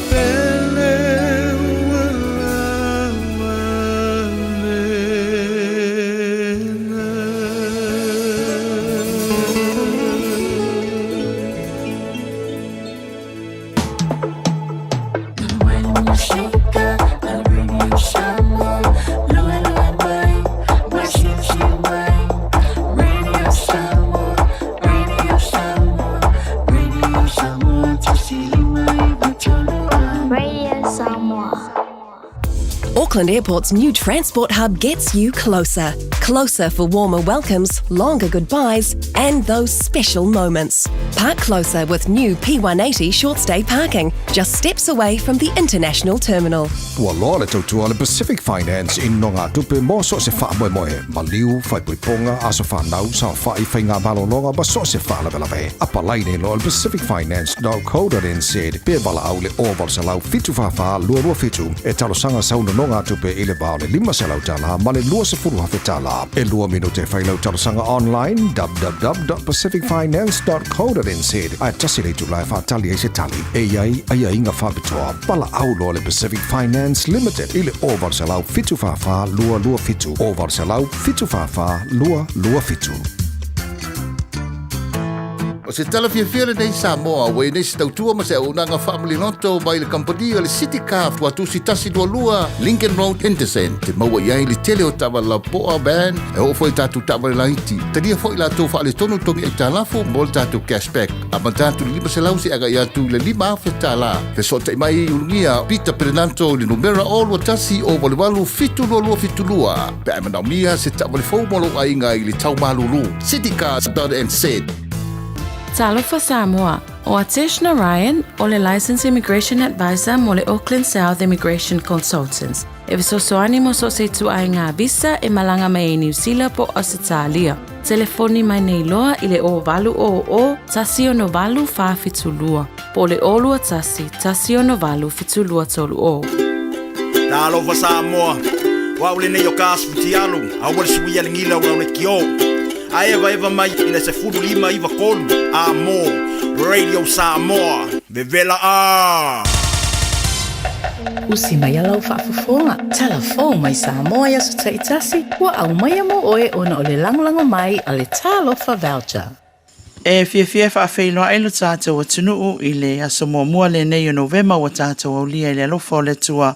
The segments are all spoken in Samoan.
pele ua lawa lena. Radio Samoa. Auckland Airport's new transport hub gets you closer. Closer for warmer welcomes, longer goodbyes, and those special moments. Park closer with new P180 short stay parking, just steps away from the international terminal. Ua loa le tautua a le Pacific Finance i nonogatupe mo so o se faamoemoe, maliu, faaipoipoga, aso fanau, saofai, faiga malologa ma so o se faalavelave. Apalai nei loa i le pacificfinance.co.nz pe valaau i le 0800 744 227 e talosaga sau nonogatupe i le va o le $500 ma le $20,000. E lua minute e fai lau talosaga online www.pacificfinance.co.nz ae tasi le itula e faatali ai se tali. E i ai aiaiga faapitoa. Valaau loa le Pacific Finance Limited i le 0800 744 227, 0800 744 227. O se tala fiafia lenei Samoa ua i ai nei se tautua ma se auaunaga faamaliloto mai le kamupani o le City Car Tuatusi 122 Lincoln Road Henderson te maua i ai le tele o taavale lapoa van e oo foi i tatou taavale laiti. Talia foi latou faaletonu togi aitalafu mo le tatou cashback. Amata atu i le 500 seia agai atu i le $5,000. Fesootai mai i Ulugia Peter Perenanto i le numera 021 088 72272 pe a e manaomia se taavale fou mo lou aiga i le tau malulu. Citycars.nz. Talofa Samoa, ʻO Atesh Narayan, ʻo le Licensed Immigration Advisor mo le Auckland South Immigration Consultants, e fesoasoani mo so o se ituaiga visa e malaga mai ai Niu Sila po o Ausetalia. Telefoni mai nei loa i le 0800 168 472 po o le 021 168 7230. Talofa Samoa, o au lenei o Kas Futialu, aua le suia le gila o lau lekiō. A evaeva mai i le 15 93 a mō Radio Samoa, vevela ā! Usi mai a lau faafofoga, tala fou mai Samoa i aso taitasi, ua aumaia mo oe ona o le lagolago mai a le Talofa Voucher. E fiafia e faafeiloai lo tatou atunuu i le aso muamua lenei o Novema ua tatou aulia i le alofa o le Atua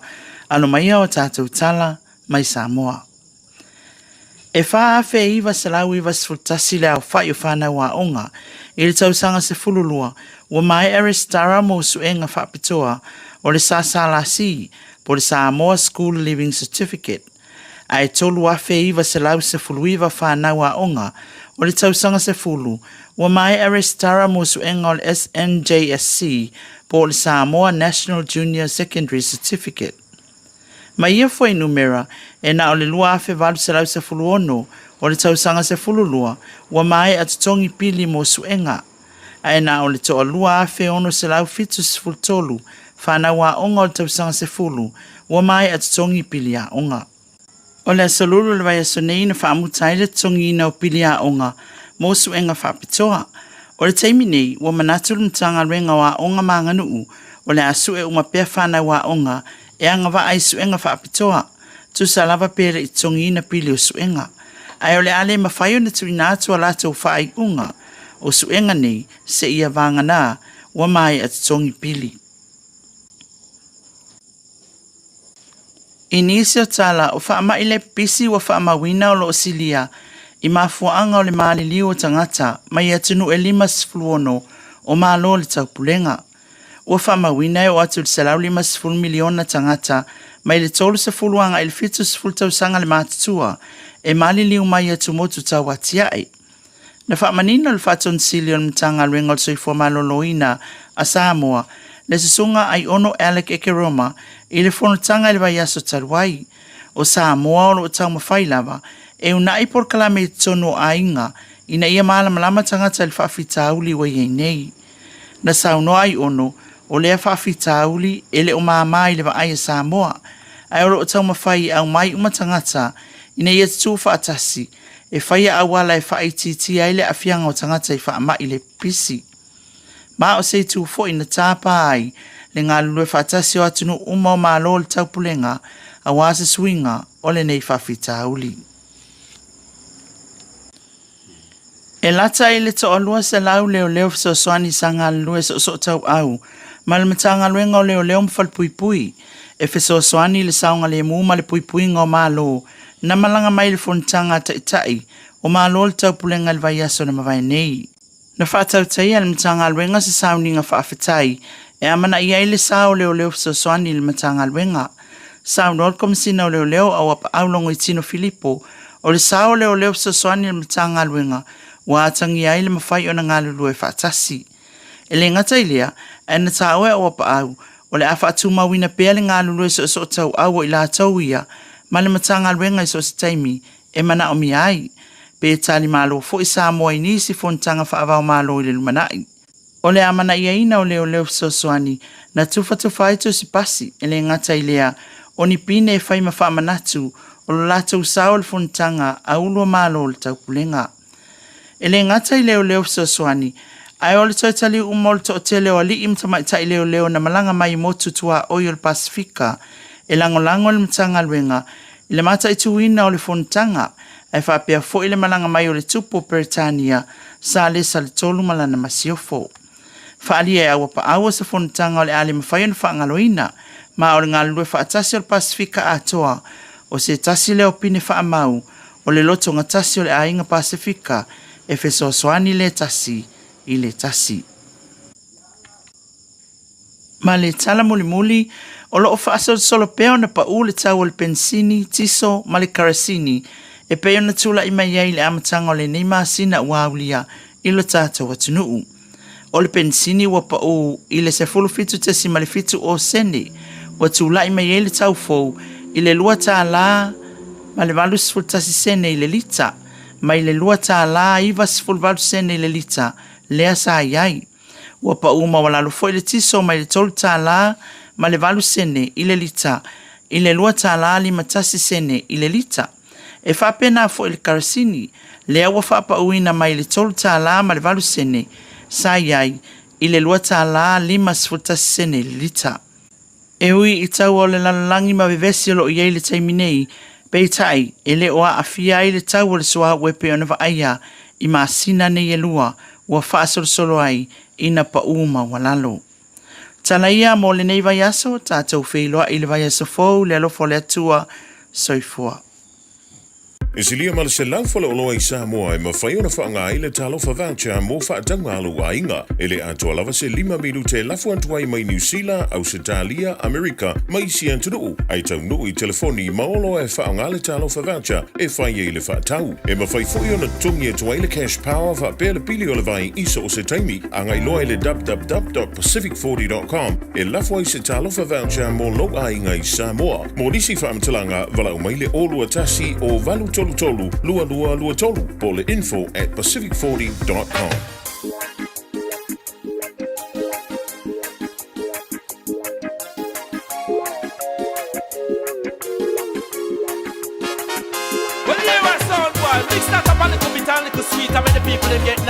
alo mai ao tatou tala mai Samoa. E 4,991 le aofai o fanau aoga i le tausaga 12 ua maea resitara mo suega faapitoa o le SSLC po o le Samoa School Leaving Certificate, ae 3,919 fanau aoga o le tausaga 10 ua maea resitara mo suega o le SNJSC po o le Samoa National Junior Secondary Certificate. Ma ia fuainumera, e na o le 2816 o le tausaga 12 ua maea totogi pili mo suega, ae na o le toa 2673 fanau aoga o le tausaga 10 ua maea totogi pili aoga. O le aso Lulu o le vaiaso nei na faamuta ai le totogiina o pili aoga mo suega faapitoa. O le taimi nei, ua manatu le Matagaluega o Aoga ma Aganuu o le a sue uma pea fanau aoga e agavaa i suega faapitoa, tusa lava pe le i totogiina pili o suega. Ae o le a le mafai ona tuuina atu a latou faaiuga o suega nei seia vagana ua maea totogi pili. I nisi o tala, o faamai le pipisi ua faamauina o lo o silia i mafuaaga o le maliliu o tagata mai atunuu e 56 o Malo o le Taupulega. Ua faamauina e oo atu i le 150 miliona tagata mai le 30 agai i le 70 tausaga le matutua e maliliu mai atumotu tauatiae. Na faamanino le Faatonisili o le Matagaluega o le Soifua Maloloina a Samoa, le Susuga Aiono Alec Ekeroma i le fonotaga i le vaiaso talu ai. O Samoa o lo o taumafai lava e uunai polokalame i totonu o aiga ina ia malamalama tagata i le faafitauli ua i ai nei. Na saunoa Aiono, o lea faafitauli e le o mama i le vaai a Samoa, ae o lo o taumafai e aumai uma tagata ina ia tutū faatasi e faia auala e faaitiitia ai le aafiaga o tagata i faamai le pipisi. Ma o se itu foi na tapa ai le galulue faatasi o atunuu uma o Malo o le Taupulega aua se suiga o lenei faafitauli. E lata i le toalua selau leoleo fesoasoani sa galulue soosootauau ma le Matagaluega o Leoleo ma Falepuipui e fesoasoani i le saogalemu ma le puipuiga o Malo na malaga mai i le Fonotaga a Taitai o Malo o le Taupulega i le vaiaso na mavae nei. Na faatautaia e le Matagaluega se sauniga faafetai e amanaia ai le sa o leoleo fesoasoani i le Matagaluega. Saunoa le Komesina o Leoleo Auapaau Logoitino Filipo, o le sa o leoleo fesoasoani i le Matagaluega ua atagia ai le mafai ona galulue faatasi. E le gata i lea, ae na taua e Auapaau, o le a faatumauina pea le galulue soosootauau o i latou ia ma le Matagaluega i so o se taimi e manaomia ai, pe talimalo foi Samoa i nisi fonotaga faava-o-Malo i le lumanai. O le amanaiaina o leoleo fesoasoani na tufatufa ai tusipasi, e le gata i lea, o ni pine e fai ma faamanatu o lo latou sao i le fonotaga a ulu o Malo o le Taupulega. E le gata i leoleo fesoasoani, ae o le toe taliu uma o le toatele o alii ma tamaitai leoleo na malaga mai i motu tuaoi o le Pasefika e lagolago i le Matagaluega i le mataituina o le fonotaga, ae faapea foi le malaga mai o le Tupu o Peretania, Salesa le Tolu ma lana masiofo. Faaalia e Auapaau o se fonotaga o le a le mafai ona faagaloina, ma o le galulue faatasi o le Pasefika atoa, o se tasi lea o pine faamau o le lotogatasi o le aiga Pasefika e fesoasoani le tasi i le tasi. Ma le tala mulimuli, o lo o faasolosolo pea ona pau le tau o le penisini, tiso ma le karasini e pei ona tulai mai ai i le amataga o lenei masina ua aulia i lo tatou atunuu. O le penisini ua pau i le 17.7 o sene, ua tulai mai ai le tau fou i le $2 ma le 81 sene i le lita, mai le $2.98 sene i le lita lea sa i ai. Ua pau maualalo foi le tiso mai le $3 ma le 8 sene i le lita i le $2.51 sene i le lita. E faapena foi le karasini, lea ua faapauina mai le $3 ma le 8 sene sa i ai i le $2.51 sene i le lita. E ui i taua o le lalolagi ma vevesi o lo o i ai i le taimi nei, peitai, e le o aafia ai le tau o le suauu e pei ona vaaia i masina nei e lua ua faasolosolo ai ina pau maualalo. Tala ia mo lenei vaiaso, tatou feiloai i le vaiaso fou i le alofa o le Atua. Soifua. E silia ma le 100 faleoloa i Samoa e mafai ona faaaoga ai le Talofa Voucher mo faatauga a lou aiga. E le atoa lava se lima minute e lafo atu ai mai Niu Sila, Ausetalia, Amerika ma isi atunuu, ae taunuu i telefoni ma oloa e faaaoga le Talofa Voucher e fai ai le faatau. E mafai foi ona totogi atu ai le Cash Power faapea le pili o le vai i so o se taimi. Agai loa i le www.pacific40.com e lafo ai se Talofa Voucher mo lou aiga i Samoa. Mo nisi faamatalaga, valaau mai le 021 o 833 2223 po o le info at pacific40.com.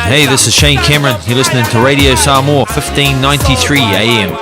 Hey, this is Shane Cameron. You're listening to Radio Samoa, 1593 AM.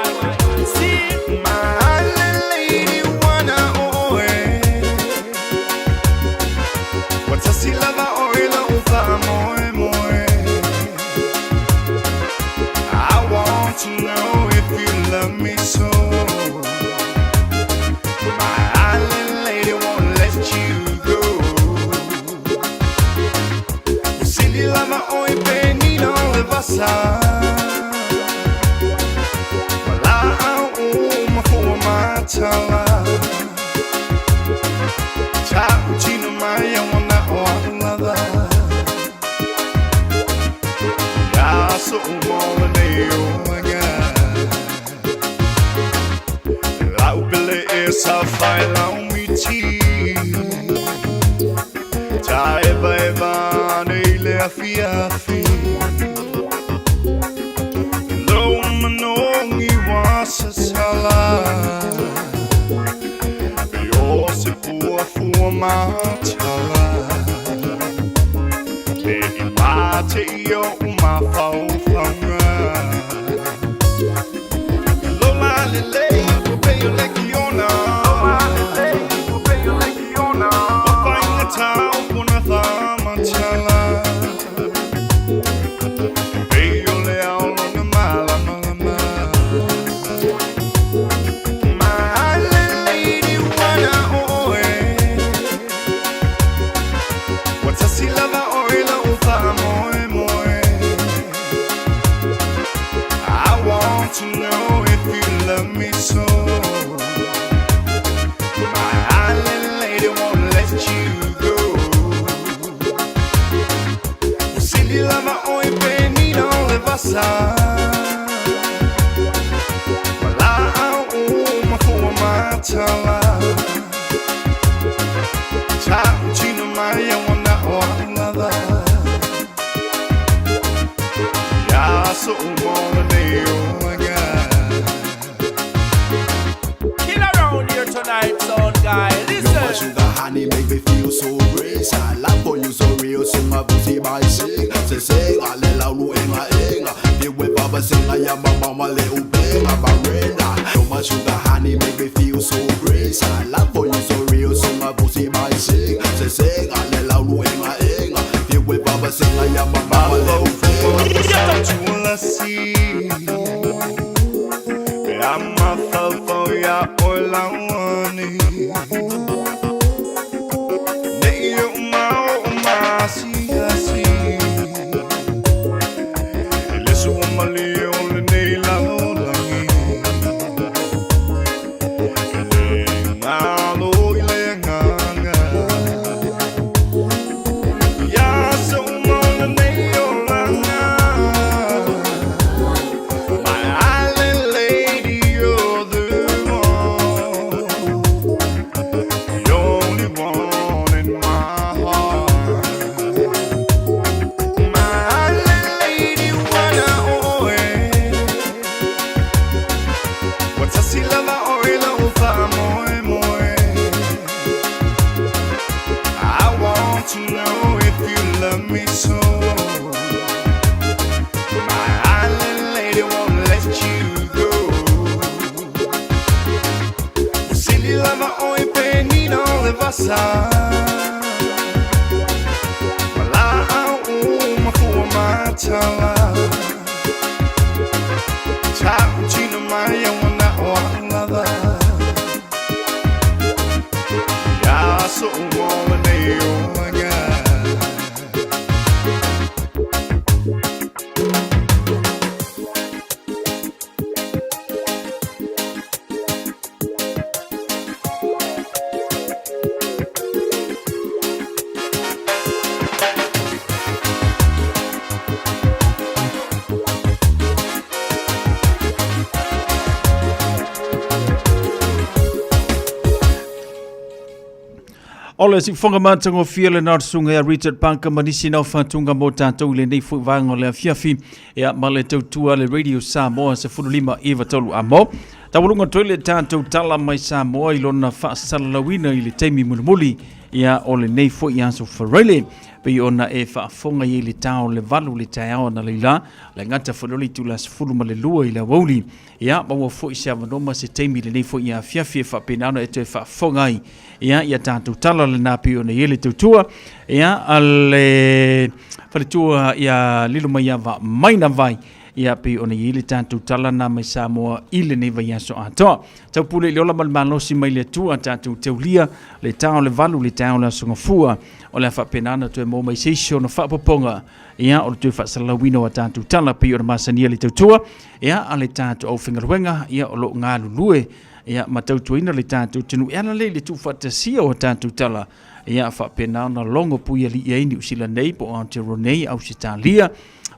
O le siufoga matagofie lena o le susuga ia Richard Parker ma nisi nao faatuga mo tatou i lenei foi vaega o le afiafi ia ma le tautua le Radio Samoa 15 9 3 amo. Taualuga atu ai le tatou tala mai Samoa i lona faasalalauina i le taimi mulimuli ia o lenei foi aso Faraile pei ona e faafofoga i ai le ta o le 8 le taeao analeila le gata foi le itula 12 i le aoauli. Ia, maua foi se avanoa ma se taimi i lenei foi afiafi e faapena ona e toe faafofoga ai ia, ia tatou tala lena pei ona i ai le tautua ia, a le faletua ia lilo mai ava mai na vai ia pei ona i ai le tatou tala na mai Samoa i lenei vaiaso atoa. Taupule i le ola ma le malosi mai le Atua tatou teulia le ta o le valu le taeao o le aso Gafua o le a faapena ona toe maua mai se isi ona faapopoga ia o le toe faasalalauina o a tatou tala pei ona masania le tautua ia a le tatou aufaigaluega ia o lo o galulue ia ma tautuaina le tatou atunuu e ala lea i le tuufaatasia o a tatou tala ia faapena ona logo puialii ai Niu Sila nei po o Aotearoa nei, Ausetalia,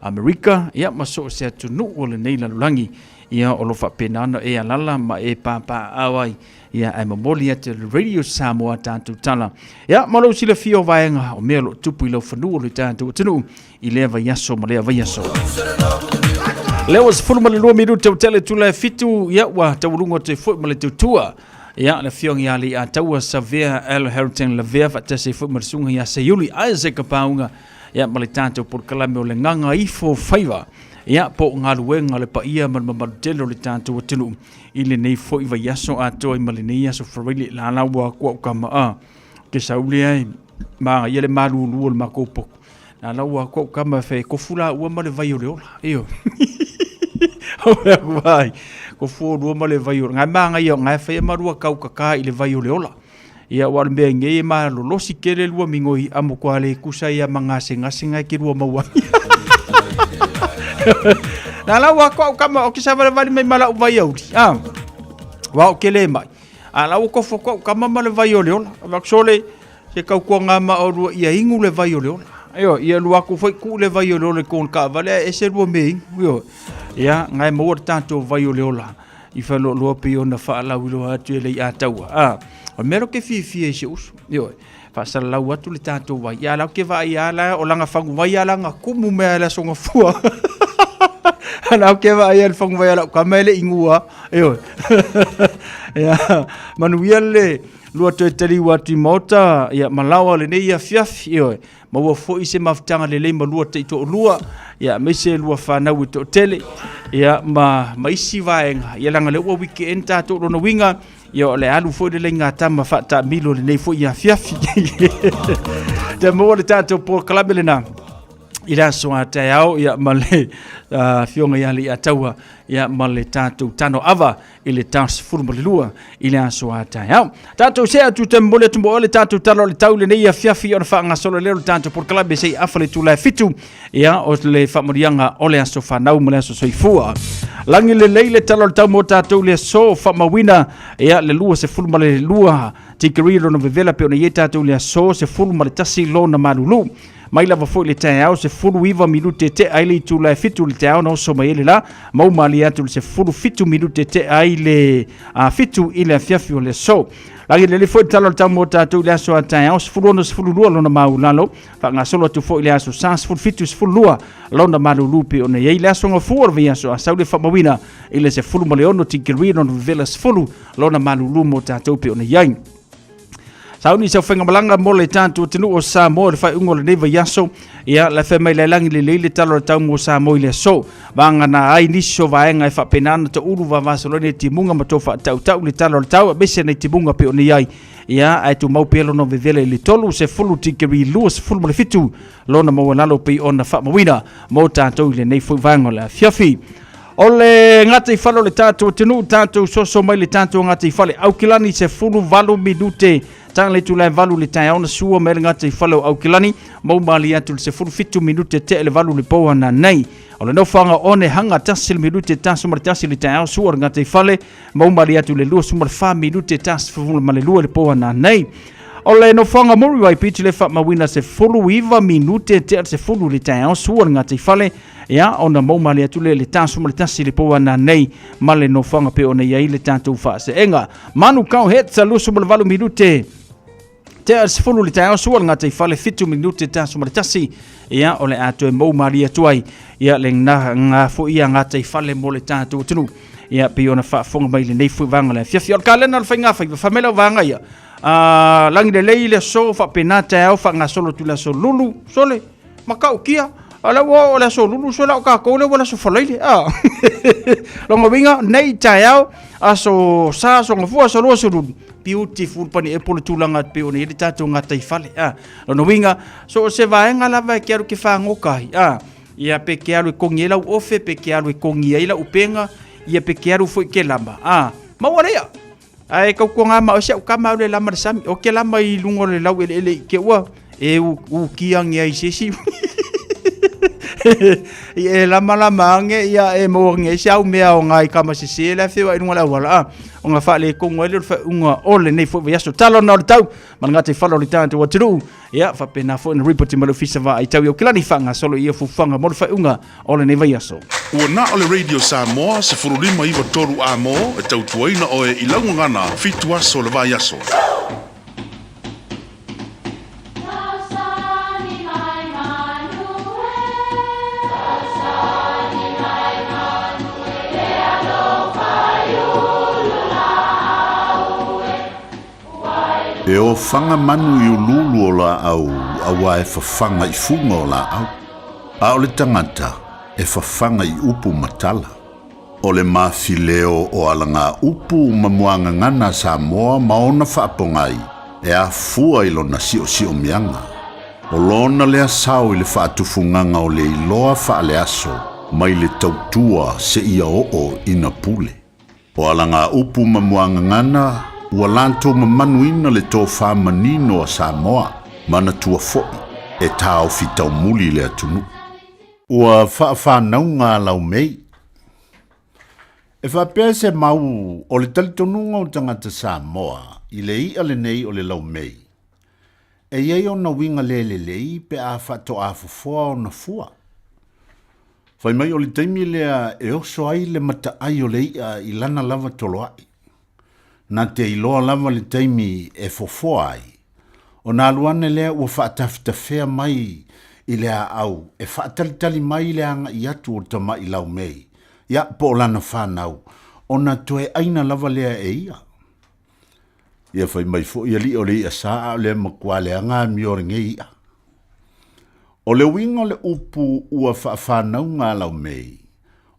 Amerika ia ma so o se atunuu o lenei lalolagi ia o lo o faapena ona e alala ma e papaaao ai ia ae momoli atu e le Radio Samoa tatou tala ia ma lou silafia o vaega o mea o lo o tupu i laufanua o le tatou atunuu i lea vaiaso ma lea vaiaso. Lea ua 12 minute o tele tula e fitu, ia ua taualuga atu ai foi ma le tautua. Ia, le afioga ia Alii Ataua Savea L. Harrington Lavea faatasi ai foi ma le susuga ia Seiuli Isaac Pauga. ia ma le tatou polokalame o le Gagaifo Faiva, ia po o galuega a le paia ma le mamalu tele o le tatou atunuu i lenei foi vaiaso atoa ai ma lenei aso Faraile la la ua aku au kama a ke saule ai ma ia le malulu o le makou poku la la ua aku au kama fe kofu la ua ma le vai o le ola io o mea ku vai kofu o lua ma le vai o ngai ma ngai o ngai fe ma lua kau kaka i le vai o le ola ia ua le mea ngei e malolosi kele lua migoi amo kua le kusa ia mangasengasenga ke lua maua. Na la ua ko kama o ke sa vale vale mai mala u vai auli. Ah. Wa o kele mai. A la ua kofo ko kama ma le vai o le ola. Va sole se kau kua ngā ma o lua ia ingu le vai o le ola. Io, ia lua ku foi ku le vai o le ola kon ka vale e se lua me ingu. Io, ia ngai mo o tātou vai o le ola. I whaloaloa pe ona whaalauiloa atu e lei ataua. A, o mea ke fiafia i se usu. Io, faasalalau atu le tatou vai. Ia lau ke vaai a la o langa fangu vai a langa kumu mea la songa fua. Lau ke vaai a le fangu vai a lau kama e le ingua. Io. Ia, manuia le lua toe taliu atu i maota, ia malawa lenei afiafi, io. Ma ua foi se mafutaga lelei ma lua taitoalua, ia aemaise lua fanau e toatele, ia ma ma isi vaega, ia leaga lea ua weekend tatou lona uiga, ia o le alu foi le leigatama faataamilo lenei foi afiafi. Te maua le tatou polokalame lena i le aso a taeao, ia ma le afioga ia Leiataua, ia ma le tatou tano ava i le 12 i le aso a taeao. Tatou se atu te momoli atu mo le tatou tala o le tau lenei afiafi ona faagasolo lea o le tatou polokalame se i afa le itula e 7, ia o le faamanuiaga o le aso fanau ma le aso soifua. Lagi lelei le tala o le tau mo tatou le aso faamauina, ia le 22 tikeri lona vevela pe ona i ai tatou le aso 11 lona malulu. Mai lava foi le taeao 19 minute tea ai le itula e 7 le taeao na oso mai ai le la, mau malie atu le 17 minute tea ai le 7 i le afiafi o le aso. Lagi lelei foi le tala o le tau mo tatou i le aso a taeao 16 12 lona maulalo, faagasolo atu foi le aso sa 17 12 lona malulu pe ona i ai le aso gafua o le vaiaso a sau le faamauina i le 16 tikeri lona vevela 10 lona malulu mo tatou pe ona i ai. Sauni sau faigamalaga mo le tatou atunuu o Samoa i le faaiuga o lenei vaiaso. Ia, le fai mai le lagi lelei le tala o le tau mo Samoa i le aso. Vagana ai nisi o vaega e faapena ona taulu vavasoloina i timuga ma tou faatautau le tala o le tau, aemaise nei timuga pe o nei ai. Ia, ae tumau pea lona vevela i le 30 tikeri 27 lona maualalo pei ona faamauina mo tatou i lenei foi vaega o le afiafi. O le gataifale o le tatou atunuu, tatou soso mai le tatou gataifale Aukilani 18 minute taga le itula e 8 le taeao na sua mai le gataifale o Aukilani, mau malie atu le 17 minute tea le 8 le po ana nei. O le nofoaga o one hanga tasi le minute taso ma le tasi le taeao sua le gataifale, mau malie atu le 24 minute taso ma le 2 le po ana nei. O le nofoaga Muriwai Beach le faamauina 19 minute tea le 10 le taeao sua le gataifale, ia ona mau malie atu le le taso ma le tasi le po ana nei ma le nofoaga pe ona i ai le tatou faaseega. Manukau Heads a 28 minute tea le 10 le taeao sua le gataifale 7 minute taso ma le tasi, ia o le a toe mau malie atu ai ia le ngā foi ia gataifale mo le tatou atunuu, ia pei ona faafofoga mai lenei foi vaega o le afiafi. O le kalena o le faigafaiva fai mai lau vaega ia lagi lelei le aso faapena taeao faagasolo atu le aso lulu sole matautia a lea ua oo le aso lulu sole o tatou lea ua le aso Falaile a lona uiga nei taeao aso sa aso gafua aso lua aso lulu beautiful pani e po le tulaga pei ona i ai le tatou gataifale a lona uiga so o se vaega lava e ke alu ke fagoka ai a ia pe ke alu e kogi ai lau ofe pe ke alu e kogi ai lau upega ia pe ke alu foi ke lama a maua lea Ae tautuana ma o si au kama au le lama le sami. O ke lama i luga o le lau eleele i ke ua e u, u ki ange ai se isi. I e lama lama ange ia e maua ange ai se au mea o ngai kama sese le afio ai luga o le auala a. O nga faaletonu ai lea o le faaiuga o lenei foi vaiaso. Talo na o le tau ma le gataifale o le tatou atunuu. Ia faapena foi ona ripoti mai le Ofisa Vaai Tau i Aukilani faagasolo i ia fuafuaga mo le faaiuga o lenei vaiaso. Ua na o le Radio Samoa 1593 amo e tautuaina oe i lau gagana 7 aso o le vaiaso. E ofaga manu i uluulu o laau auā e fafaga i fuga o laau, a o le tagata e fafaga i upu ma tala. O le mafileo o alagaupu ma muagagana a Samoa ma ona faapogai e afua i lona siosiomiaga. O lona lea sao i le faatufugaga o le iloa faaleaso mai le tautua seia oo ina pule. O alagaupu ma muagagana ua latou mamanuina le tofa manino a Samoa, manatua foi e taofi taumuli le atunuu. Ua faafanauga a Laumei. E faapea se mau o le talitonuga o tagata Samoa i le i'a lenei o le laumei, e i ai ona uiga le lelei pe a faatoa fofoa ona fua. Fai mai o le taimi lea e oso ai le mataai o le i'a i lana lava toloa'i. Na te iloa lava le taimi e fofoa ai, ona alu ane lea ua faatafetafea mai i le aau e faatalitali mai le agai atu o tama'i laumei, ia, po o lana fanau, ona toe ʻaina lava lea e ia. Ia fai mai foi alii o le i'a sa a o le matua leaga amio lenei i'a. O le uiga o le upu ua faafanauga a laumei,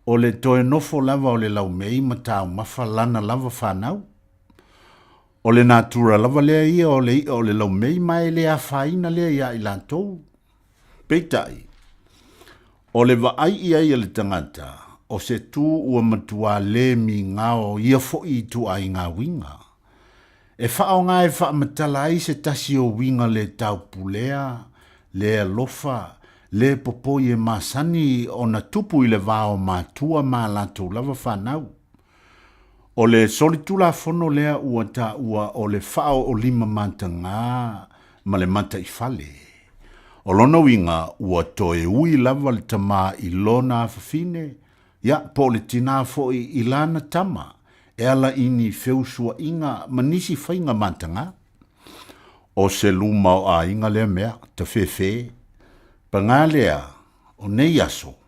o le toe nofo lava o le laumei ma taumafa lana lava fanau. O le natura lava lea ia o le i'a o le laumei ma e le afaina lea iā i latou. Peitai, o le vaai i ai a le tagata, o se tu ua matuā lē migao ia foʻi ituaiga uiga. E faaaoga e faamatala ai se tasi o uiga lē taupulea, lē alofa, lē popoi e masani ona tupu i le va o matua ma a latou lava fanau. O le solitulafono lea ua taua o le faaoolima matagā ma le mataifale. O lona uiga ua toe ui lava le tamā i lona afafine, ia, po o le tinā foi i lana tama, e ala i ni feusuaiga ma nisi faiga matagā. O se luma o aiga lea mea, tafefe. Pagā lea, o nei aso,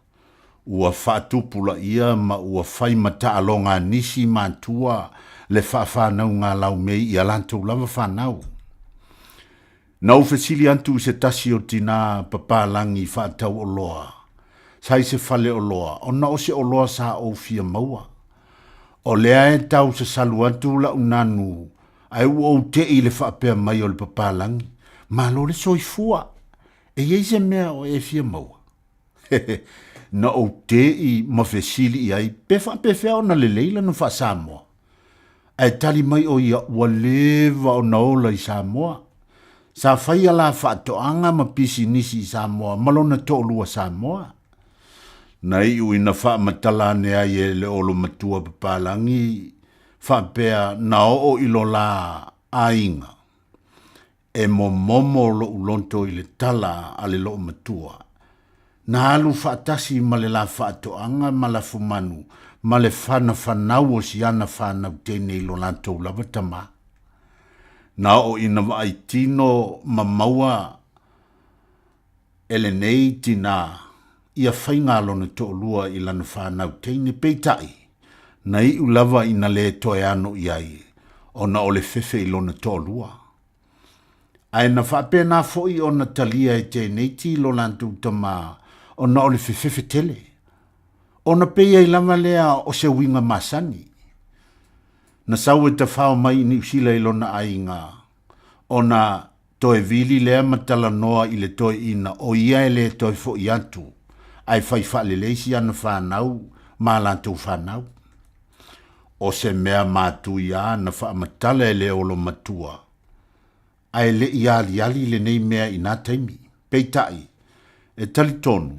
Ua faatupulaia ma ua fai ma taaloga a nisi matua le faafanauga laumei i a latou lava fanau. Na ou fesili atu i se tasi o tinā papalagi faatau oloa, sa i se fale oloa, ona o se oloa sa ou fia maua. O lea e tau sasalu atu la'u nanu ae ua ou te'i i le faapea mai o le papalagi, Malo le soifua! E i ai se mea o e fia maua? Na ou te'i ma fesili i ai pe faapefea ona lelei lana faa-Samoa. Ae tali mai ʻo ia ua leva ona ola i Samoa. Sa fai a la faatoaga ma pisinisi i Samoa ma lona toʻalua Samoa. Na iʻu ina faamatala ane ai e le olomatua papalagi faapea na oo i lo la aiga. E momomo loʻu loto i le tala a le loomatua. Na alu faatasi ma le la faatoaga ma lafumanu ma le fanafanau o si ana fanau teine i lo latou lava tama. Na oo ina vaai tino ma maua e lenei tinā ia faiga a lona toʻalua i lana fanau teine, peitai, na iʻu lava ina lē toe ano i ai ona o le fefe i lona toʻalua. Ae na faapena foi ona talia e tēnei ti lo latou tamā ona o le fefefe tele, ona pei ai lava lea o se uiga masani. Na sau e tafao mai i Niusila i lona aiga, ona toe vili lea ma talanoa i le toeaina o ia e le toe foʻi atu, ae fai faalelei si ana fanau ma a latou fanau. O se mea matuia na faamatala e le olomatua, ae le i aliali lenei mea i nā taimi. Peitai, e talitonu,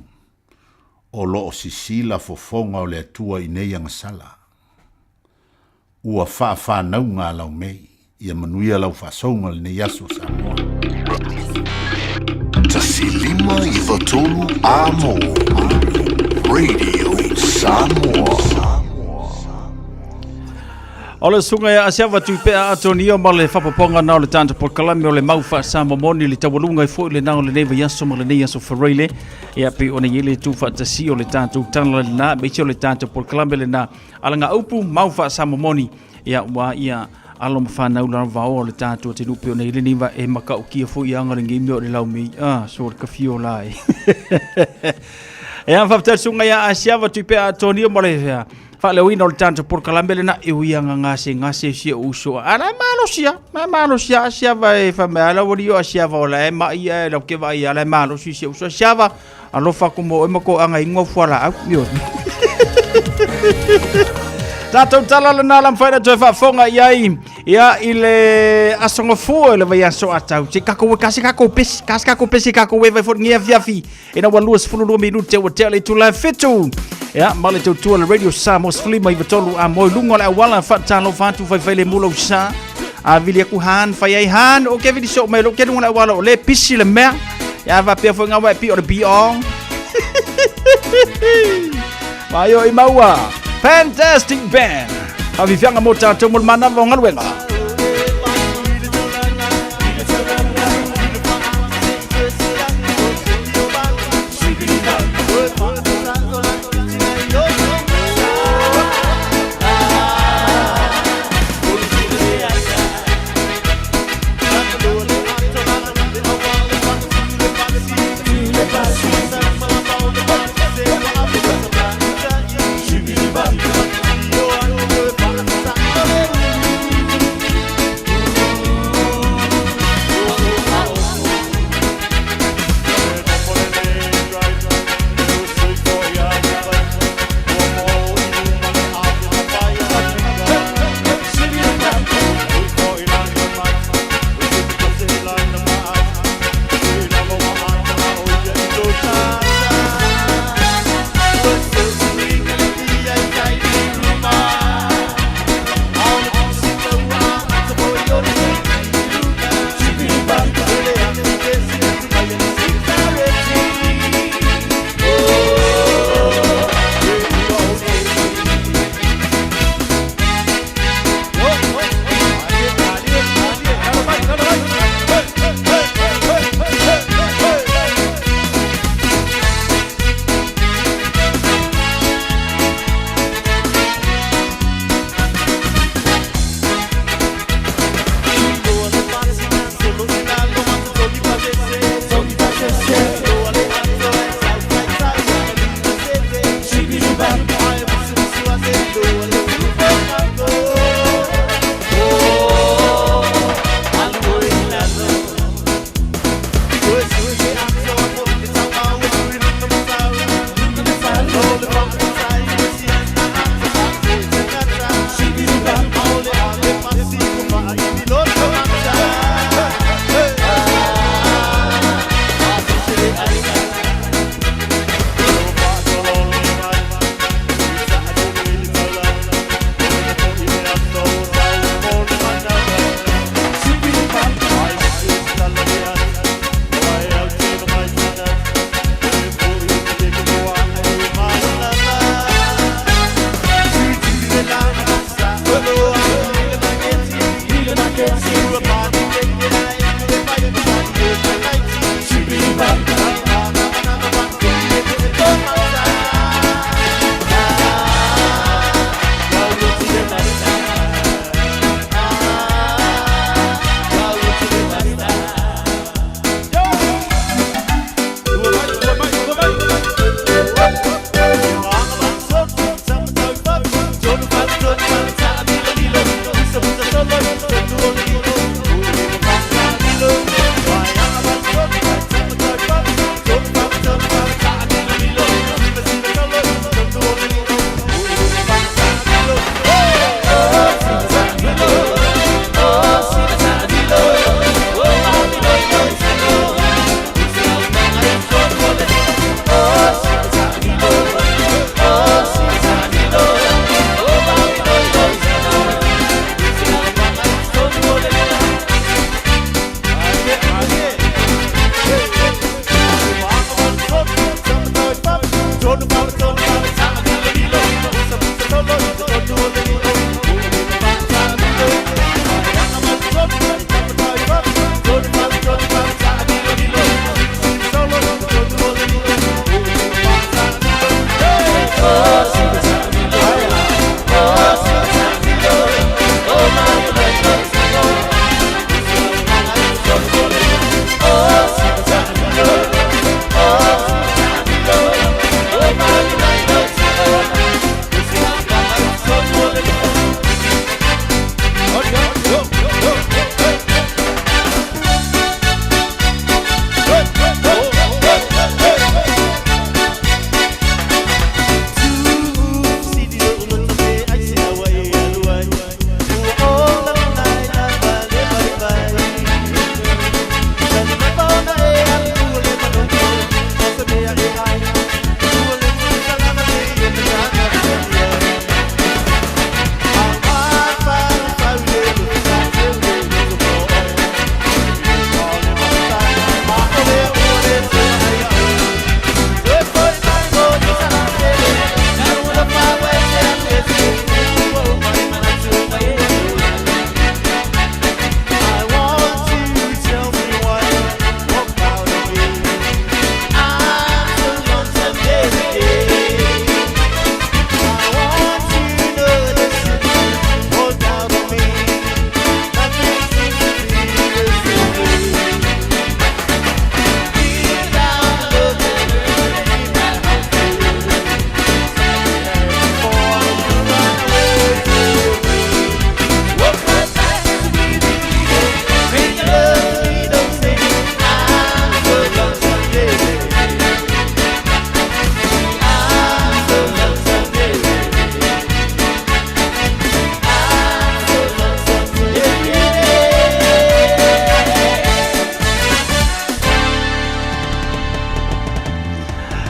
o lo o sisila fofoga o le Atua i nei agasala. Ua faafanauga a Laumei. Ia manuia lau faasouga lenei aso Samoa. 153 Amo Radio Samoa. O le susuga ia Asiava Tupea Atonio ma le fapopoga na o le tanta polokalame o le mau faasamoa moni le taualuga ai foi lena o lenei vaiaso ma lenei aso Faraile. Ia pei ona i ai le tuufaatasi o le tatou tala lena, aemaise o le tatou polokalame lena alagaupu mau faasamoa moni. Ia ua ia alo ma fanau lava o le tatou atunuu pei ona i ai lenei va e matautia foi aga lenei mea o le laumei a so le kafio la e Ea faafetai susuga ia Asiava Tuipea Atonio ma le faaleoina o le tatou polokalame lena e ui aga gasegase si ou uso a la e malosi a ma e malosi a Asiava e fai mai a la ua lio Asiava o la e mai ae lau ke vaai a la e malosi si ou uso Asiava alofa atu mo oe ma toaga inua fualaau ioe. Tatou tala lena la mafai ona toe faafofoga i ai ia i le aso gafua i le vaiaso atau. Se kakou e kasi kakou pesi, kasi kakou pesi kakou e vai fo ngia fiafi. Ina ua 22 minute ua tea le itula e fitu. Ia, ma le tautua le Radio Samoa 153 a moi lunga o le auala faatalofa atu faifai le mula usa. A vili aku han fai ai han o ke vili so mai lo ke lunga o le auala o le pisi le mea. Ia faapea foi ngawa e pi o le bi-ong. Mai o i maua. Fantastic band. Fafifiaga mo tatou mo le manava o galuega.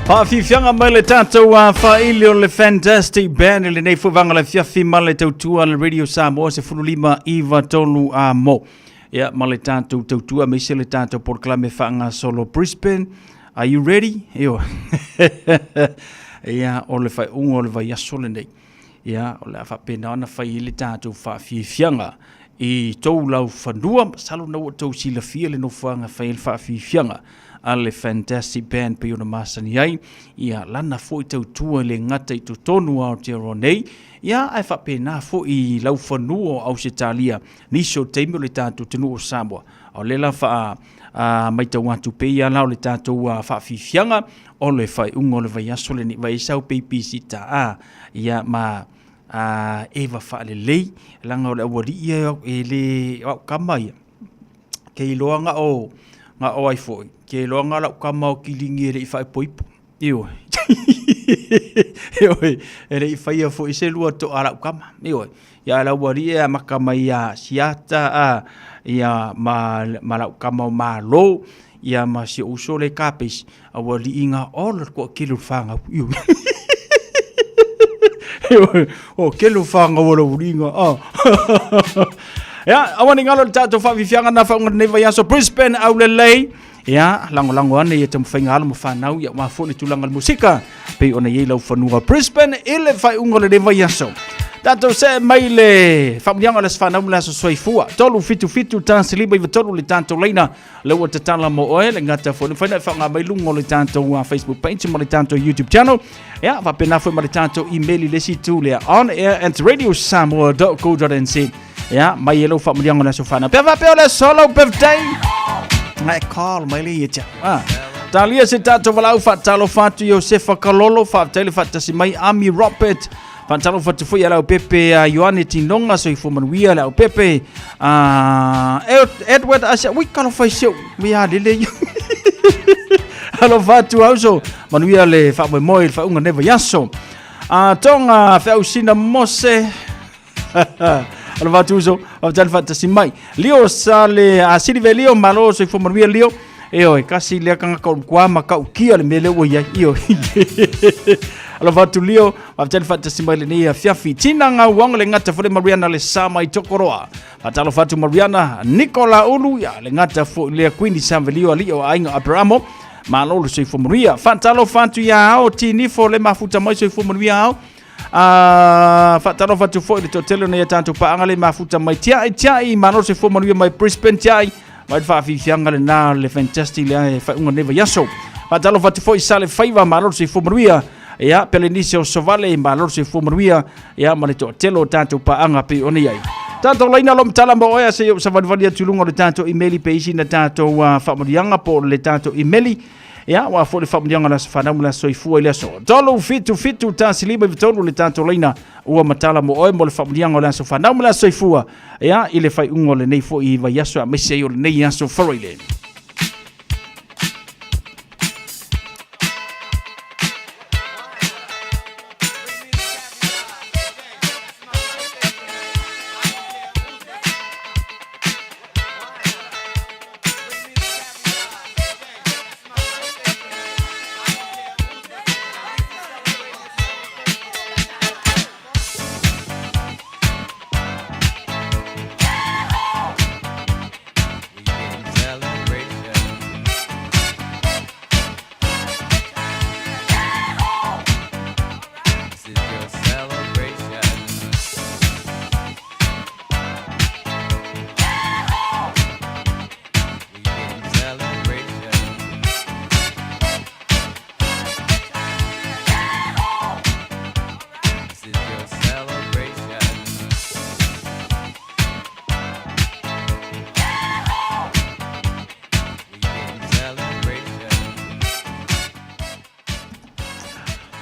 Faafiafiaga mai le tatou faaili o le Fantastic Band i lenei foi vaega o le afiafi ma le tautua le Radio Samoa 15 93 a mo. Ia ma le tatou tautua aemaise le tatou polokalame faagasolo Brisbane. Are you ready? Ioe. Ia o le faaiuga o le vaiaso lenei. Ia o le a faapena ona fai ai le tatou faafiafiaga i tou laufanua. Masalo na ua outou silafia le nofoaga e fai ai le faafiafiaga a le Fantastic Band pei ona masani ai. Ia lana foi tautua e le gata i totonu o Aotearoa nei, ia ae faapena foi i laufanua o Ausetalia, nisi o taimi o le tatou atunuu o Samoa. A o lea la faa a matau atu pei lava la o le tatou faafiafiaga o le faaiuga o le vaiaso lenei, vai sau peipisi ta ia ma a eva faalelei leaga o le aualii ia e le o au kama ia ke iloa na o na o ai foi ke iloa na lau kama o kiligi e le i faaipoipo. Ioe. Ioe, e le i faia foi se lua toa lau kama. Ioe. Ia lau alii e amata mai ia Siata a ia ma ma lau kama o Malo ia ma si ou uso le Kapesi a ua alii nga ola le toatele o le fanau. Ioe. Ioe, o tele o fanau a lau alii nga. Ah. Ia, aua ne i galo i le tatou faafiafiaga na faauga lenei vaiaso Brisbane aulelei. Ia, lagolago ane ia taumafaiga alo ma fanau ia aua foi le tulaga o le musika pei ona i ai lau fanua Brisbane i le faaiuga o lenei vaiaso. Tatou see mai le faamanuiaga o le aso fanau ma le aso soifua. 377 1 5 93 le tatou laina lea ua tatala mo oe le gata foi. Mafai ona e faaaoga mai luga o le tatou Facebook page ma le tatou YouTube channel. Ia, faapena foi ma le tatou email i le isi itu lea on air at radiosamoa.co.nz. Ia, mai e lau faamanuiaga o le aso fanau. Pea faapea o le aso lau birthday. Ngai call mai le ia te au. Ah. Talia se tatou valaau faatalofa atu Iosefa Kalolo, faafetai le faatasi mai Ami Robert, faatalofa atu foi ia Leaupepe a Ioane Tinoga, soifua manuia Leaupepe, a Edward Asia, ui talofa i si ou, ia lele ia. Alofa atu auso, manuia le faamoemoe i le faaiuga o lenei vaiaso. A Tonga Feausina Mose, Alofa atu uso, faafetai le faatasi mai. Lio sa le a Silive Lio, malo soifua manuia Lio. Ioe, kasi lea tagata o matua matautia le mea lea ua i ai. Ioe. Alofa atu Lio, faafetai le faatasi mai lenei afiafi. Tina Gauaga le gata foi le Mariana le sa mai Tokoroa. Faatalofa atu Mariana, Nicola Ulu, ia le gata foi lea Queenie Samvelio alii o aiga Aberamo. Malo le soifua manuia. Faatalofa atu ia Ao Tinifo le mafuta mai soifua manuia Ao. A faatalofa atu foi i le toatele o nei a tatou paaga le mafuta mai tiai tiai malo le soifua manuia mai Brisbane tiai mai le faafiafiaga lena le fantastic le faaiuga o lenei vaiaso. Faatalofa atu foi i Sale Faiva malo le soifua manuia ia Pelenise o Sovale malo le soifua manuia ia ma le toatele o tatou paaga pei ona i ai. Tatou laina lo matala mo oe se i ou savalivali atu i luga o le tatou email pe isi na tatou faamanuiaga po o le tatou email. Ia, ua foi le faamanuiaga o le aso fanau ma le aso soifua i le aso. 3 7 7 1 5 9 3 le tatou laina ua matala mo oe mo le faamanuiaga o le aso fanau ma le aso soifua. Ia, i le faaiuga o lenei foi vaiaso aemaise ai o lenei aso Friday.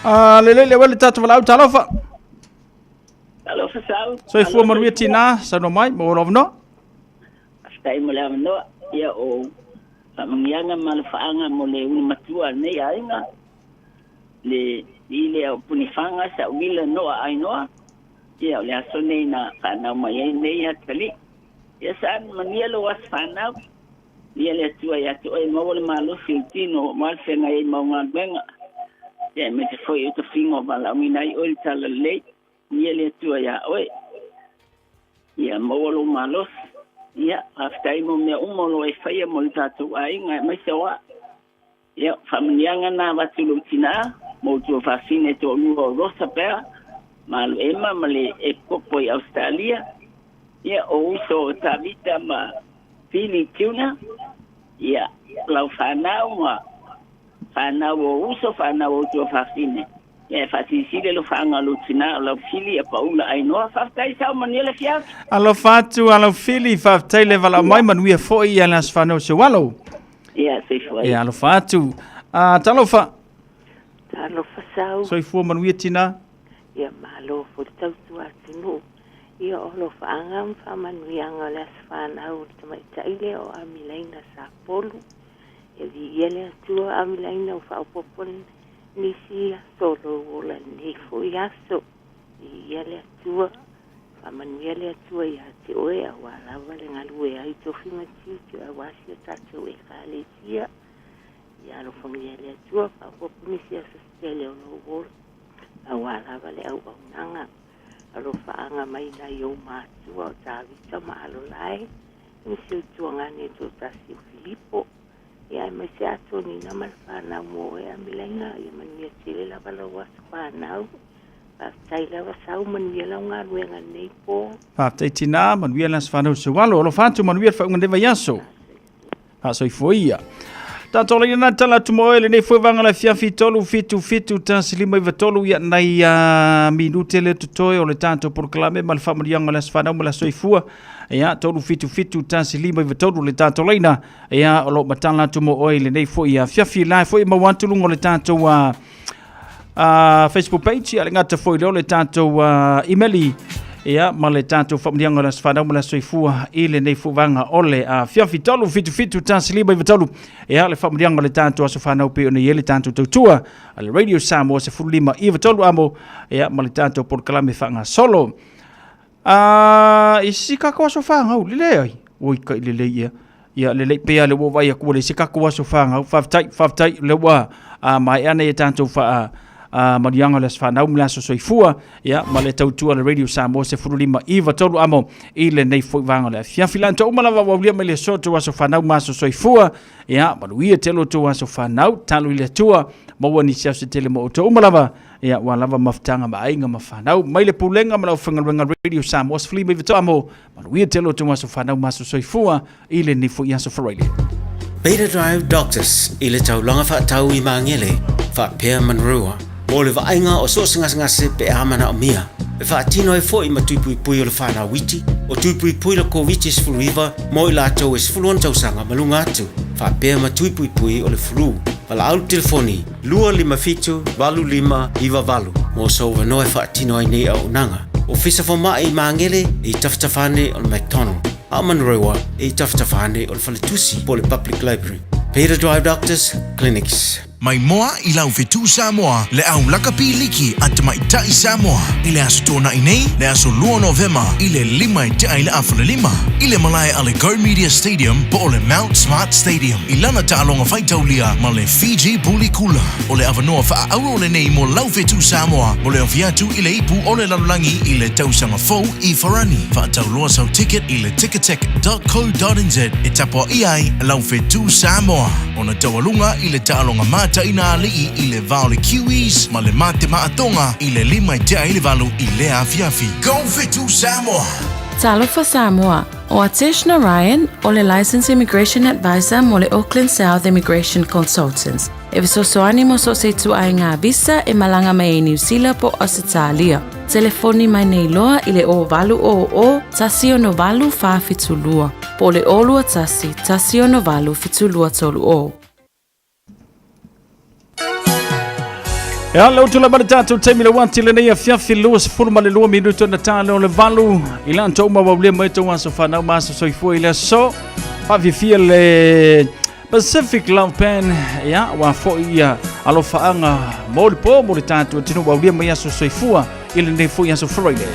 Ah, lelei le wele tatou valaau talofa. Talofa sau. Soifua manuia tina, saunoa mai mo lou avanoa. Faafetai mo le avanoa. Ia o faamanuiaga ma alofaaga mo le ulu matua a lenei aiga, le i lea o Punifaga Sauila Noa Ainoa, ia o le aso nei na fanau mai ai nei atalii. Ia sa manuia lou aso fanau. Ia le Atua ia te oe maua le malosi o le tino aua le feagai ai ma au galuega. Ia aemaise foi o tofiga o valaauina ai oe i le talalelei, ia le Atua iā oe. Ia maua lou malosi. Ia, faafetai mo mea uma o lo o e faia mo le tatou aiga aemaise o a'u. Ia, o faamanuiaga na avatu i lou tinā ma ou tuafafine e toalua o Rosa Bell ma Alu Ema ma le Epikopo i Ausetalia. Ia, o uso o Tavita ma Fili Tuna. Ia, lau fanau ma fanau o uso, fanau o tuafafine. Ia, e faasilisili alofaaga o lou tinā o lau Fili a Paula Ainoa. Faafetai sau manuia le afiafi. Alofa atu a lau Fili, faafetai le valaau mai, manuia foi ia le aso fanau se alo. Ia, soifua. Ia, alofa atu. Ah, talofa. Talofa sau. Soifua manuia tina. Ia, malo foi le tautua atunuu. Ia, o alofaaga ma faamanuiaga o le aso fanau o le tamaitai lea o Amilaina Sapolu. Ia viia le Atua Amilaina ua faaopoopo nisi aso o lou ola i lenei foi aso. Viia le Atua, faamanuia le Atua ia te oe auā lava le galue ai tofi ma tiute auā si o tatou Ekalesia. Ia alofagia le Atua faaopoopo nisi aso se tele o lou ola auā lava le auaunaga. Alofaaga mai nai ou matua o Tavita ma Alolae, nisi o ituagane e toatasi o Filipo. Ia aemaise Atonina ma le fanau mo oe Amilaina, ia manuia tele lava lou aso fanau. Faafetai lava sau, manuia lau galuega i lenei po. Faafetai tinā, manuia le aso fanau Seualo. Alofa atu, manuia le faaiuga o lenei vaiaso. Faasoifua ia. Tatou laina na tala atu mo oe lenei foi vaega o le afiafi 3 7 7 1 5 9 3 ia nai a minute le totoe o le tatou polokalame ma le faamanuiaga o le aso fanau ma le aso soifua. Ia 3 7 7 1 5 9 3 le tatou laina. Ia o lo o matala atu mo oe i lenei foi afiafi la foi maua atu luga o le tatou Facebook page ia le gata foi lea o le tatou email ia ma le tatou faamanuiaga o le aso fanau ma le aso soifua i lenei foi vaega o le afiafi 3 7 7 1 5 9 3 ia le faamanuiaga o le tatou aso fanau pei ona i ai le tatou tautua a le Radio Samoa 15 9 3 amo ia ma le tatou polokalame faagasolo. A i se tatou aso fanau, lelei ai. Oi kai lelei ia. Ia lelei pea le ua vaai atu ua leai se tatou aso fanau. Faafetai, faafetai o lea ua maea nei tatou faa manuiaga o le aso fanau ma le aso soifua ia ma le tautua a le Radio Samoa 15 9 3 amo i lenei foi vaega o le afiafi. La outou uma lava ua aulia mai le aso outou aso fanau ma aso soifua. Ia manuia tele outou aso fanau, talo i le Atua, maua nisi aso se tele mo outou uma lava. Ia, ua lava mafutaga ma aiga ma fanau. Mai le pulega ma le aufaigaluega Radio Samoa 15 amo, manuia tele outou aso fanau ma aso soifua i lenei foi aso Friday. Beta Drive Doctors i le taulaga faatau i Magele faapea Manurewa mo le vaaiga o so o se gasegase pe a manaomia. E faatino ai foi ma tui puipui o le fanau iti, o tui puipui le Koviti-19 mo i latou e 16 tausaga ma luga atu, faapea ma tui puipui o le flu. Valaau le telefoni 257 8598 mo sou avanoa e faatino ai nei auaunaga. Ofisa Fomai i Magele e i tafatafa ane o le McDonald, a o Manurewa e i tafatafa ane o le Faletusi po o le Public Library. Peter Drive Doctors Clinics. Mai moa i lau fetu Samoa le au lakapi liki a tamaitai Samoa i le aso Toonai nei, le aso 2 Novema i le 5 e tea i le afa le 5, i le malae a le Go Media Stadium po o le Mount Smart Stadium i lana taaloga faitaulia ma le Fiji Puli Kula. O le avanoa faaauro lenei mo lau fetu Samoa mo le ofi atu i le ipu o le lalolagi i le tausaga fou i Farani. Faatauloa sau ticket i le ticketek.co.nz e tapuaia ai lau fetu Samoa. Ona taualuga i le taaloga mataina alii i le va o le Kiwis ma le Mate Maatonga i le 5 e tea i le 8 i lea afiafi. Go Fetu Samoa! Talofa Samoa, O Atesh Narayan o le Licensed Immigration Advisor mo le Auckland South Immigration Consultants e fesoasoani mo so o se ituaiga visa e malaga mai ai Niu Sila po o Ausetalia. Telefoni mai nei loa i le 0800 168 472 po o le 021 168 7230. Ea le utu lava le tatou taimi le wati lenei afiafi 22 minuto na tale o le valu i la tou mauaulia mai tou aso fanau ma aso soifua i le aso faafiafia le Pacific Love Band ia ua foi ia alofaaga mo le po mo le tatou atunuu aulia mai aso soifua i lenei foi aso Friday.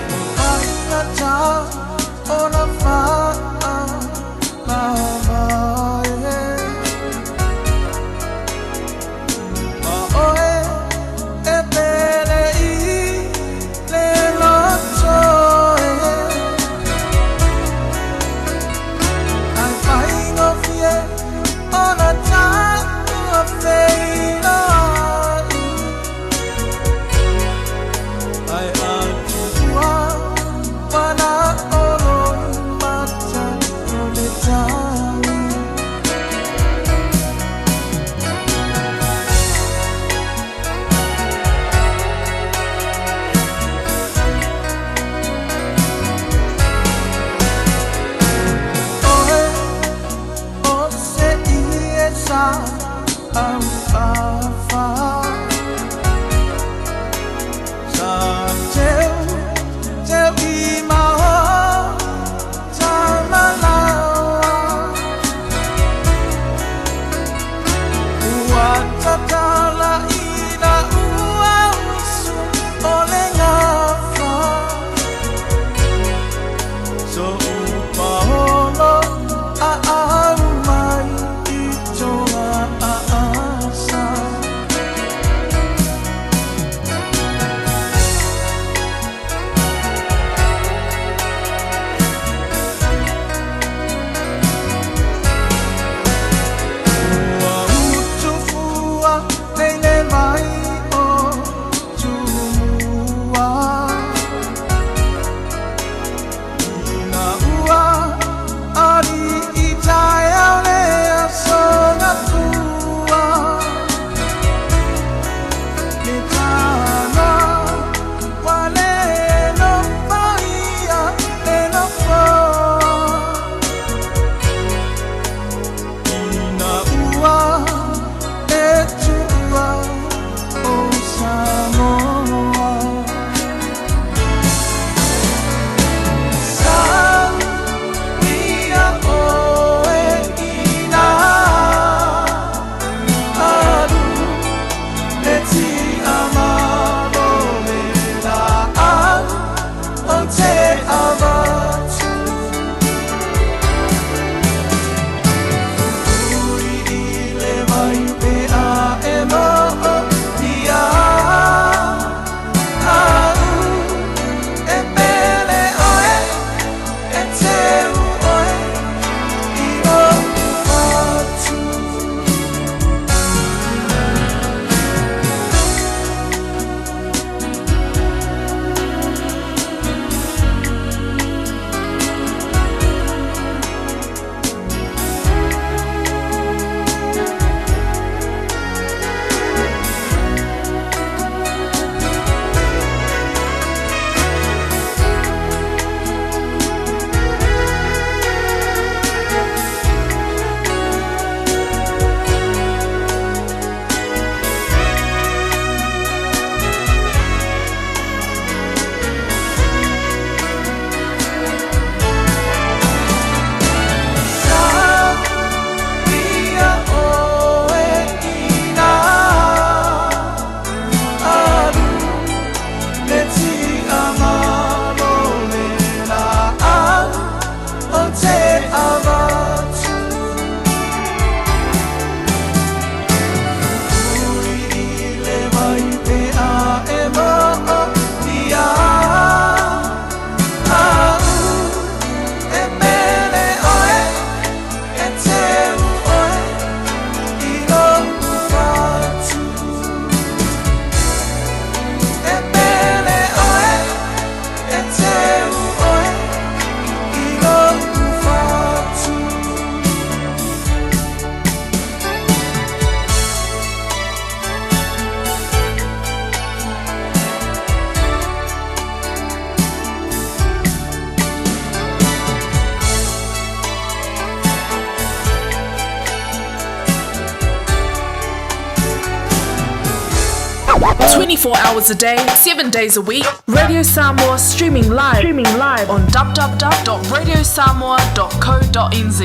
24 hours a day, 7 days a week. Radio Samoa streaming live, streaming live on www.radiosamoa.co.nz.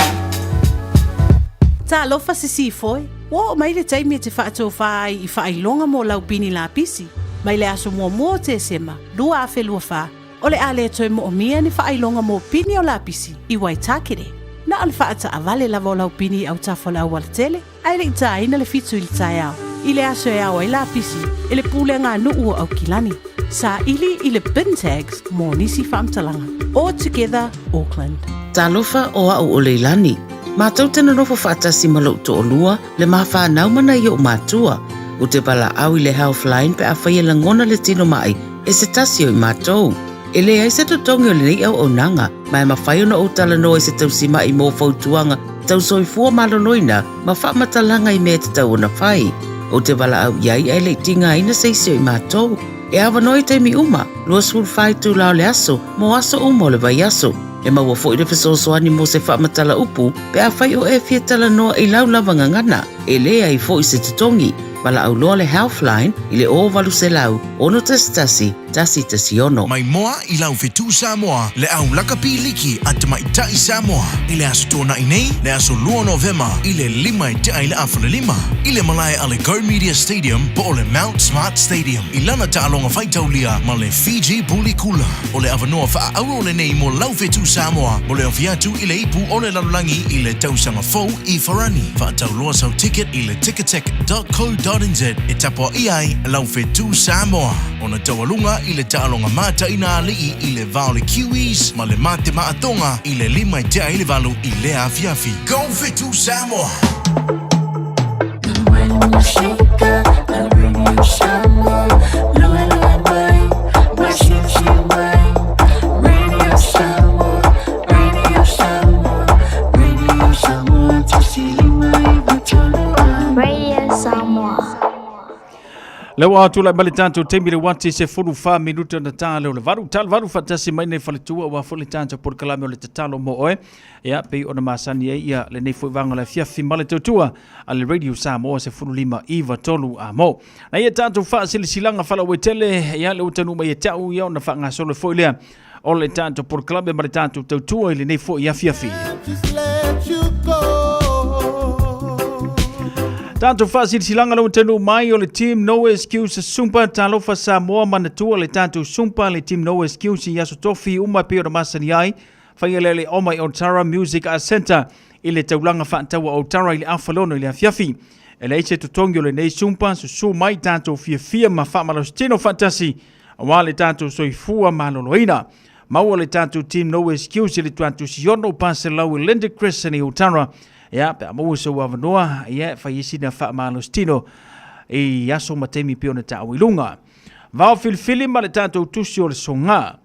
Talofa Sisifo e, ua oo mai le taimi e te faatofā ai i faailoga mo lau pini lapisi. Mai le aso muamua o Tesema, 2024, o le a le toe moomia ni faailoga mo pini o lapisi i Waitakere. Na o le faataavale lava o lau pini i autafa o le aualatele, ae le i tāina le fitu i le taeao, i le aso e ao ai lapisi e le pulega a nuu o Aukilani. Saili i le bin tags mo nisi faamatalaga. All Together Auckland. Talofa o au o Leilani. Matou te nonofo faatasi ma lou toalua, le ma fanau ma nai ou matua. Ou te valaau i le Healthline pe afai e lagona le tino mai e se tasi o i matou. E leai se totogi o lenei auaunaga, ma e mafai ona ou talanoa i se tausima'i mo fautuaga tau soifua maloloina ma faamatalaga i mea e tatau ona fai. Ou te valaau i ai ae le i tigaina se isi o i matou. E avanoa i taimi uma, 24 itula o le aso, mo aso uma o le vaiaso. E maua foi le fesoasoani mo se faamatala upu pe afai o e fia talanoa i lau lava gagana. E leai foi se totogi. Valaau loa le Healthline i le 0800 611 116. Mai moa i lau fetu Samoa, le au lakapi liki a tamaitai Samoa i le Aso Toonai nei, le aso 2 Novema i le 5 e tea i le afa le lima, i le malae a le Go Media Stadium po o le Mount Smart Stadium i lana taaloga faitaulia ma le Fiji Buli Kula. O le avanoa faaauro lenei mo lau fetu Samoa mo le ofi atu i le ipu o le lalolagi i le tausaga fou i Farani. Faatauloa sau ticket i le ticketek.co.nz e tapuaia ai lau fetu Samoa. Ona taualuga i le taaloga mataina alii i le va o le Kiwis ma le mate maatoga i le 5 e tea i le 8 i lea afiafi. Go Fetu Samoa! Radio Samoa. Le ua tulai mai le tatou taimi le uati se fulu wha minuta na tā leo le varu. Talo varu whatasi mai nei faletua ua fo le tatou polokalame o le tatalo mo oe. Ia, pei ona masani ai ia lenei foi vaega o le afiafi ma le tautua a le Radio Samoa 15 9 3 a mo. Na ia tatou faasilasilaga faalauaitele, ia le ua taunuu mai ia te au ia ona faagasolo foi lea o le tatou polokalame ma le tatou tautua i lenei foi afiafi. Tatou faasilasilaga le ua taunuu mai o le Team No Excuse Sumpa Talofa Samoa manatua le tatou Sumpa le Team No Excuse i aso tofi uma e pei ona masani ai Faia lea le Oma i Otara Music Arts Centre i le taulaga faataua o Otara i le afalono i le afiafi. E leai se totogi o lenei sumpa, susu mai tatou fiafia ma faamalositino faatasi aua le tatou soifua maloloina. Maua le tatou Team No Excuse i le tuatusi ono paselau i Linda Crescent i Otara. Ia, pe a maua sou avanoa, ia, fai ai sina faamalositino i aso ma taimi pei ona taua i luga. Vao filifili ma le tatou tusi o le soga.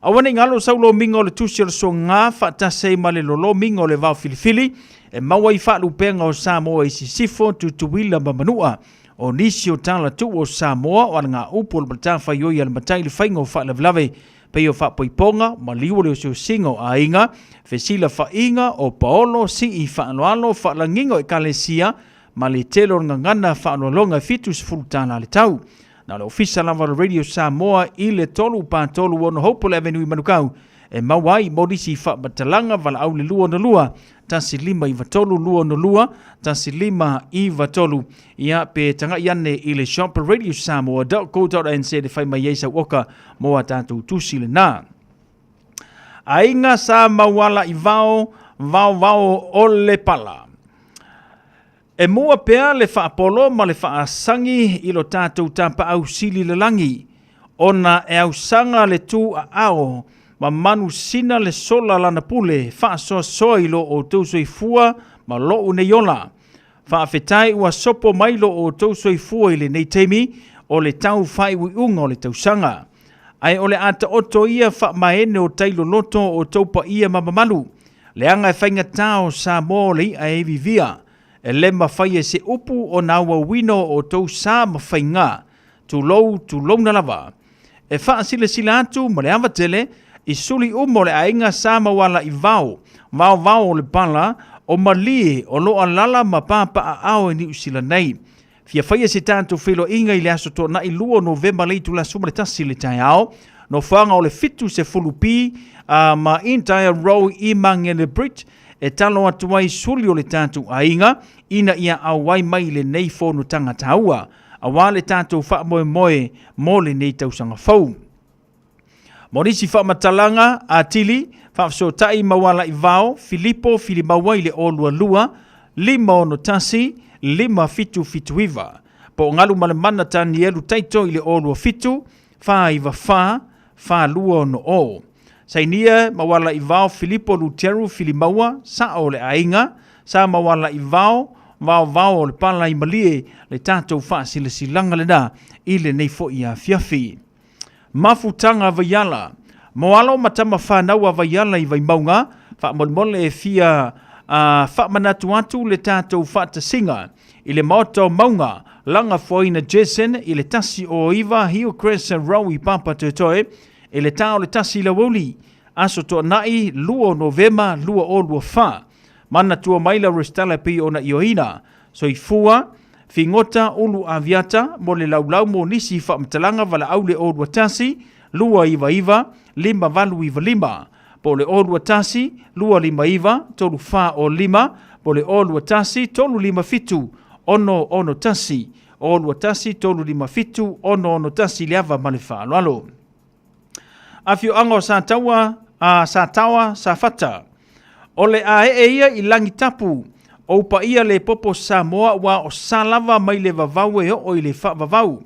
Aua ne i galo sau lomiga o le tusi o le soga faatasi ai ma le lolomiga o le vao filifili e maua ai faalupega o Samoa i Sisifo, Tutuila ma Manua. O nisi o tala tuu o Samoa o alagaupu o le matafaioi a le matai i le faiga o faalavelave pei o faapoipoga, maliu o le osiosiga o aiga, fesilafaiga o paolo, sii faaaloalo, faalagiga o ekalesia ma le tele o le gagana faaaloaloga e 70 tala le tau. Na o le ofisa lava o le Radio Samoa i le 3 pa 3 6 Hopewell Avenue i Manukau e maua ai mo nisi faamatalaga valaau le 262 1593 262 1593 ia pe tagai ane i le shop radiosamoa.co.nz e fai mai ai sau oka mo a tatou tusi lena. Aiga sa mauala i vao, vao vao o le pala. E mua pea le faapolo ma le faasagi i lo tatou tapaau sili lalagi, ona e ausaga le tu aao ma manusina le sola lana pule faasoasoa i lo outou soifua ma lou nei ola. Faafetai ua sopo mai lo outou soifua i lenei taimi o le tau faaiuiuga o le tausaga. Ae o le a taoto ia faamaene o tai loloto o outou paia ma mamalu, leaga e faigata o Samoa o le i'a e vivia, e le mafai e se upu ona auauina o outou sa ma faiga, tulou tulouna lava. E faasilasila atu ma le ava tele i suli uma o le aiga sa mauala i vao, vaovao o le pala, o malie o lo o alaala ma papaaao i Niu Sila nei. Fia faia se tatou feiloaiga i le aso Toonai 2 o Novema le itula 11 i le taeao, nofoaga o le 70B ma Entire Row i Mangere Bridge, e talo atu ai suli o le tatou aiga ina ia auai mai i lenei fonotaga taua, aua le tatou faamoemoe mo lenei tausaga fou. Mo nisi faamatalaga atili, faafesootai Maualaivao Filipo Filimaua i le 022 561 5779 po o Galumalemana Tanielu Taito i le 027 494 4260. Sainia Maualaivao Filipo Luteru Filimaua, Sao o le Aiga, Sa Maualaivao Vaovao o le Pala i Malie le tatou faasilasilaga lena i lenei foi afiafi. Mafutaga Vaiala. Mo alo ma tama fanau a Vaiala i Vaimauga, faamolemole e fia faamanatu atu le tatou faatasiga i le Maota o Mauga, Lagafoaina Jason i le 109 Hillcrest Road i Papatoetoe i le ta o le 1 i le aoauli, Aso Toonai 2 o Novema 2024. Manatua mai lau resitala e pei ona ioeina. Soifua, Figota Ulu Aviata mo le laulau mo nisi faamatalaga valaau le 021 299 5895 po o le 021 259 3405 po o le 021 357 661 021 357 661 i le ava ma le faaaloalo. Afioaga o Sataua, a Sataoa, Safata. O le a ee ia i Lagitapu, ou paia le popo Samoa ua o sa lava mai le vavau e oo i le faavavau.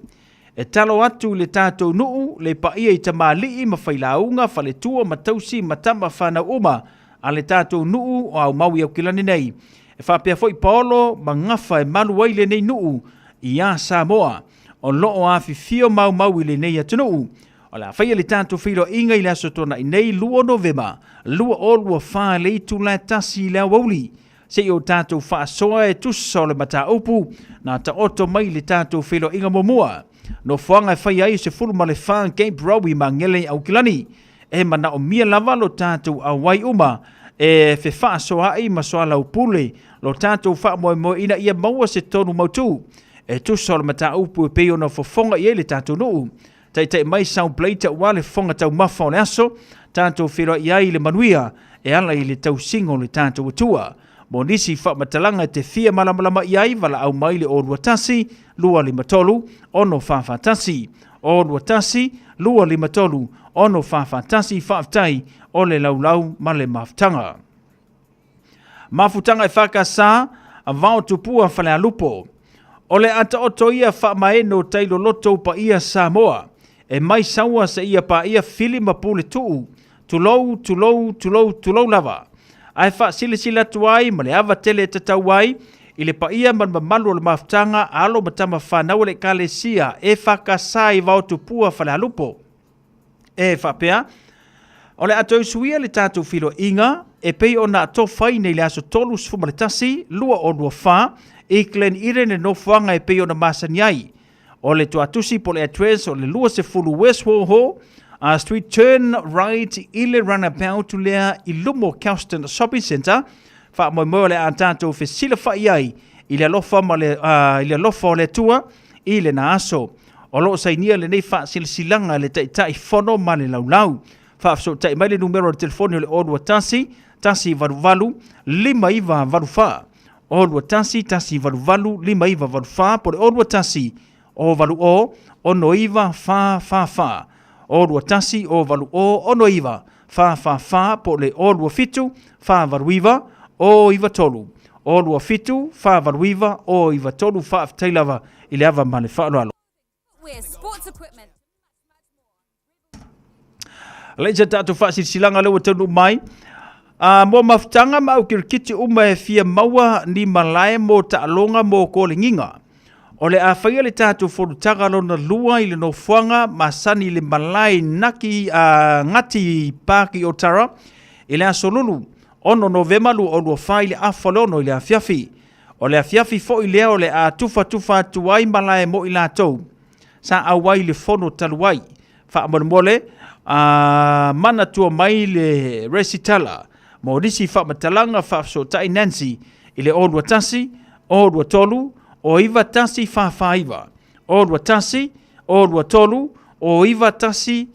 E talo atu i le tatou nuu le paia i tamalii ma failauga, faletua ma tausi ma tama fanau uma a le tatou nuu o Aumau i Aukilani nei. E faapea foi paolo ma gafa e malu ai lenei nuu iā Samoa o lo o afifio maumau i lenei atunuu. O le a faia le tatou feiloaiga i le Aso Toonai nei 2 o Novema 2024 i le itula e 1 i le aoauli. Se i o tatou faasoa e tusa o le mataupu na taoto mai i le tatou feiloaiga muamua. Nofoaga e faia ai 14 Cape Row i Magele i Aukilani. E manaomia lava lo tatou auai uma e fefaasoaai ma soalaupule lo tatou faamoemoe ina ia maua se tonu mautu e tusa o le mataupu e pei ona fofoga i ai le tatou nuu. Taitai mai South Plate aua le fofoga taumafa o le aso, tatou feiloai ai i le manuia e ala i le tausiga o le tatou Atua. Mo nisi faamatalaga e te fia malamalama i ai, valaau mai le 021 253 6441. 021 253 6441 Faafetai o le laulau ma le mafutaga. Mafutaga e FKS, Vao Tupua Falealupo. O le a taoto ia faamaeno tai loloto paia Samoa. E mai saua seia paia fili ma pule tuu. Tulou, tulou, tulou, tulou lava. Ae faasilasila atu ai ma le ava tele e tatau ai i le paia ma le mamalu o le mafutaga a alo ma tama fanau a le Ekalesia EFKS i Vao Tupua Falealupo. E faapea, o le a toe suia le tatou feiloaiga e pei ona atofaina i le aso 31, 2024 i Glen Eden le nofoaga e pei ona masani ai. O le tuatusi po o le address o le 20 West Wall Hall, Street Turn Right i le runabout lea i luma o Kelston Shopping Centre. Faamoemoe o le a tatou fesilafai ai i le alofa ma le, i le alofa o le Atua i lena aso. O lo o sainia lenei faasilasilaga e le Taitai Fono ma le Laulau. Faafesootai mai le numera o le telefoni o le 021 188 5984. 021 188 5984 po o le 021 080 6944. 021 080 6944 po o le 027 489 093. 027 489 093. Faafetai lava i le ava ma le faaaloalo. Lei se tatou faasilasilaga lea ua taunuu mai. Mo mafutaga ma au kirikiti uma e fia maua ni malae mo taaloga mo kolegiga. O le a faia le tatou fonotaga lona lua i le nofoaga masani i le malae naki Ngati Park i Otara i le aso Lulu 6 Novema 2024 i le afa o le 6 i le afiafi. O le afiafi foi lea o le a tufatufa atu ai malae mo i latou sa auai i le fono talu ai. Faamolemole, a manatua mai le resitala mo nisi faamatalaga faafesootai Nancy i le 021 023 o 9149 o 21 o 23 o 91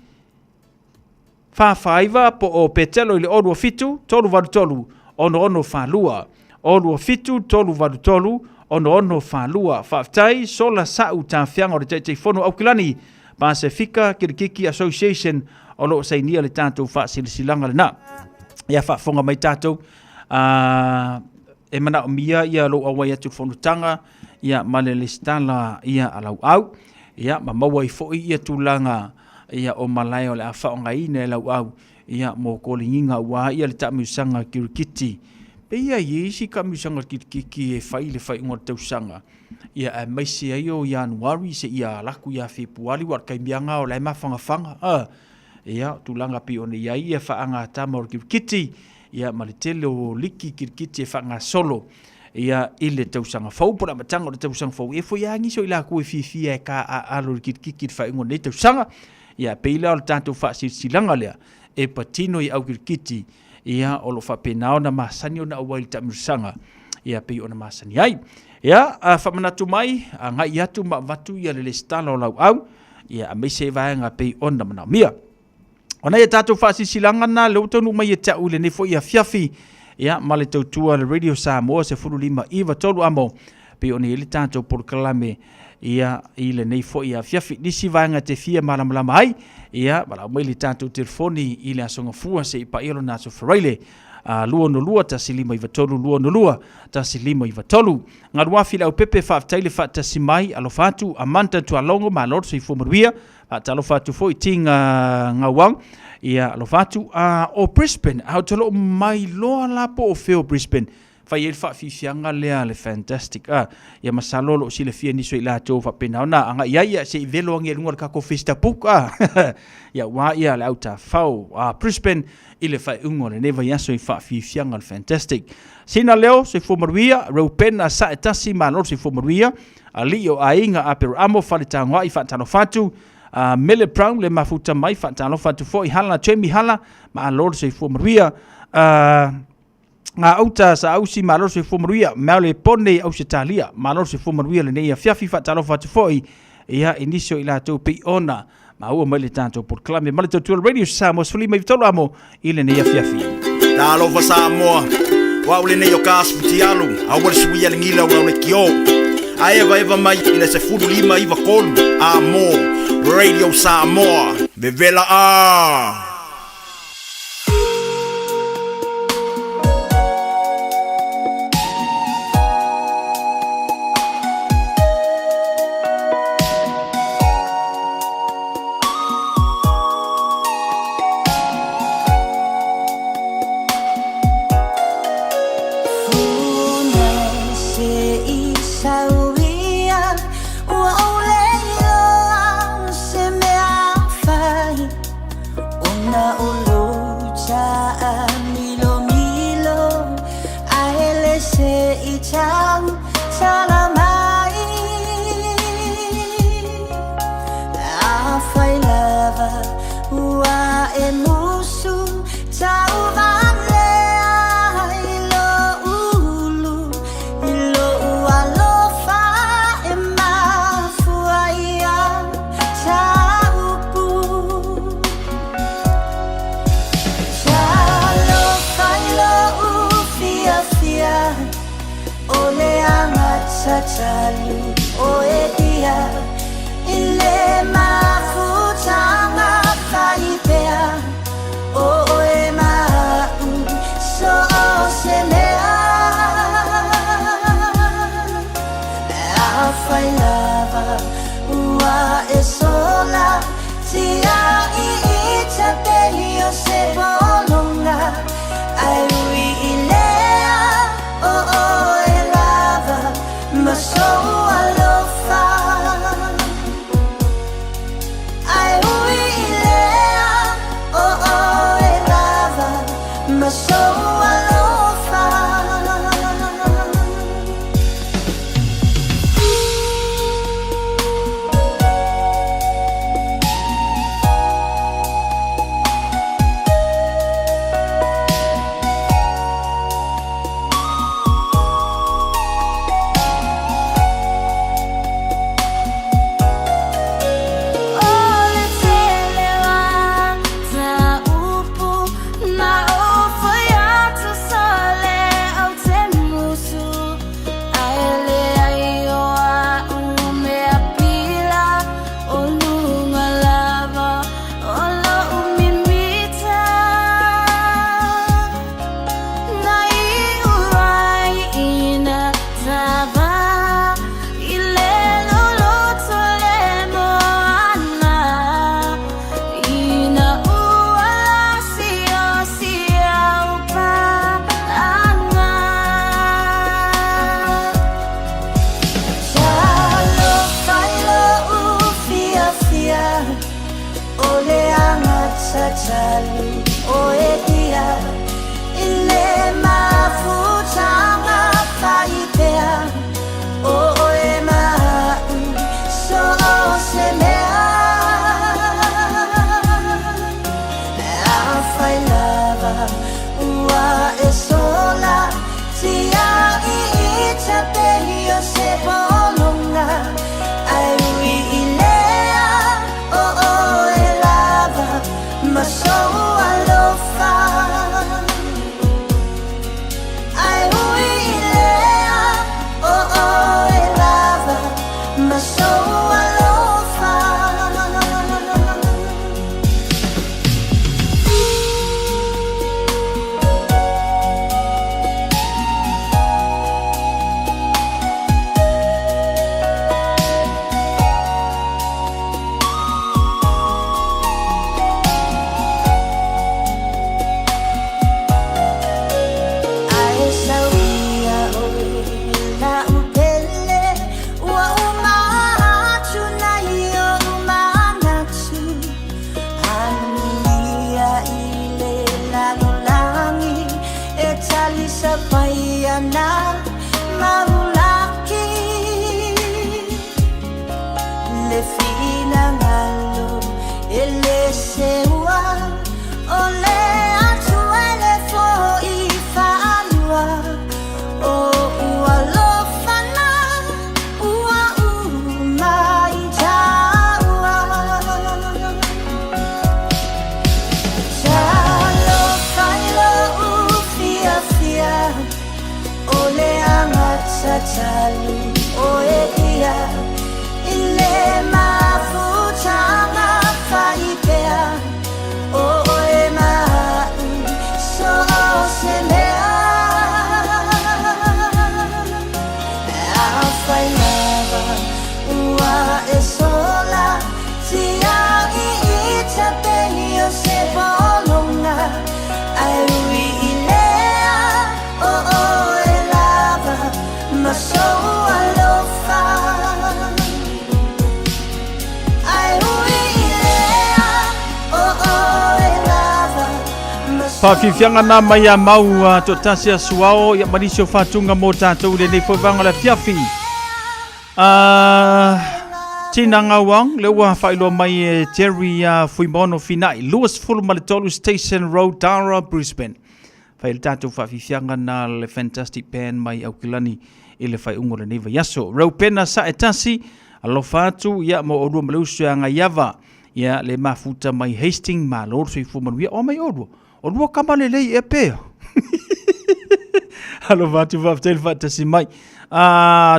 49 po o Petelo i le 027 383 6642. 027 383 6642. Faafetai sola sa'u tafiaga o le Taitaifono Aukilani Pasefika Kirikiki Association o lo o sainia le tatou faasilasilaga lena. Ia faafofoga mai tatou e manaomia ia lou auai atu i le fonotaga ia ma le lesitala ia a lauau ia ma maua ai foi ia tulaga ia o malae o le a faaaogaina e lauau ia mo koligiga aua ia le taamilosaga kirikiti. Pei e i ai isi taamilosaga kirikiti e fai i le faaiuga o le tausaga, ia aemaise ai o Ianuari seia alu atu ia Fepuari aua o le taimi lava lena o la e mafanafana a. Ia, o tulaga pei ona i ai ia faagatama o le kirikiti ia ma le tele o liki kirikiti e faagasolo ia i le tausaga fou po o le amataga o le tausaga fou. E foi lava nisi o i latou e fiafia e taaalo i le kirikiti i le faaiuga o lenei tausaga. Ia, pei la o le tatou faasilasilaga lea e patino i au kirikiti, ia, o lo o faapena ona masani ona auai i le taamilosaga, ia, pei ona masani ai. Ia, a faamanatu mai, agai atu ma avatu ia le lesitala o lauau, ia, aemaise vaega pei ona manaomia. O nai a tatou faasilasilaga na, lea ua taunuu mai ia te au i lenei foi afiafi, ia, ma le tautua a le Radio Samoa 15 9 3 amo, pei ona i ai le tatou polokalame ia i lenei foi afiafi. Nisi vaega te fia malamalama ai, ia, valaau mai le tatou telefoni i le Aso Gafua seia paia lona Aso Faraile, 262 1593 262 1593. Galuafi le aupepe, faafetai le faatasi mai, alofa atu, Amanda Tualogo, malo le soifua manuia. Faatalofa atu foi Tinga Gauang, ia alofa atu. O Brisbane, a ou te loo mailoa la po o fea o Brisbane, fai ai le faafiafiaga lea le Fantastic. Ia masalo o lo o silafia nisi o i latou faapena ona agai i ai, ia se i velo agi i luga o le tatou Facebook. Ia aua ia le autafao a Brisbane i le faaiuga o lenei vaiaso i faafiafiaga o le Fantastic. Sina leo, soifua manuia, Reupena Saetasi, malo le soifua manuia. Alii o aiga Aperamo, Faletagoai, faatalofa atu. Mele Brown le mafuta mai, faatalofa atu foi. Hala Jamie Hala, malo le soifua manuia. Gauta Saausi, malo le soifua manuia. Maole Pone i Ausetalia, malo le soifua manuia lenei afiafi, faatalofa atu foi ia i nisi o i latou pei ona maua mai le tatou polokalame ma le tautua Radio Samoa 15 amo i lenei afiafi. Talofa Samoa, o au lenei o Kas Futialu, aua le suia le gila ua le kio. A eva eva mai i le 15 93 a mo Radio Samoa. Vevela a! sou alofa Ai ui i lea o oe lava Ma sou alofa. Ae sau ia oe la upele ua uma atu nei oʻu manatu Anuia i le lalolagi e talisapaia na maulaki Le finagalo e lē seua o le Atua e lē foʻi faalua Oʻu alofa na ua uma i tāua Talofa i loʻu fiafia O le agatatalu oe ia I le mafutaga faipea O oe ma aʻu so o se mea Afai lava ua e sola Tiaʻi ita pei o se pologa Ae ui i lea o oe lava Ma sou alofa Ae ui i lea o oe lava Ma Faafiafiaga na mai ia mau toatasi a Suao ia ma nisi o faatuga mo tatou i lenei foi vaega o le afiafi. Tina Gauang, lea ua faailoa mai e Jerry Fuimaono Finai, 23 Station Road, Tara, Brisbane. Fai le tatou faafiafiaga na le Fantastic Band mai Aukilani i le faaiuga o lenei vaiaso. Raupena Saetasi, alofa atu ia mo olua ma le uso ia Gaiava. Ia le mafuta mai Hastings, malo le soifua manuia. O mai olua, olua kama lelei ea pea. Alofa atu faafetai le faatasi mai.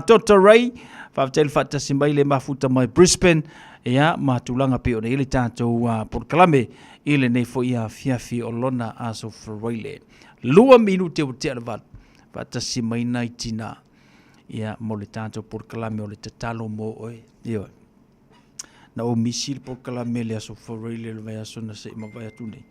Dr. Ray, faafetai le faatasi mai le mafuta mai Brisbane. Ia, ma tulaga pei ona i ai le tatou polokalame i lenei foi afiafi o lona aso Faraile. 2 minute ua tea le 8. Faatasi mai nai tina. Ia, mo le tatou polokalame o le tatalo mo oe. Ioe. Na ou misi le polokalame le aso Faraile le vaiaso na se i mavae atu nei.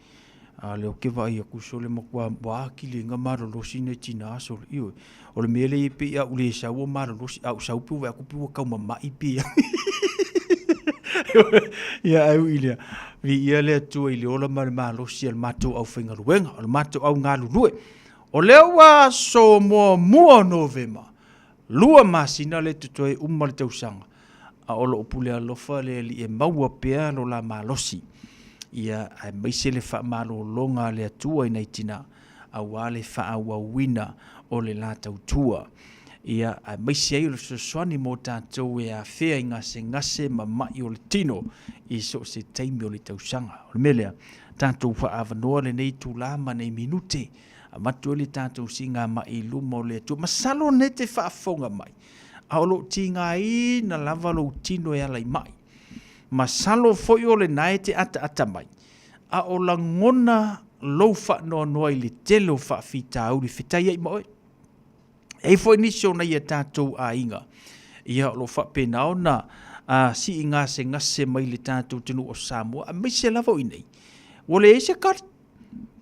A lea ou te vaai atu sole matua ua atili ai na malolosi nai tina sole. Ioe. O le mea lea e pei a ou le sau ua malolosi, a ou sau pe ua vaai atu pe ua taumamai pe a. Ia ae ui i lea, viia le Atua i le ola ma le malosi a le matou aufaigaluega, o le matou au galulue. O lea ua aso muamua o Novema, 2 masina lea totoe uma le tausaga, a o loo pule alofa le Alii e maua pea lo la malosi, ia aemaise le faamalologa a le Atua i nai tina, aua le faaauauina o le la tautua. Ia aemaise ai o le fesoasoani mo tatou e afea i gasegase ma mai o le tino i so o se taimi o le tausaga. O le mea lea, tatou faaavanoa lenei itula ma nei minute, avatu ai le tatou siigamai i luma o le Atua. Masalo nei te faafofoga mai, a o loo tigaina lava lou tino e ala i mai. Masalo foi o lena e te ataata mai, a o lagona lou faanoanoa i le tele o faafitauli fetai ai ma oe. E i ai foi nisi o nai a tatou aiga, ia o lo o faapena ona sii gasegase mai le tatou atunuu o Samoa, aemaise lava o i inei, ua leai se kali.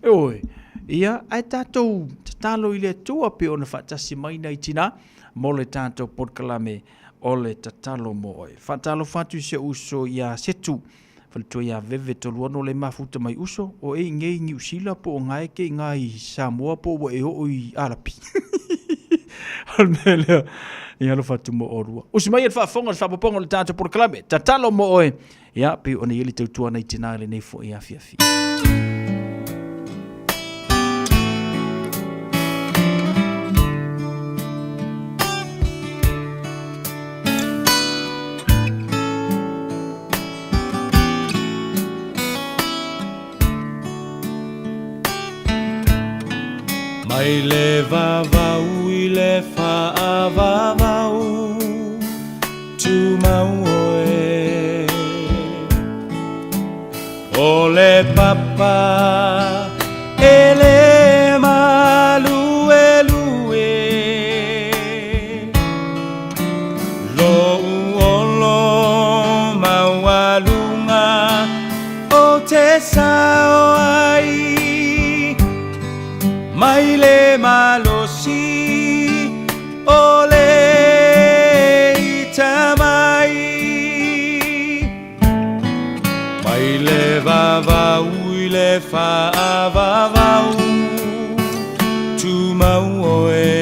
Ioe, ia, ae tatou tatalo i le Atua pei ona faatasi mai nai tina mo le tatou polokalame o le tatalo mo oe. Faatalofa atu i si ou uso ia Setu, faletua ia Veve Toluano le mafuta mai uso, o e i nei i Niu Sila po o gae ke i ngā i Samoa po ua e oo i Alapi. O le mea lea, ia alofa atu mo olua. Usi mai e le faafofoga le faapopoga o le tatou polokalame, tatalo mo oe. Ia, pei ona i ai le tautua nei tina i lenei foi afiafi. Mai le vavau i le faavavau Tumau oe O le papa e le maluelue Lou olo maualuga o te sao ai Mai le malosi o le ita mai Mai le vavau i le faavavau Tumau oe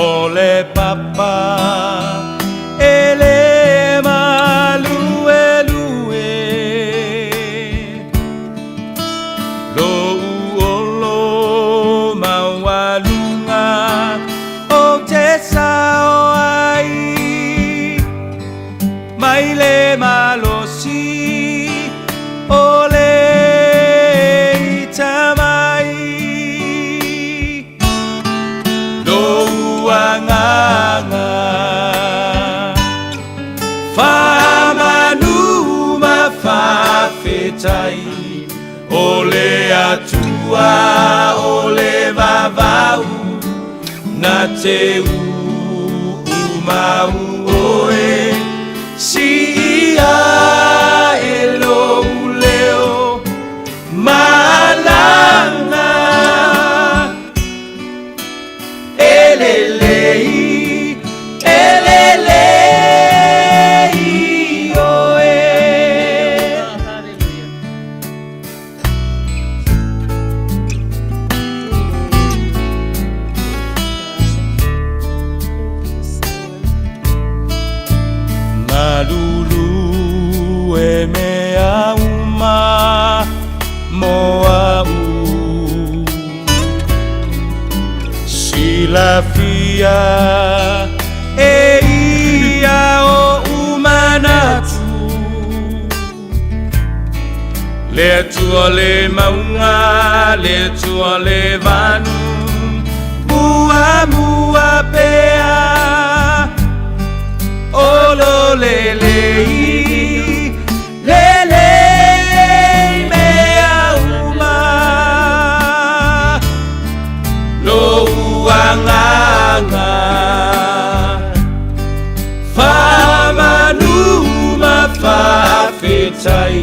O le papa e le maluelue Lou olo maualuga o te sao ai Mai le malosi o le ita mai Lou agaga Faamanu ma faafetai O le Atua o le vavau Na te uumau oe Siia e lou leo malaga E lelei, e lelei oe. Malulu e mea uma mo a'u Silafia e ia oʻu manatu Le Atua le mauga, le Atua le vanu Muamua pea O lo lelei, lelei mea uma Lou agaga Faamanu ma faafetai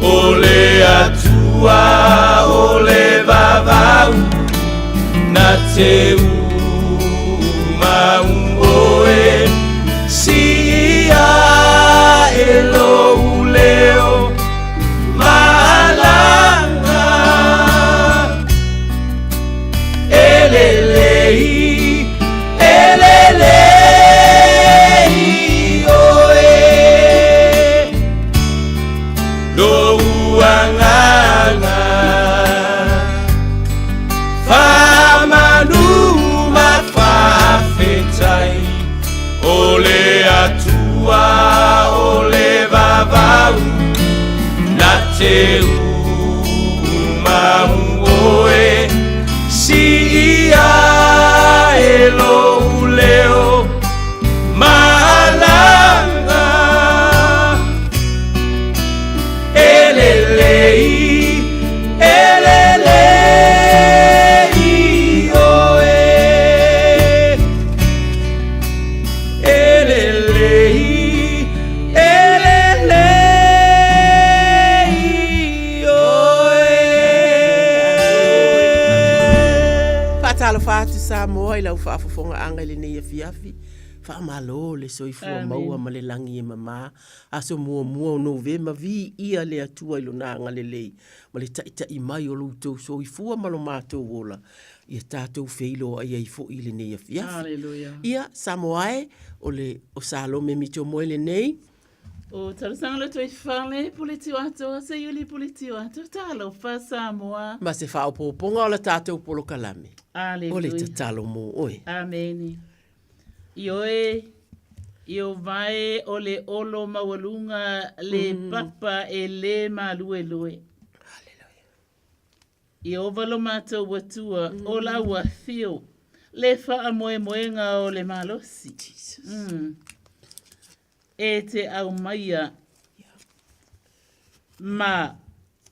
O le Atua o le vavau Na te uumau oe Siia e lou leo malaga E lelei, e lelei oe Lou agaga Faamanu ma faafetai O le Atua o le vavau Na te uumau oe Siia e lou leo malaga E lelei, e lelei oe E lelei, e lelei oe. Faatalofa atu Samoa i lau faafofogaaga i lenei afiafi. Faamalo le soifua maua ma le lagi e mama. Aso muamua o Novema, viia le Atua i Lona agalelei ma le taitai mai o lo outou soifua ma lo matou ola, ia tatou feiloai ai foi i lenei afiafi. Hallelujah. Ia, Samoa e, o le o Salome Mitomoe lenei. O Talosaga Lotoifale, Pule Tioato, Seiuli Pule Tioato, Talofa Samoa. Ma se faaopoopoga o la tatou polokalame. Hallelujah. O le tatalo mo oe. Amene. Ioe, Ieova e, o le olo maualuga le papa e le maluelue. Ieova lo matou Atua, o lau afio, le faamoemoega o le malosi. Mm. E te aumaia ma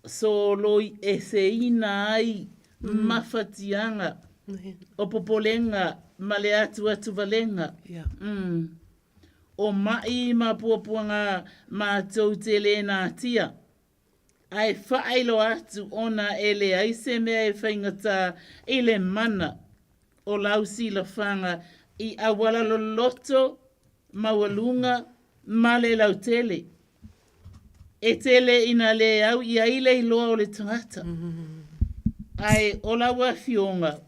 soloi eseina ai mafatiaga o popolega ma le atuatuvalega. Mm. O maʻi ma puapuaga matou te le natia. Ae faailoa atu ona e leai se mea e faigata i le mana o lau silafaga i auala loloto, maualuga, ma le lautele. E tele ina le au i ai le iloa o le tagata. Ae o lau Afioga,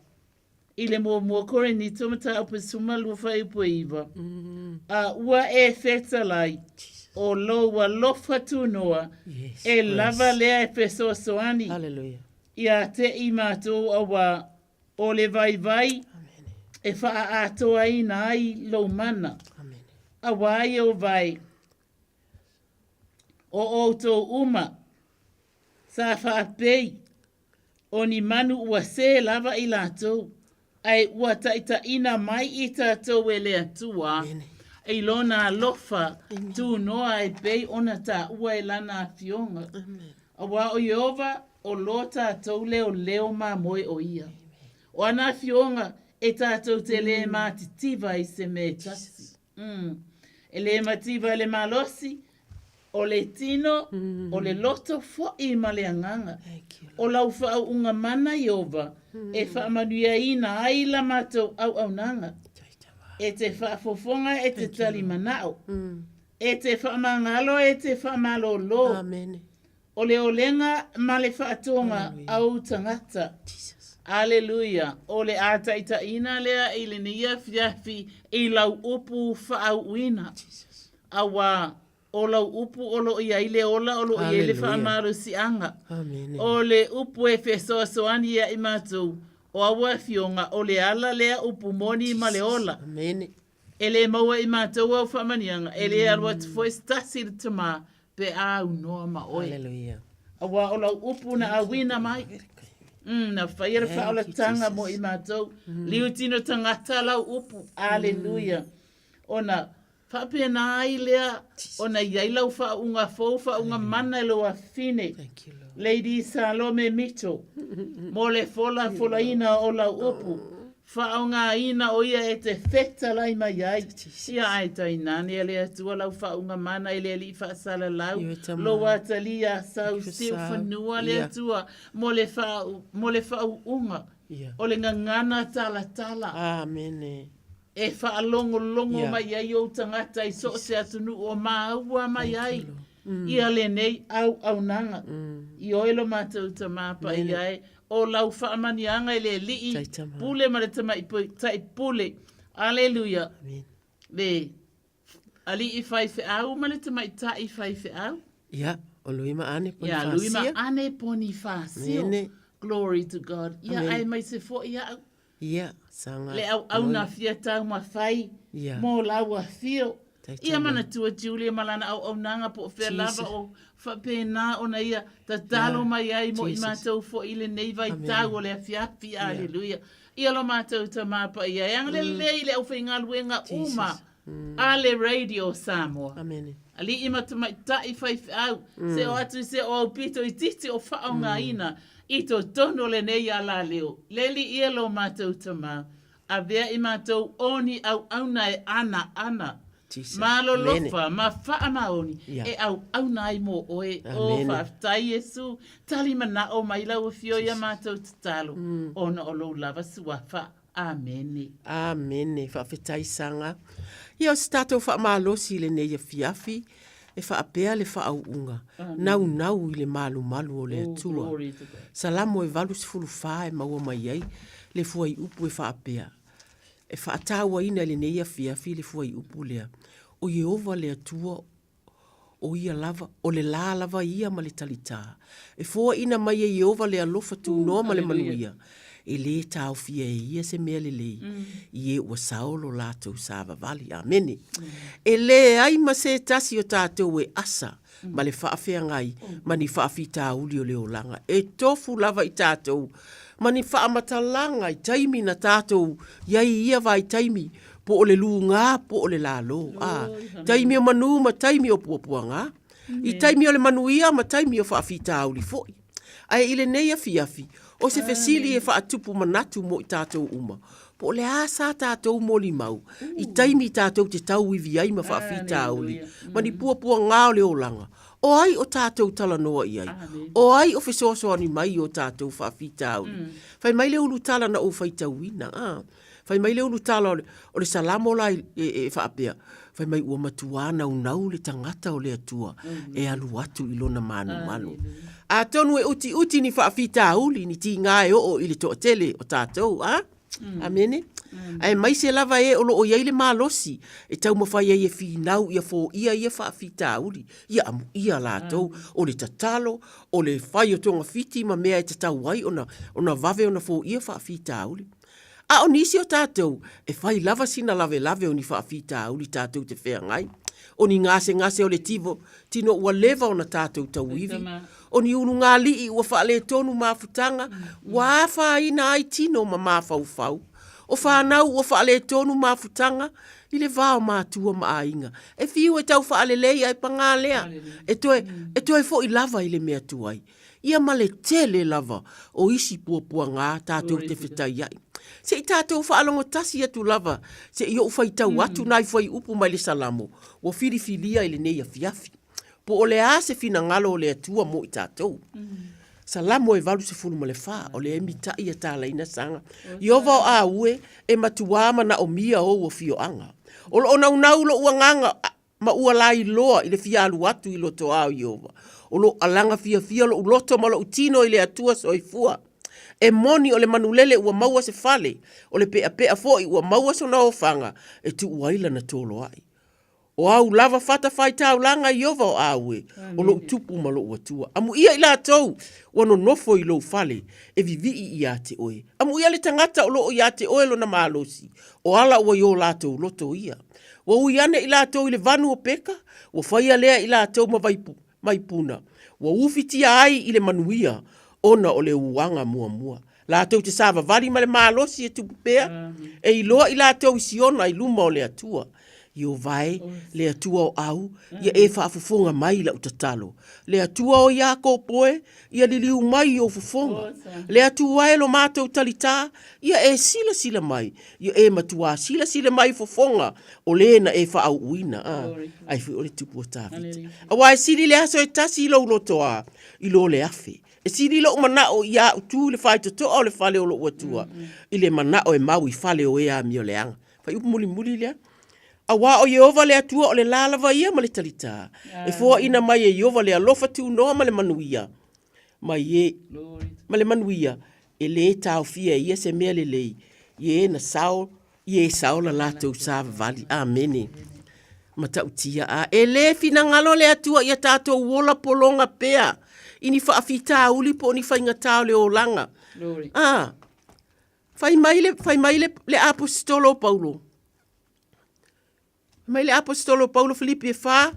i le muamua Korinito mataupu 12 fuaiupu 9, a ua e fetalai o lou alofa tunoa e lava lea e fesoasoani ia te i matou auā o le vaivai e faaatoaina ai lou mana, auā Ieova e, o outou uma sa faapei O ni manu ua sē lava i latou, ae ua taitaina mai i tatou e le Atua i Lona alofa tunoa e pei ona taua e Lana Afioga. Auā o Ieova o lo tatou leoleo mamoe o Ia. O ana Afioga e tatou te lē matitiva i se mea e tasi. E lē mativa i le malosi, O le tino, o le loto foʻi ma le agaga. O lau faauuga mana, Ieova, e faamanuiaina ai la matou auaunaga. E te faafofoga, e te tali manao. E te faamagalo, e te faamalōlō. O le olega ma le faatoga a ou tagata. Aleluia! O le a taitaiina lea i lenei afiafi i lau upu faauuina. Auā, o lau upu o lo o i ai le ola, o lo o i ai le faamalosiaga. O le upu e fesoasoani ia i matou, o aua afioga, o le ala lea upu moni ma le ola. E le maua i matou au faamaniaga, e le alu atu foi se tasi i le Tama, pe a aunoa ma oe. Auā, o lau upu na auina mai, na faia le faaolataga mo i matou, liu tino tagata lau upu. Aleluia. Ona Faapena ai lea ona i ai lau faauuga fou, faauuga mana e lou afafine, Lady Salome Mitchell, mo le folafolaina o lau upu, faaaogaina o ia e te fetalai mai ai. Ia ae tainane e le Atua lau faauuga mana i le Alii faasalalau, lou atalia sau siufanua le Atua mo le mo le faauuga o le gagana talatala. Amene. E faalogologo mai ai ou tagata i so o se atunuu o māua mai ai ia lenei auaunaga. I oe lo matou Tama Paia e, o lau faamaniaga i le Alii Pule ma le Tamaitai Pule. Aleluia. Le Alii faifeau ma le Tamaitai faifeau. Ia, o Lui ma Ane Ia, Lui ma Ane Ponifasio. Glory to God. Ia, aemaise foi au. Ia, saga. Le auauna fia taumafai Ia. mo lau afio. Taitama. Ia manatua Julia ma lana auaunaga po o fea Jesus. lava o faapena ona ia tatalo Ia. mai ai mo i Jesus. matou foi i lenei vaitau Amene. o le afiafi. Ia. Aleluia. Ia lo matou Tama Paia e agalelei i le aufaigaluega uma Jesus. a le Radio Samoa. Amene. Alii ma tamaitai faifeau, se o atu se o aupito itiiti o faaaogaina i totonu o lenei alaleo. Leli ia lo matou Tama, avea i matou o ni auauna e anaana, Jesus. ma Amene. lolofa ma faamaoni Ia. e auauna ai mo oe. O, Amene. faafetai Iesu, tali manao mai lau Afio ia matou tatalo, ona o lou lava suafa. Amene. Amene. Faafetai Saga. Ia o se tatou faamalosi i lenei afiafi e faapea le faauuga, naunau i le malumalu o le Atua. Salamo e 84 e maua mai ai le fuaiupu e faapea, E faatauaina i lenei afiafi le fuaiupu lea, O Ieova le Atua O ia lava, o le lā lava ia ma le talitā. E foaina mai e Ieova le alofa tunoa ma le manuia. E lē taofia e ia se mea lelei, i e ua sao lo latou savavali. Amene. E leai ma se tasi o tatou e asa ma le faafeagai ma ni faafitauli o le olaga. E tofu lava i tatou ma ni faamatalaga i taimi na tatou i ai i ia vaitaimi, po o le lugā po o le lalō, ā, taimi o manū ma taimi o puapuagā, i taimi o le manuia ma taimi o faafitauli foi. Ae i lenei afiafi, o se fesili e faatupu manatu mo i tatou uma, po o le a sa tatou molimau i taimi tatou te tauivi ai ma faafitauli ma ni puapuagā o le olaga, o ai o tatou talanoa i ai? O ai o fesoasoani mai i o tatou faafitauli? Fai mai le ulutala na ou faitauina, a. Fai mai le ulutala o le, o le Salamo la e faapea, fai mai ua matuā naunau le tagata o le Atua e alu atu i lona manumanu. Atonu e utiuti ni faafitauli, ni tigā e oo i le toatele o tatou, a? Amene? Aemaise lava e o lo o i ai le malosi e taumafai ai e finau ia foia ia faafitauli, ia amuia latou, o le tatalo, o le fai o togafiti ma mea e tatau ai ona vave ona foia faafitauli. A o nisi o tatou, e fai lava sina lavelave o ni faafitauli tatou te feagai, o ni gasegase o le tivo, tino ua leva ona tatou tauivi, o ni ulugalii ua faaletonu mafutaga, ua afaina ai tino ma mafaufau, o fanau ua faaletonu mafutaga i le va o matua ma aiga. E fiu e tau faalelei ae pagā lea, e toe, e toe foi lava i le mea tuai. Ia ma le tele lava o isi puapuagā tatou te fetaiaʻi. Se i tatou faalogo tasi atu lava se i ou faitau atu nai fuaiupu mai le Salamo ua filifilia i lenei afiafi. Po o le a se finagalo o le Atua mo i tatou? Salamo e 84, o lea e mitaʻi ia talaina saga. Ieova o āue, e matuā manaomia ou afioaga. O loo naunau loʻu agaga ma ua lailoa i le fia alu atu i lotoā o Ieova. O lou alaga fiafia loʻu loto ma loʻu tino i le Atua soifua. E moni o le manulele ua maua se fale, o le peʻapeʻa foi ua maua sona ofaga e tuu ai lana toloaʻi. O au lava fata faitaulaga Ieova o āue, o loʻu tupu ma loʻu Atua. Amuia i latou ua nonofo i lou fale, e vivii iā te oe. Amuia le tagata o loo iā te oe lona malosi, o ala ua i o latou loto ia. Ua ui ane i latou i le vanu o peka, ua faia lea i latou ma vaipuna, ua ufitia ai i le manuia ona o le uaga muamua. Latou te savavali ma le malosi e tupu pea, e iloa i latou i Siona i luma o le Atua. Ieova e, le Atua o au, ia e faafofoga mai i lau tatalo. Le Atua o Iakopo e, ia liliu mai i ou fofoga. Le Atua e lo matou talitā, ia e silasila mai, ia e matuā silasila mai i fofoga o le na e faaauuina. A, ai foi o le tupu o Tavita. Auā e sili le aso e tasi i lou lotoā, i lo le afe. E sili lou manao ia au tu i le faitotoa o le fale o lou Atua, i le manao e mau i fale o e amioleaga. Fuaiupu mulimuli lea. Auā o Ieova le Atua o le lā lava ia ma le talitā, e foaina mai e Ieova le alofa tunoa ma le manuia, mai e, ma le manuia, e lē taofia e ia se mea lelei, i e na sao, i e sao la latou savavali. Amene. Matautia a e lē finagalo le Atua ia tatou ola pologa pea i ni faafitauli po o ni faigatā o le olaga. A, fai mai le, fai mai le, le Aposetolo o Paulo, Mai le Aposetolo o Paulo Filipi e 4,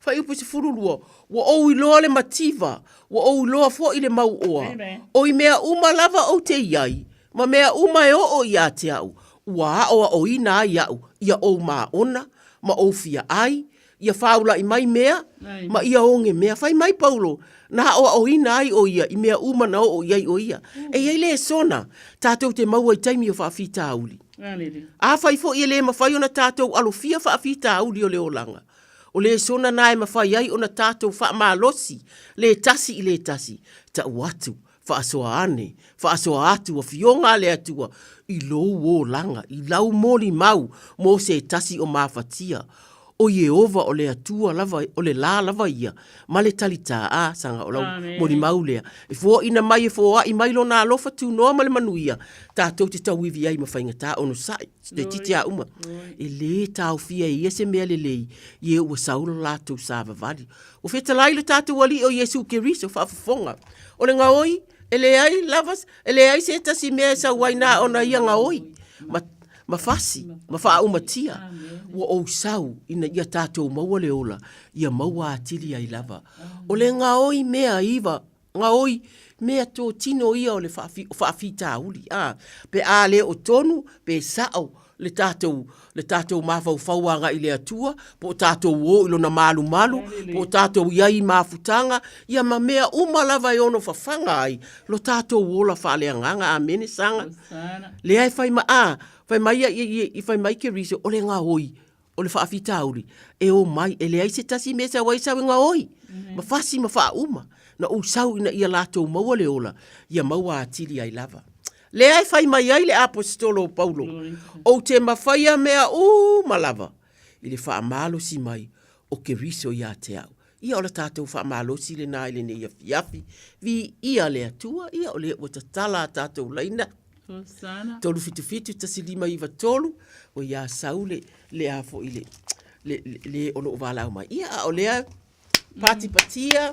fuaiupu 12, ua ou iloa le mativa, ua ou iloa foi le mauoa. O i mea uma lava ou te i ai, ma mea uma e oo ia te au, ua aoaoina ai au ia ou maona, ma ou fia ai, ia faaulaʻi mai mea, ma ia oge mea. Fai mai Paulo, na aoaoina ai ʻo ia i mea uma na oo i ai ʻo ia. E i ai lesona tatou te maua i taimi o faafitauli. Afai foi e le mafai ona tatou alofia faafitauli o le olaga, o lesona na e mafai ai ona tatou faamalosi le tasi i le tasi, tau atu, faasoa ane, faasoa atu afioga a le Atua i lou olaga, i lau molimau mo se tasi o mafatia. O Ieova o le Atua lava, o le lā lava ia, ma le talitā, a, saga o lau molimau lea, e foaina mai e foai mai lona alofa tunoa ma le manuia, tatou te tauivi ai ma faigatā, onosai, toeitiiti a uma. E lē taofia e ia se mea lelei, i e ua sau lo latou savavali. Ua fetalai lo tatou Alii o Iesu Keriso, faafofoga. O le gaoi, E leai lava, e leai se tasi mea e sau ai na ona ia gaoi ma, ma fasi, ma faaumatia. Ua ou sau ina ia tātou maua le ola, ia maua atili ai lava. O le gaoi mea iva, gaoi mea totino ia o le faafitauli, a, pe a le o tonu, pe sao le tatou, le tatou mafaufau agai i le Atua, po o tatou o i Lona malumalu, po o tatou i ai i mafutaga, ia ma mea uma lava e ono fafaga ai lo tatou ola faaleagaga. Amene saga. Lea e fai ma, a, fai mai ia, ia, ia, fai mai Keriso, o le gaoi, o le faafitauli, e o mai, e leai se tasi mea e sau ai sau e gaoi, ma fasi ma faauma, na ou sau ina ia latou maua le ola, ia maua atili ai lava. Lea e fai mai ai le Aposetolo o Paulo, Ou te mafaia mea uma lava i le faamalosi mai o Keriso ia te au. Ia o le tatou faamalosi lena i lenei afiafi. Viia le Atua, ia o lea ua tatala a tatou laina. 377 1593, ua ia Saule le a foi le, le, le, le o loo valaau mai. Ia a o lea patipatia,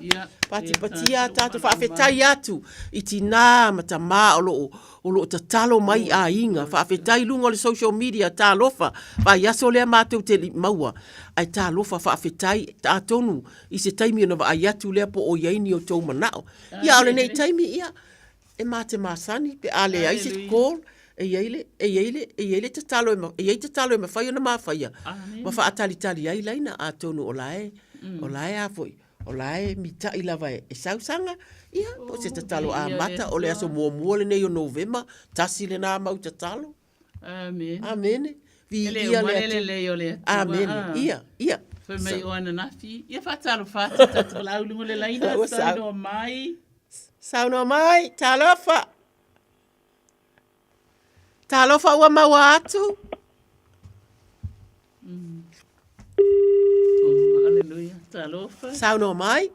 patipatia a tatou faafetai atu i tinā ma tamā o loo, o loo tatalo mai i aiga, faafetai i luga o le social media, talofa, vaiaso lea matou te le i maua, ae talofa faafetai, atonu i se taimi ona vaai atu lea po o i ai ni outou manao. Ia a o lenei taimi, ia, e ma te masani pe a leai se call, e i ai le, e i ai le, e i ai le tatalo e, e i ai tatalo e mafai ona ma faia, ma faatalitali ai laina, atonu o la e, o la e a foi, o la e mitai lava e, e sausaga, ia, po o se tatalo amata, o le aso muamua lenei o Novema, tasi lena mau tatalo. Amene. Amene. E le Viia uma le le Atua. lelei o le Atua. Amene. Ah. Ia, ia. Fai mai o ananafi. Ia faatalofa atu tatou valaau i luga o le laina. Ua sau. Saunoa mai. Saunoa mai, talofa. Talofa ua maua atu. Oh, aleluia. Talofa. Saunoa mai.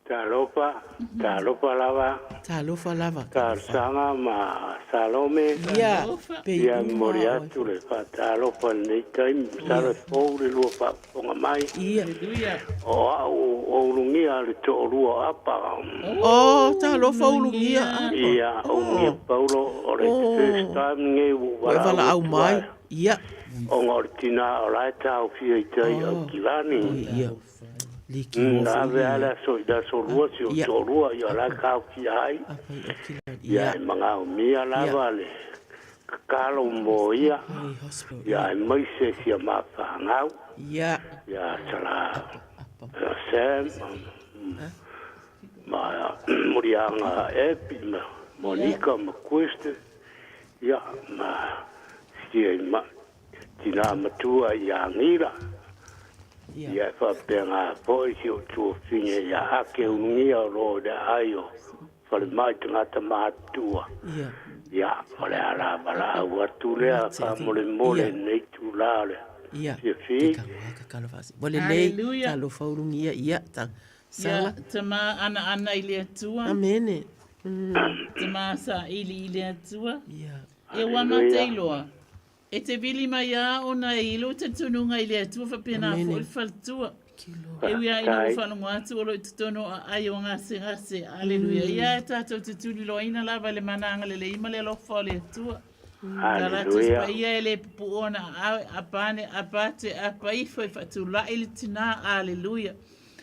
Talofa, talofa lava. Talofa lava. Talosaga ma Salome. Ia, pe Ia uma momoli oe. atu le faatalofa i lenei taimi, masalo e fou le lua faafofoga mai. Ia. O au o Ulugia le toalua o Apa. Oh, talofa Ulugia Apa. Ia, Ulugia Paulo, o le first time lenei ua ou Ua e valaau valaau atu mai. ai. Ia. Ona o le tina o la e taofia i tai Aukilani. Ia. Liki mm, na ave a le aso i le aso lua si o toalua ia la taofia ai. Ia e magaomia lava le tatalo mo ia. Ia aemaise sia mafaagau. Ia. Ia sala Sam ma Muriaga Epi ma Monica ma Quest ia ma sia ma Tinā matua i a Ngila. Ia e faapea foi si o tuafine ia ake unugia o lo le ai o falemai tagata matutua. Ia, o le ala valaau atu lea faamolemole i lenei itulā o le fiafia. Ua lelei, talofa ulugia, ia, ta, Ia, tama anaana i le Atua. Amene. Tama saili i le Atua. Ia. Ia ua mateiloa. E te vili mai a ona e ilo te tunuga i le Atua faapena foi le faletua. E ui a ina ua faalogo atu o lo o i totonu o aai o gasegase. Aleluia. Ia e tatou te tuliloaina lava i le mana agalelei ma le alofa o le Atua. Aleluia. Paia e le pupuʻu ona aao e apane, apate, apaifo e faatulai le tinā. Aleluia.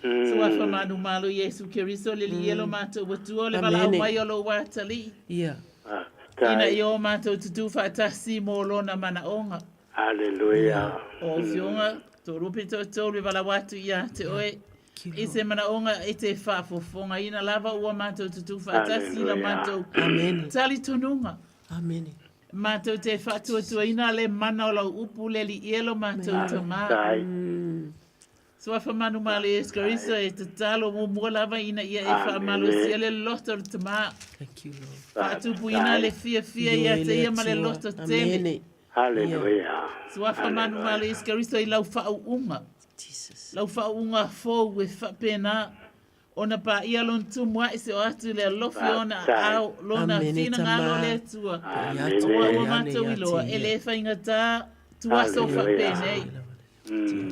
Suafa manumalo Iesu Keriso le Alii e lo matou Atua o le valaau mai o lou atalii. Ia. Ina ia o matou tutū faatasi mo lona manaoga. Aleluia. O Afioga, toalua pe toatolu e valaau atu ia te oe, i se manaoga e te faafofogaina lava ua matou tutū faatasi la matou talitonuga. Amene. Matou te faatuatuaina le mana o lau upu le Alii e lo matou Tama. Suafa manumalo Iesu Keriso e tatalo muamua lava ina ia e faamalosia le loto o le Tama. Thank you, Lord. Faatupuina le fiafia ia te ia ma le loto tele. Hallelujah. Suafa manumalo Iesu Keriso i lau faauuga. Jesus. Lau faauuga fou e faapena ona paia lona tumu ae se o atu le alofi ona aao lona finagalo o le Atua. Aua ua matou iloa e le faigata tuaso faapenei.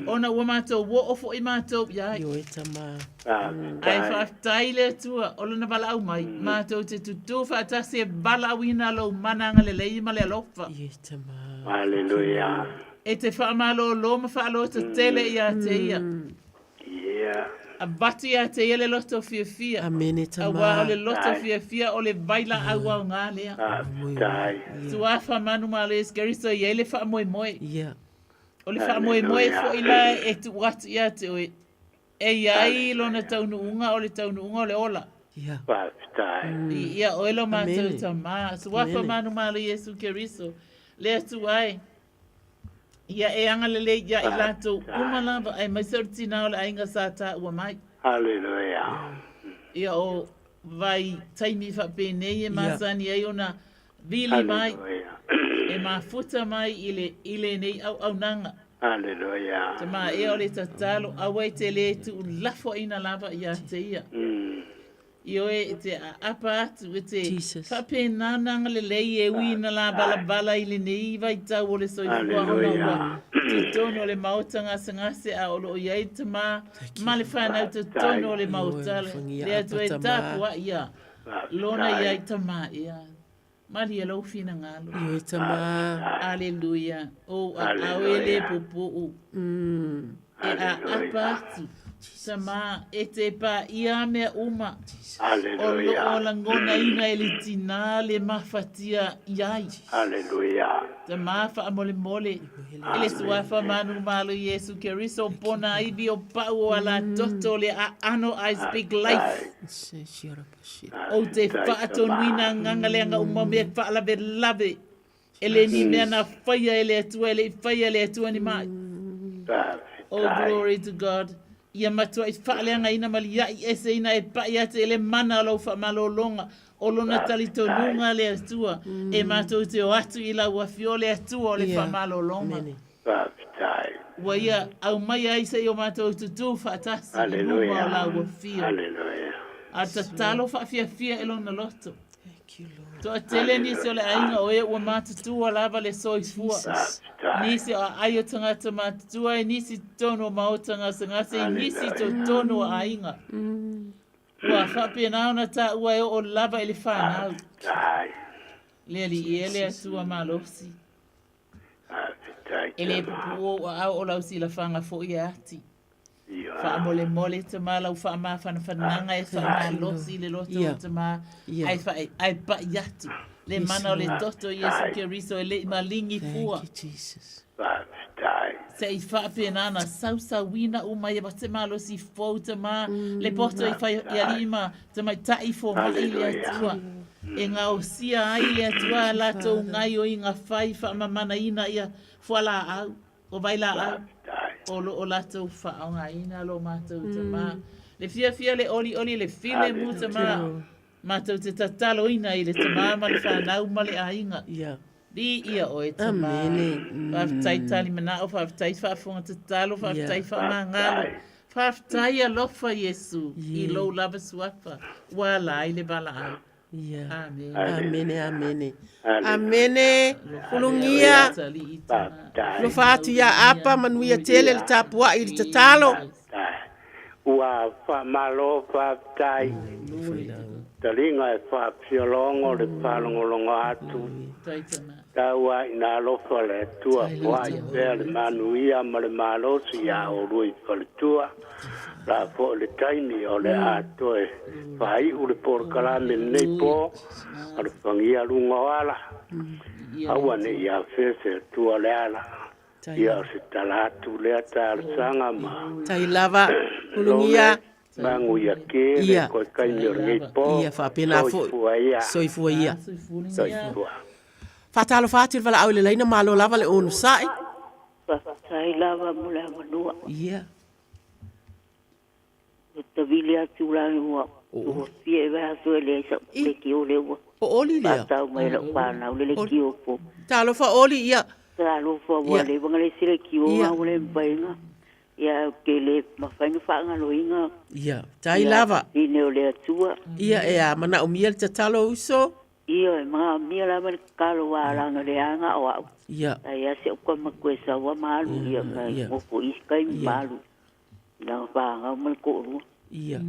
Ona ua matou oo foʻi matou i ai. Ioe tama. Ae faafetai i le Atua o Lona valaau mai, matou te tutū faatasi e valaauina Lou mana agalelei ma le alofa. Aleluia. E te faamalōlō ma faalototele iā te Ia. Avatu iā te Ia le loto fiafia. Amene tama. Auā o le loto fiafia o le vailaau aogā lea. Suafa manumalo Iesu Keriso e i ai le faamoemoe. O le faamoemoe foi la e tuu atu ia te oe, e i ai lona taunuuga o le taunuuga o le ola. Faafetai. Viia oe lo matou Tama, Suafa manumalo Iesu Keriso, le Atua e. Ia e agalelei ia i latou uma lava aemaise o le tinā o le aiga sa taua mai. Haleluia. Ia o vai taimi faapenei e masani ai ona Vili mai, e mafuta mai i le i lenei auaunaga. Aleluia. Tama ea o le tatalo, aua e te lē tuulafoaiina lava ia te ia. Ioe, e te aapa atu, e te faapena ona agalelei e ui ina lāvalavala i lenei vaitau o le soifua ona ua totonu o le maota gasegase a o lo o i ai le tama ma le fanau totonu o le maota le Atua e tapuai ia Lona i ai tama ea. Malie lou finagalo. Ioe tama. Aleluia. Ou aao e le pupuu. E aapa atu. Tama, e te paia mea uma. O loo lagonaina e le tinā le mafatia i ai. Aleluia. Tama faamolemole. E le Suafa manumalo Iesu Keriso pona ivi o pau o ala toto le aano I speak life. Ou te faatonuina gagaleaga uma o mea faalavelave e le ni mea na faia e le Atua e le i faia e le Atua ni mai. Oh, glory to God. Ia matuai faaleagaina ma liaʻi eseina e paʻi atu e le mana o lau faamalologa o lona talitonuga le Atua e matou te o atu i lau afio le Atua o le faamalologa. Faafetai. Ua ia aumaia ai se i o matou tutū faatasi i luma o lau afio. Aleluia. A tatalo faafiafia e lona loto. Toatele nisi o le aiga o e ua matutua lava le soifua. Nisi o aai o tagata matutua e nisi totonu o maota gasegase i nisi totonu o aiga. Ua faapena ona taua e oo lava i le fanau. Le Alii e le Atua malosi. E le pupuu ou aao o lau silafaga foi e ati. Faamolemole tama lau faamafanafanaga e faamalosi i le loto o tama ae fae ae pai atu le mana o le toto Iesu Keriso e le i maligi fua. Se i faapena na sausauina uma ia te malosi fou tama le poto i whai i alii ma tamaitai fomai i le Atua. E gaosia ai le Atua a latou gaioiga fai faamamanaina ia fualaau, o vailaau, o lo o latou faaaogaina lo matou tama. Le fiafia, le olioli, le filemu tama, matou te tataloina i le tama ma le fanau ma le aiga. Viia oe tama. Faafetai talimanao, faafetai faafofoga tatalo, faafetai faamagalo. Faafetai alofa Iesu i lou lava suafa ua ala ai le valaau. Amene. Amene, amene. Amene, ulugia. Alofa atu ia Apa, manuia tele le tapuai i le tatalo. Ua faamalo faafetai. Taliga e faafiologo le faalogologo atu. Tau lava ina alofa le Atua poai pea le manuia ma le malosi iā oulua i faletua. La foi le taimi o le a toe faaiu le polokalame lenei po, alofagia luga o ala. Aua ne i afea se Atua le ala. Ia o se tala atu lea talosaga ma. Tai lava, ulugia. Maguia ke le koe kaimi o lenei po. Ia faapena foi. Soifua ia. Soifua ia. Soifua. Faatalofa atu i le valaau i le laina, malo lava le onosai. Faafetai lava mo le avanoa. Ia. Ua tavili atu la ua ua fia e vae atu e leai sau leitio lea ua O Oli lea. faatau mai e lau fanau le leitio fou. Talofa Oli, ia. Talofa ua leva ona le isi leitio na ua le mafai ona ia ou te le mafai ona faagaloina. Ia, tai lava. Ine o le Atua. Ia, e a manaomia le tatalo uso. Ioe, magaomia lava le tatalo ua alaga leaga o a'u. Ia. Ai a si a'u tama toe sau a ma alu ia ma nofo i isi taimi ma alu i lana fanau ma le to'alua. Ia.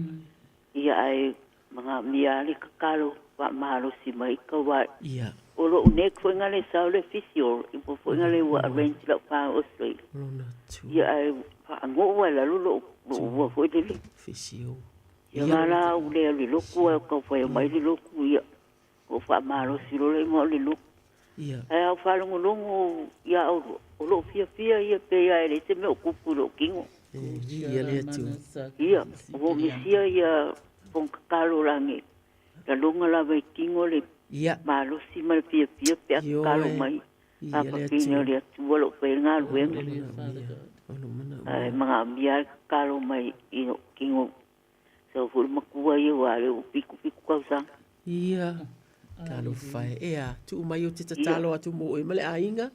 Ia ae magaomia lava le tatalo faamalosi mai tauā. Ia. O lo'u nei foi na le sau le physio i mo foi na le ua arrange la'u pa Australia. Ia ae faagoo ai lalo lo'u ua foi lele. Physio. Ia nga la u le alu i lotu ae taufai mai le lotu ia. O faamalosi loa le igoa o le lotu. Ia. Ae a ou faalogologo ia o loo fiafia ia pe ia e leai se mea o tupu i lou tino. Ia le Atua. Ia, ua ou misia ia fono tatalo lagi lalona lava i tino le malosi ma le fiafia pe a tatalo mai. Ia le Fa'afafine o le Atua loo fai ai le galuega. Ae magaomia le tatalo mai i lou tino sau foi le matua ia ua lea ua 77 tausaga. Ia. Talofa e. Ea, tuu mai ou te tatalo atu mo oe ma le aiga.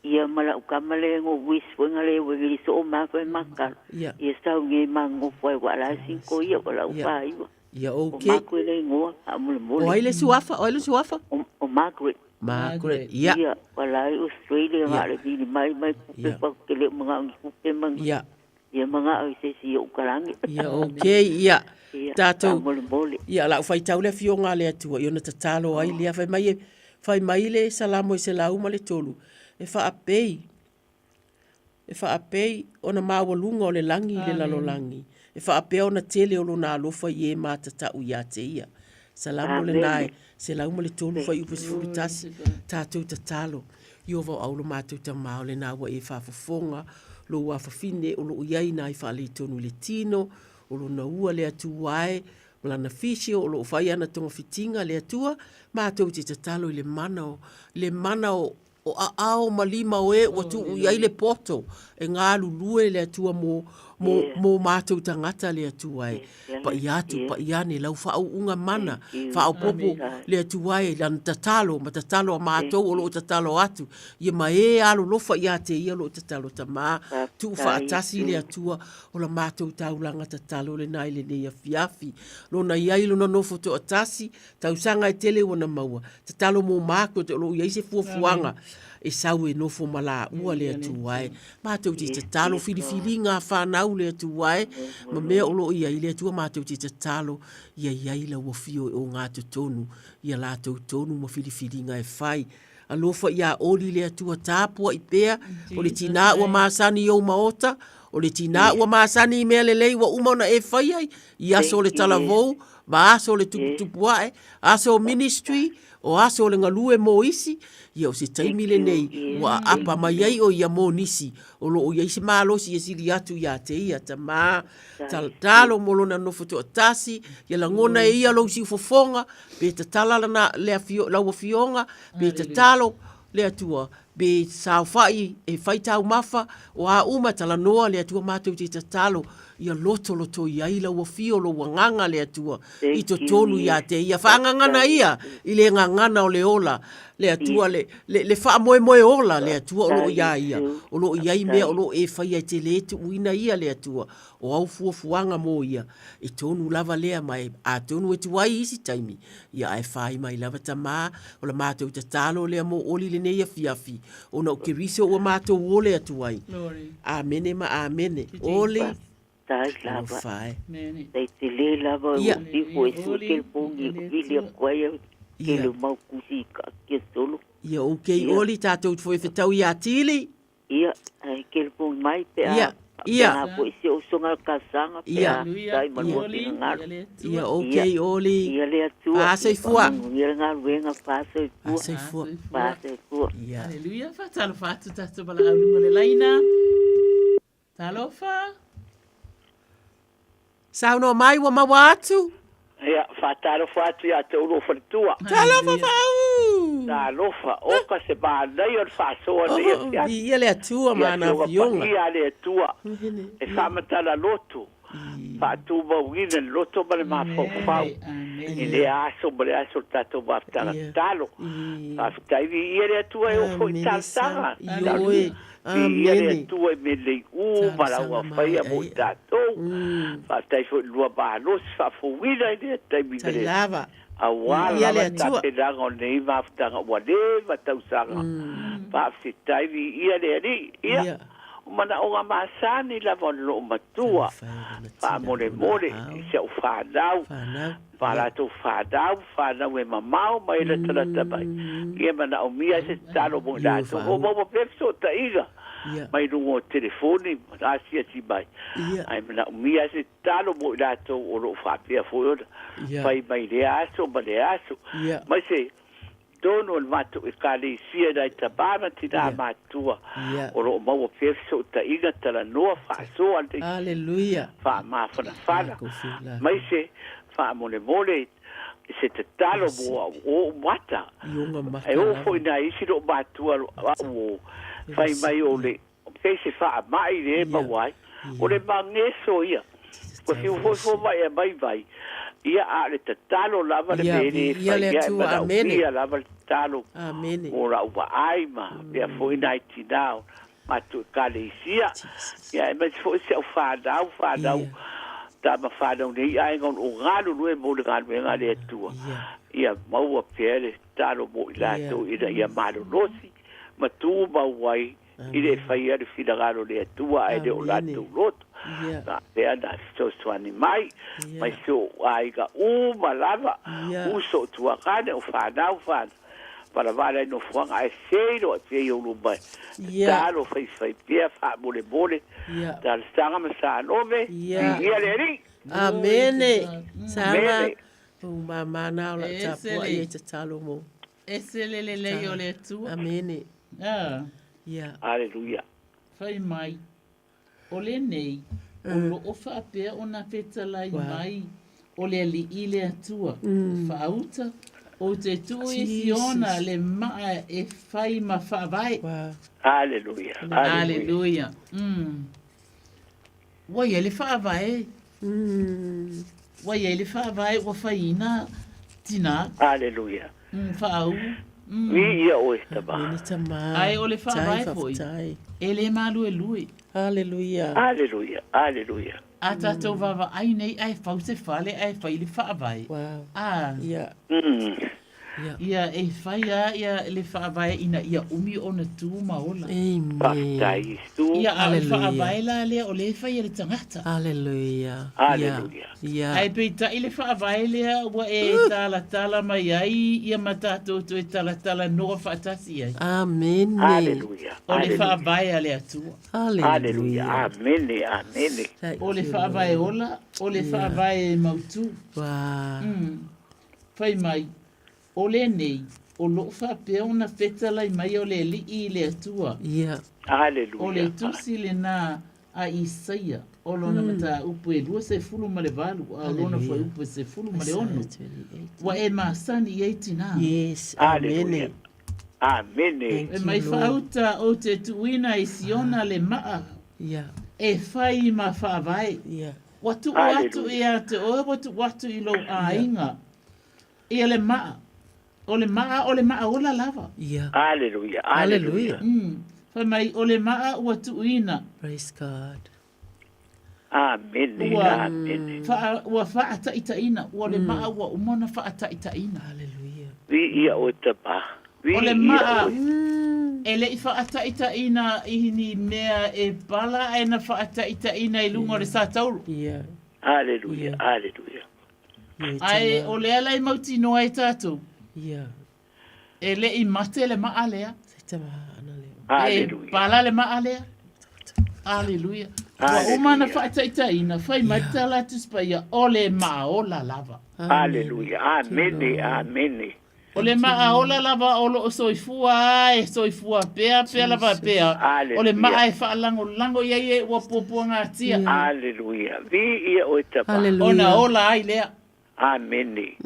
Ia ma la'u tama lea na ou wish foi na le ua vili soo ma fai makalo. Ia. Ia sau nei ma nofo ai ua la e sinko ia ua la'u fāiva. Ia, O okay. Margaret le igoa faamolemole. O ai le suafa? O ai le suafa? O Margaret. Margaret. Ia. Ia, ua la i Australia na o le vili mai mai kupe pa ke le mana'o ni kupe ma ni. Ia. Ia mana'o i se isi i o'u kalagi. Ia, okay, ia. Ia, Tatou. faamolemole. Ia, la u faitau le afioga a le Atua, i ona tatalo ai lea, fai mai e, fai mai le Salamo e 103, e faapei, e faapei ona maualuga o le lagi i le lalolagi, e faapea ona tele o lona alofa i e matatau ia te ia. Salamo lena e 103 fuaiupu 11, tatou tatalo. Ieova o au lo matou Tama, o lena ua e faafofoga lou afafine o loo i ai nai faaletonu i le tino, o lona ua le Atua e, ma lana physio o loo fai ana togafitiga le Atua, matou te tatalo i le mana o, le mana o, o aao ma lima o e ua tuu i ai le poto e galulue le Atua mo, mo, mo matou tagata le Atua e. Paia atu, paia ane lau faauuga mana, faaopoopo le Atua e lana tatalo ma tatalo a matou o loo tatalo atu, ia ma e alolofa ia te ia o loo tatalo Tama, tuu faatasi le Atua o la matou taulaga tatalo lena i lenei afiafi. Lona i ai lona nofo toatasi, tausaga e tele ua na maua, tatalo mo matou o loo i ai se fuafuaga e sau e nofo ma laua le Atua e. Matou te tatalo filifiliga a fanau le Atua e, ma mea o loo i ai le Atua matou te tatalo ia i ai lau afio e ogatotonu ia latou tonu ma filifiliga e fai. Alofa ia Oli le Atua tapuai pea, o le tinā ua masani i ou maota, o le tinā ua masani i mea lelei ua uma ona e fai ai i aso o le talavou ma aso o le tuputupu ae, aso o ministry, o aso o le galue mo isi, ia o se taimi lenei ua aapa mai ai o ia mo nisi o lo o i ai se malosi e sili atu ia te ia. Tama, tatalo mo lona nofo toatasi, ia lagona e ia lou siufofoga, pe tatala lana, le afio, lau afioga, pe tatalo le Atua, pe saofai e fai taumafa, o a uma talanoa le Atua matou te tatalo, ia lotolotoi ai lau afio, lou agaga le Atua, i totonu ia te ia. Faagagana ia i le gagana o le ola, le Atua, le, le, le faamoemoe ola le Atua o lo o iā ia, o lo o i ai mea o lo o e faia e te lē tuuina ia le Atua, o au fuafuaga mo ia, e tonu lava lea ma e atonu e tuai i isi taimi, ia ae fai mai lava Tamā, o la matou tatalo lea mo Oli lenei afiafi, ona o Keriso ua matou ole atu ai. Amene ma amene. Oli, Faafetai lava. alofa e. Tai tele lava Ia. ua fifu e sue telefoni e vili atu ai au tele o mau tusi i kaatia solo. Ia, okay Oli, tatou foi fetau iā Tili. Ia, ae telefoni mai pe a Ia, ia. faapena foi si ou usoga le talosaga pe Ia. a tai ma lua finagalo. Ia, okay Oli. Ia le Atua. Fa soifua. Faamanuia le galuega, fa soifua. Fa soifua. Fa soifua. Ia. Haleluia, faatalofa atu tatou valaau i luga o le laina. Talofa. Saunoa mai ua maua atu. Ia, faatalofa atu ia te oulua faletua. Talofa Faau! Talofa, oka se manaia o le faasoa nei afiafi. Viia le Atua ma ana afioga. Ia paia a le Atua e faamatala loto, faatumauina le loto ma le mafaufau i lea aso ma le aso o le tatou mafutaga tatalo. Faafetai viia le Atua e oo foi i talosaga. Ioe. Viia le Amene. Atua i mea lelei uma lau faia mo i tatou. Faafetai foi i le lua malosi faafouina i lea taimi ma Tai le lava. Auā Viia le lava Atua. tapenaga o lenei mafutaga ua leva tausaga. Faafetai viia le Alii. Ia, Ia. o manaoga masani lava o le loomatua, faamolemole i si au fanau, ma latou fanau, fanau e mamao mai e latalata mai, ia manaomia se tatalo mo i latou. O maua pea fesootaiga mai luga o telefoni ma asiasi mai, ae manaomia se tatalo mo i latou o lo o faapea foi ona fai mai lea aso ma lea aso, aemaise tonu o le matou Ekalesia i nai tama ma tinā matutua o lo o maua pea fesootaiga talanoa faasoa le Haleluia. faamafanafana, aemaise faamolemole i se tatalo mo au ou mata. E oo foi nai isi loomatua au o fai mai o le pei se faamai le maua ai. O le mageso ia. Ua fiu foi fomai e aumai mai, ia a o le tatalo lava le mea e le Viia le fai, ia e Atua. Amene. manaomia lava le tatalo Amene. mo lau vaai ma mea foi nai tinā o matou Ekaleisia. Ia aemaise foi si au fanau, fanau tama fanau nei aiga o lo o galulue mo le galuega a le Atua. Ia maua pea le tatalo mo i latou ina ia malolosi ma tumau ai i le faia le finagalo o le Atua ae le o latou loto. Na pea na fesoasoani mai, mai si ou aiga uma lava, uso o tuagane, o fanau fanau, valavala i nofoaga ae sei loa e pea i ou luma e tatalo faifai pea faamolemole, talosaga ma salome, viia le Alii. Amene. Saga, Amene. o mama na o lau tapuai ai tatalo mo. Ese le lelei o le Atua. Amene. Ah. Ia. Aleluia. Fai mai, o lenei, o loo faapea ona fetalai mai o le Alii le Atua, faauta, ou te tuu i Siona le maa e fai ma faavae. Aleluia. Aleluia. Ua i ai le faavae. Ua i ai le faavae ua faiina tinā. Aleluia. Faauu. Viia oe tama. Ae o le faavae foi, e le maluelue. Aleluia. Aleluia. Aleluia. A tatou vaavaai nei ae fau se fale ae fai le faavae. A. Ia, e fai lava ia le faavae ina ia umi ona tu ma ola. Amen. Faafetai Iesu. Ia, a o le faavae la lea o lea e fai e le tagata. Haleluia. Haleluia. Ia. Ae peitai le faavae lea ua e talatala mai ai ia ma tatou toe talatala noa faatasi ai. Amene. Haleluia. O le faavae a le Atua. Haleluia. Amene. Amene. O le faavae ola, o le faavae mautu. Wow. Fai mai, o lenei, o loo faapea ona fetalai mai o le Alii i le Atua. Ia. Haleluia. O le tusi lenā a Isaia, o lona mataupu e 28, a o lona fuaiupu e 16. Ua e masani i ai tinā. Yes. Haleluia. Amene. Amene. E mai faauta ou te tuuina i Siona le maa Ia. e fai ma faavae. Ia. Ua tuu atu ia te oe, ua tuu atu i lou aiga. Ia le maa. O le maa, o le maa ola lava. Ia. Haleluia. Haleluia. Fai mai, o le maa ua tuuina. Praise God. Amene. Ua, Amene. faa, ua faataitaiina. Ua le maa ua uma ona faataitaiina. Haleluia. Viia oe tama. O le Viia maa oe. e le'i faataitaiina i ni mea e pala ae na faataitaiina i luga o le satauro. Ia. Haleluia. Haleluia. Ae o le ala e mautinoa ai tatou. Ia. E le'i mate le maa lea. Se tama ana leo. E Haleluia. pala le maa lea. Aleluia. Ua uma ona faataitaiina, fai mai le tala a Tusi Paia, o le maa ola lava. Haleluia. Amene. Amene. O le maa ola lava o loo soifua a e soifua pea pea lava pea. O le Haleluia. maa e faalagolago i ai e ua puapuagatia. Haleluia. Viia oe tama. Ona ola ai lea. Amene.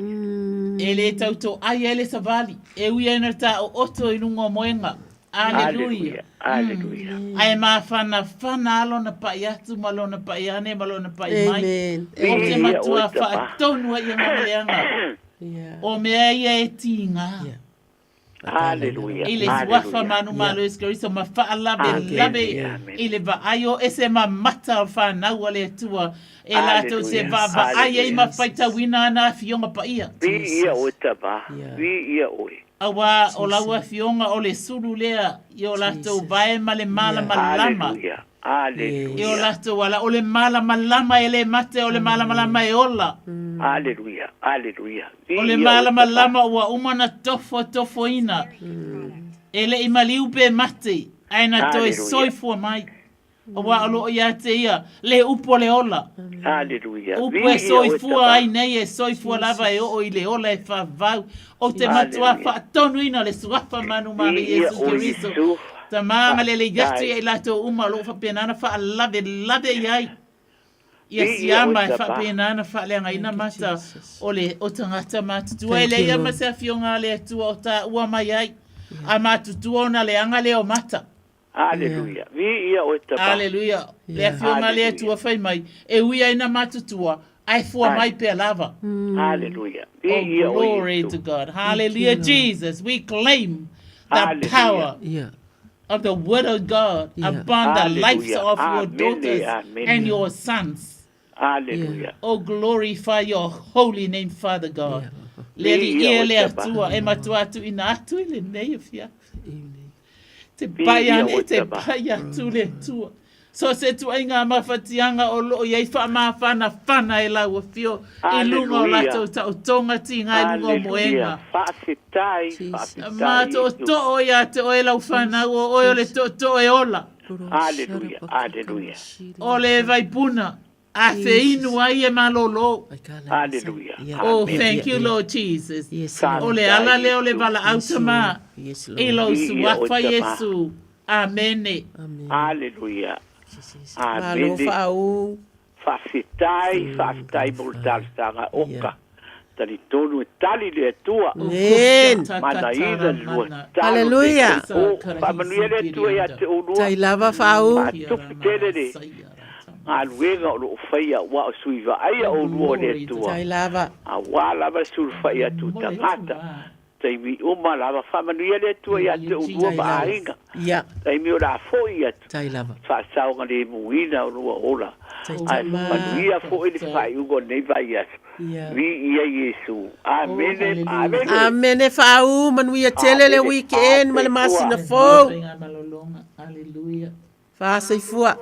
E le tautoai ai le savali. E ui ai na taooto i luga o moega. Aleluia. Haleluia. Ae mafanafana a lona pai atu ma lona pai ane ma lona pai mai. Amen. O te Viia matua oe tama. faatonu ai ia galeaga. Ia. O mea ia e tigā. Ia. Hallelujah. I le suafa manumalo Iesu Keriso ma faalavelave i le vaai o ese ma mata o whanau a le Atua e latou se vaavaai ai ma faitauina ana afioga paia. Viia oe tama, viia oe. Auā o lau afioga o le sulu lea i o latou vae ma le malamalama. Hallelujah. Hallelujah. I o latou ala, o le malamalama e le mate, o le malamalama e ola. Hallelujah. Hallelujah. O le malamalama ua uma ona tofotofoina, e le i maliu pe mate, ae na toe soifua mai. Aua o lo o ia te ia le upu o le ola. Hallelujah. Upu e soifua ai nei, e soifua lava e oo i le ola e faavavau. Ou te matua faatonuina le Suafa manumalo Iesu Keriso, Tama ma le alii atu ia i latou uma o lo o faapena ona faalavelave i ai. Ia siama e faapena ona faaleagaina mata o le o tagata matutua. E leai ma se afioga a le Atua o taua mai ai, a matutua ona leaga lea o mata. Aleluia. Viia oe Tama. Aleluia. Le afioga a le Atua fai mai, e ui ai na matutua, ae fua mai pea lava. Aleluia. Viia oe Iesu. Glory to God. Hallelujah Jesus. We claim the power of the word of God upon the lives of your daughters and your sons. Hallelujah. Oh, glorify your holy name, Father God. Le alii e le Atua e matua tuuina atu i lenei afiafi. Te pai ane, te pai atu le Atua. So se tuaiga mafatiaga o loo i ai faamafanafana e lau afio i luga o latou taotoga tiga i luga o moega. Faafetai, faafetai. Ma tootoo ia te oe lau fanau o oe o le tootoo e ola. Aleluia, aleluia. O le vaipuna, a feinu ai e malolo. Aleluia. Oh, thank you, Lord Jesus. O le ala lea o le valaau tama i lou suafa Iesu. Amene. Aleluia. Amene. Faafetai, faafetai mo le talosaga oka. Talitonu e tali le Atua. Amen. Manaina le lua talo. Hallelujah. O, faamanuia le Atua ia te oulua. Tai lava faau. Faatupu tele le galuega o lo o faia aua o sui vaaia oulua o le Atua. Tai lava. Aua lava le sulufai atu i tagata. Taimi uma lava faamanuia le Atua ia te oulua ma aiga. Ia. Taimi o le a foi atu. Tai lava. Faasaogalemuina o lua ola. Ae manuia foi le faaiuga o lenei vaiaso. Viia Iesu. Amene, amene. Amene faau, manuia tele le weekend ma le masina fou. Faasoifua.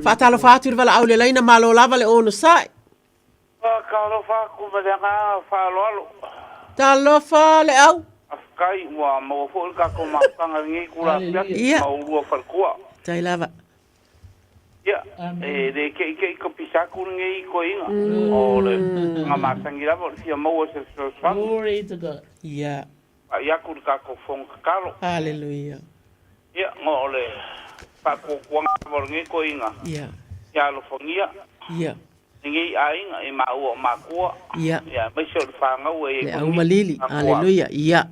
Faatalofa atu i le valaau i le laina, malo lava le onosai. Talofa atu ma le agaga faaaloalo. Talofa Leau. Faafetai ua maua foi le tatou mafutaga i lenei itula afiafi ma oulua faletua. Tai lava. Ia, e le ke'ike'i kapisa atu lenei toeaina, o le aga masani lava o le fia maua o se fesoasoani. Glory to God. Ia. Pa'i atu i le tatou fono tatalo. Hallelujah. Ia, no o le faatuatuaga lava o lenei toeaina. Ia. Ia alofagia. Ia. Lenei aiga i maua o matua. Ia. Ia, aemaise o le fanau e i ai Le foi au malili. matua. Hallelujah. Ia.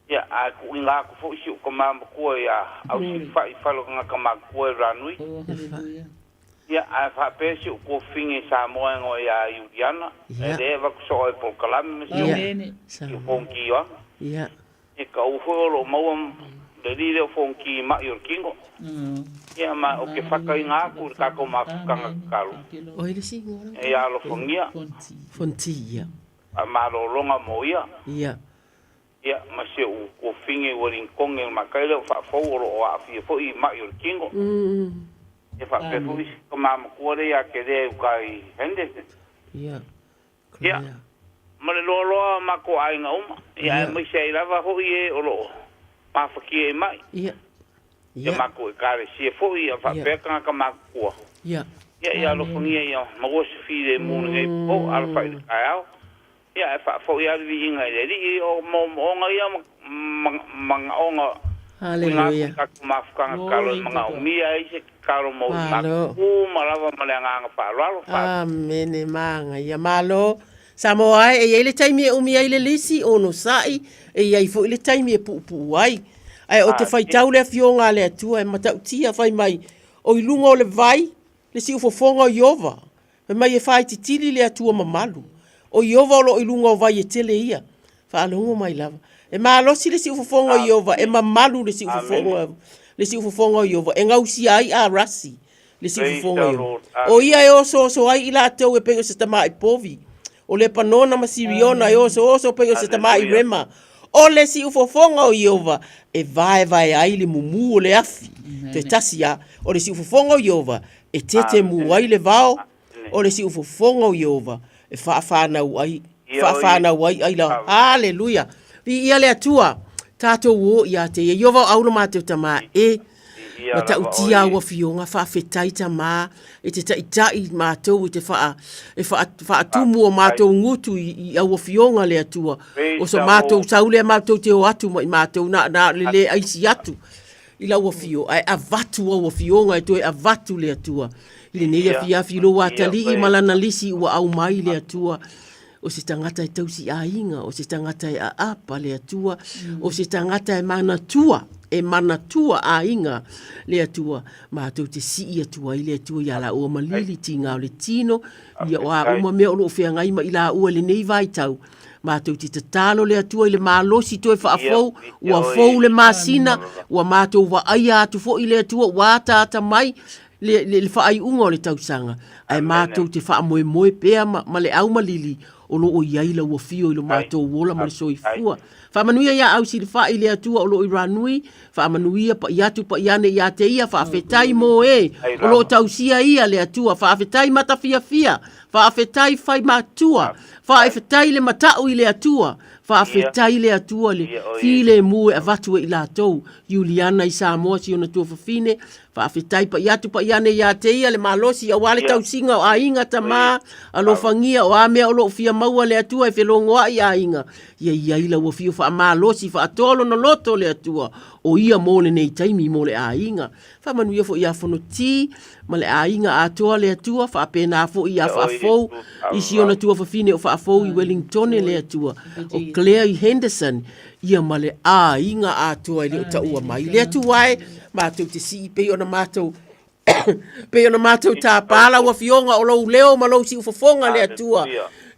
Ia, ae tuuina atu foi si ou tama matua ia Ausilifai i fale o tagata matutua i Ranui. Ia, ae faapea si ou tuafafine i Samoa e igoa ia Iuliana, Ia. e lea e avatu soo ai polokalame ma si ou Ia. si ou fonoti Ioane. Ia. E kau foi o lo o maua le alii lea o fonoti i ma'i o le tino. Ia, ma ou te fakaina atu i le tatou mafutaga tatalo. Oi le isi igoa la. E ia alofagia. Fonoti, ia. Faamalologa mo ia. Ia. Ia, ma si ou tuafafine i Wellington i le matai lea o faafou o lo o aafia foi i ma'i o le tino. Ia faapea foi si tama matua lea ia te Lea i uta i Henderson. Ia. Ia, ma le loaloa o matou aiga uma, ia aemaise ai lava foi e o lo o mafatia i ma'i. Ia. Ia matou Ekalesia foi, ia faapea tagata matutua. Ia. Ia, ia alofagia ia maua se filemu i lenei po, alafai i le taeao. Ia, ae faafoi lava le viiga i le Alii, o moomooga ia ma manaoga tuuina atu i tatou mafutaga tatalo e manaomia ai se tatalo mo i matou uma lava ma le agaga faaaloalo. Amene magaia. Malo. Samoa e, e i ai le taimi e umi ai le lisi, onosai, e i ai foi le taimi e puupuu ai. Ae o te faitau le Afioga a le Atua e matautia fai mai, o i luga o le vai le siufofoga o Ieova, Fai mai e faaititili le Atua mamalu. O Ieova o lo o i luga o vai e tele ia. Faalogo mai lava. E malosi le siufofoga o Ieova, e mamalu le siufofoga, le siufofoga o Ieova, e gausia ai Arasi le siufofoga o Ieova. O ia e osooso ai i latou e pei o se tamāi povi, o Lepanona ma Siriona e osooso pei o se tamāi rema. O le siufofoga o Ieova e vaevae ai le mumu o le afi. Toe tasi lava, o le siufofoga o Ieova e tetemu ai le vao, o le siufofoga o Ieova e faafanau ai, faafanau ai ai la. Haleluia! Viia le Atua, tatou o ia te ia. Ieova o au lo matou Tamā e. Matautia au afioga, faafetai Tamā e te taitai matou e te wha, e wha, whaatumu o matou ngutu i, i au afioga le Atua. O so matou sau lea matou te o atu ma i matou na, na le le aisi atu i lau afio, ae avatu au afioga e toe avatu le Atua. I lenei afiafi i lou atalii ma lana lisi ua aumai le Atua. O se tagata e tausi aiga, o se tagata e aapa le Atua, o se tagata e manatua, e manatua aiga le Atua. Matou te sii atu ai le Atua ia laua ma lili tiga o le tino, ia o a uma mea o lo o feagai ma i laua i lenei vaitau. Matou te tatalo le Atua i le malosi toe faafou, ua fou le masina, ua matou vaaia atu foi le Atua ua ataata mai le, le, le faaiuga o le tausaga, ae matou te faamoemoe pea ma, ma le aumalili o lo o i ai lau afio i lo matou ola ma le soifua. Faamanuia ia Ausilafai le Atua o lo o i Ranui, faamanuia pai atu pai ane ia te ia, faafetai mo e o lo o tausia ia le Atua, faafetai matafiafia, faafetai faimatua, faafetai le matau i le Atua, faafetai le Atua le filemu e avatu e i latou. Iuliana i Samoa si ona tuafafine, Faafetai pai atu pai ane ia te ia le malosi aua le tausiga o aiga tamā, alofagia o a mea o lo o fia maua le Atua e felogoai aiga, ia i ai lau afio faamalosi faatoa lona loto le Atua o ia mo lenei taimi mo le aiga. Faamanuia foi ia Fonoti ma le aiga atoa le Atua, faapena foi ia Faafou i si ona tuafafine o Faafou i Wellingtone le Atua, o Claire i Henderson, ia ma le aiga atoa e le o taua mai. Le Atua e, matou te sii pei ona matou pei ona matou tāpā lau afioga o lou leo ma lou siufofoga le Atua.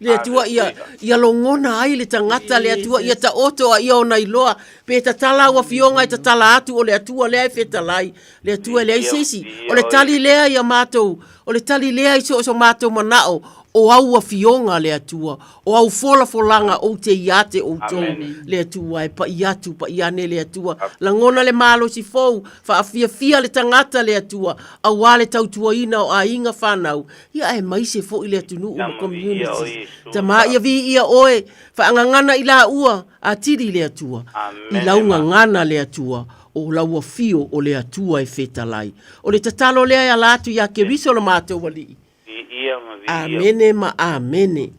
Le Atua ia, ia logona ai le tagata le Atua ia taoto a ia ona iloa pe tatala au afioga e tatala atu o le Atua lea e fetalai. Le Atua e leai se isi. O le tali lea ia matou, o le tali lea i so o so matou manao o au afioga le Atua. O au folafolaga ou te ia te outou, le Atua, e paʻi atu, paʻi ane le Atua. Lagona le malosi fou, faafiafia le tagata le Atua, auā le tautuaina o aiga fanau, ia aemaise foi le atunuu ma communities. Tamā ia viia oe, faagagana i laua, atili le Atua. I lau gagana le Atua, o lau afio o le Atua e fetalai. O le tatalo lea e ala atu iā Keriso lo matou Alii. Viia ma viia. Amene ma amene.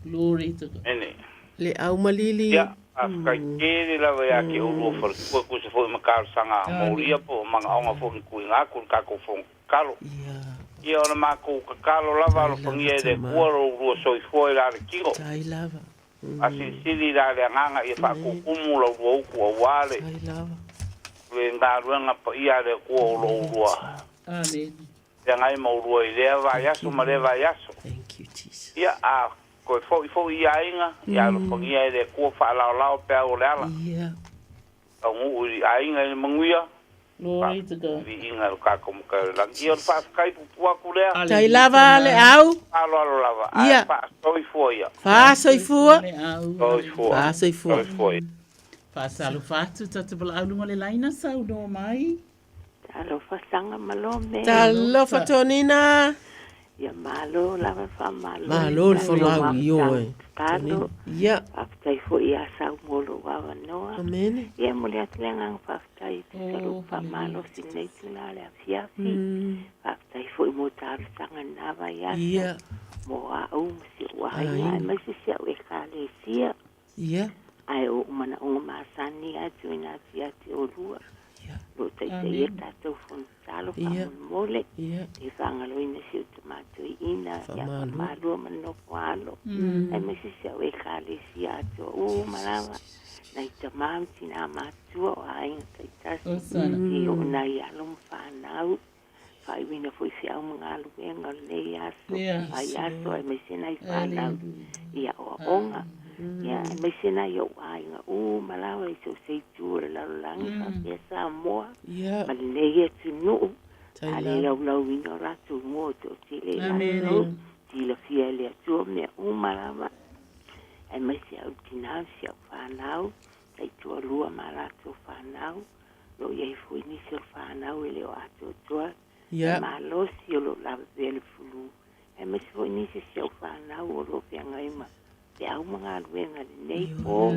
Glory to God. Amene. Le au malili. Ia, faafetai tele lava ia te oulua faletua e tusa foi ma talosaga molia po o manaoga foi na tuuina atu i le tatou fono tatalo. Ia o le matou tatalo lava alofagia e le Atua lo oulua soifua i la le tino. Faasilisili la le agaga ia faatutumu la ulua utu aua le le galuega paia a le Atua o lo oulua. Amen. Feagai ma oulua i lea vaiaso ma lea vaiaso. Ia, a toe foi foi i aiga, ia alofagia e le Atua faalaolao peau o le ala. Taunuu i aiga i le manuia, Glory to God. Viiga i lo tatou Matai o le Lagi. Ia, o le faafetai puupuu atu lea. Tai lava le au. Faaaloalo lava, ae faasoifua ia. Faasoifua. Soifua. Faasoifua. Soifua ia. Faasalofa atu tatou valaau luga o le laina saunoa mai. Talofa Saga ma Lome. Talofa Tonina. Ia malo lava le faamalo. Malo le folau i oe. Tatalo. Ia. Faafetai foi ia Sau mo lou avanoa. Amene. Ia momoli atu le agaga faafetai i tusa lou faamalosi i lenei itula o le afiafi. Faafetai foi mo talosaga i lena vaiaso. Ia. Mo au ma si ou aiga aemaise si au Ekalesia. Ia. Ae o ou manaoga masani lava e tuuina atu ia te oulua. O lo o taitaia le tatou fono tatalo faamolemole. E faagaloina si ou tama toeaina ia Faamalua ma le nofo alo. Aemaise si au Ekalesia atoa uma lava. Nai tama ma tina matutua o aiga taitasi. Seia oo nai alo ma fanau. Faaiuina foi feau ma galuega o lenei aso, vaiaso aemaise nai fanau i aoaoga. Ia, aemaise nai ou aiga uma lava i so o se itu o le lalolagi faapea Samoa ma lenei atunuu. A le laulauina o latou igoa o toatele i latou, silafia e le Atua mea uma lava, aemaise au tinā ma si au fanau, taitoalua ma a latou fanau, o lo o i ai foi nisi o le fanau e le o atoatoa le malosi o lo o lava pea le fulu, aemaise foi nisi o si au fanau o lo o feagai ma feau ma galuega i lenei po.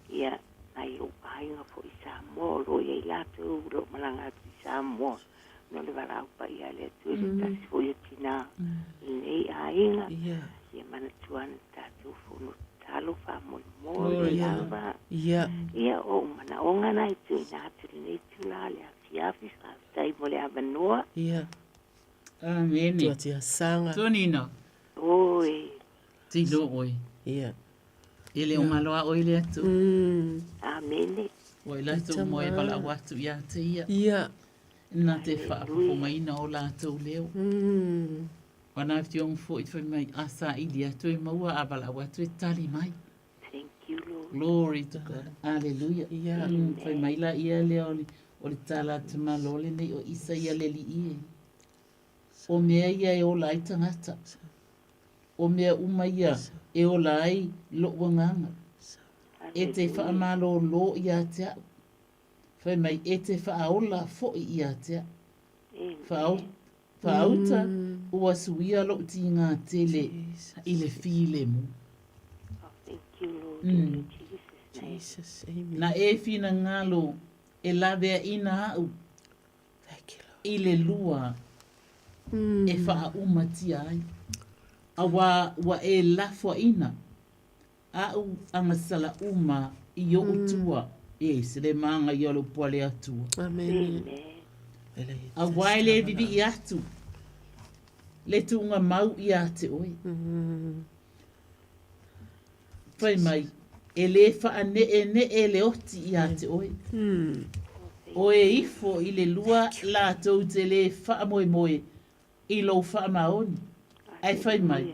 Ia, nai ou aiga foi i Samoa o lo o i ai latou o lo o malaga atu i Samoa no le valaau paia a le Atua i se tasi foi o tinā i lenei aiga. Ia manatua ane le tatou fono tatalo faamoemoe lava. Ia, o ou manaoga na e tuuina atu i lenei itula o le afiafi. Faafetai mo le avanoa. Ia. Amene. Tuatia sanga. Tonino. Oi. Tino oe. Ia. E le o galo a oe le Atua. Amene. Ua i latou moe valaau atu ia te ia. Ia. Na te faafofogaina o latou leo. Ua na afioga foi fai mai a saili atu e maua a valaau atu e tali mai. Thank you, Lord. Glory to God. Hallelujah. Ia. Fai mai la ia lea o le, o le tala a tamalo lenei o Isaia le alii e. O mea ia e ola ai tagata. O mea uma ia e ola ai loʻu agaga. E te faamalōlō iā te aʻu. Fai mai, e te faaola foʻi iā te aʻu. Faaola. Faauta, ua suia loʻu tigā tele i le filemu. Na e finagalo e laveaʻina aʻu i le lua e faaumatia ai, auā ua e lafoaʻina Aʻu agasala uma i oʻu tua. Yes, le magaia o le upu a le Atua. Amen. Auā e le vivii atu le tuuga mau iā te oe. Fai mai, e le faaneenee le oti iā te oe. O e ifo i le lua latou te le faamoemoe i lou faamaoni. Ae fai mai,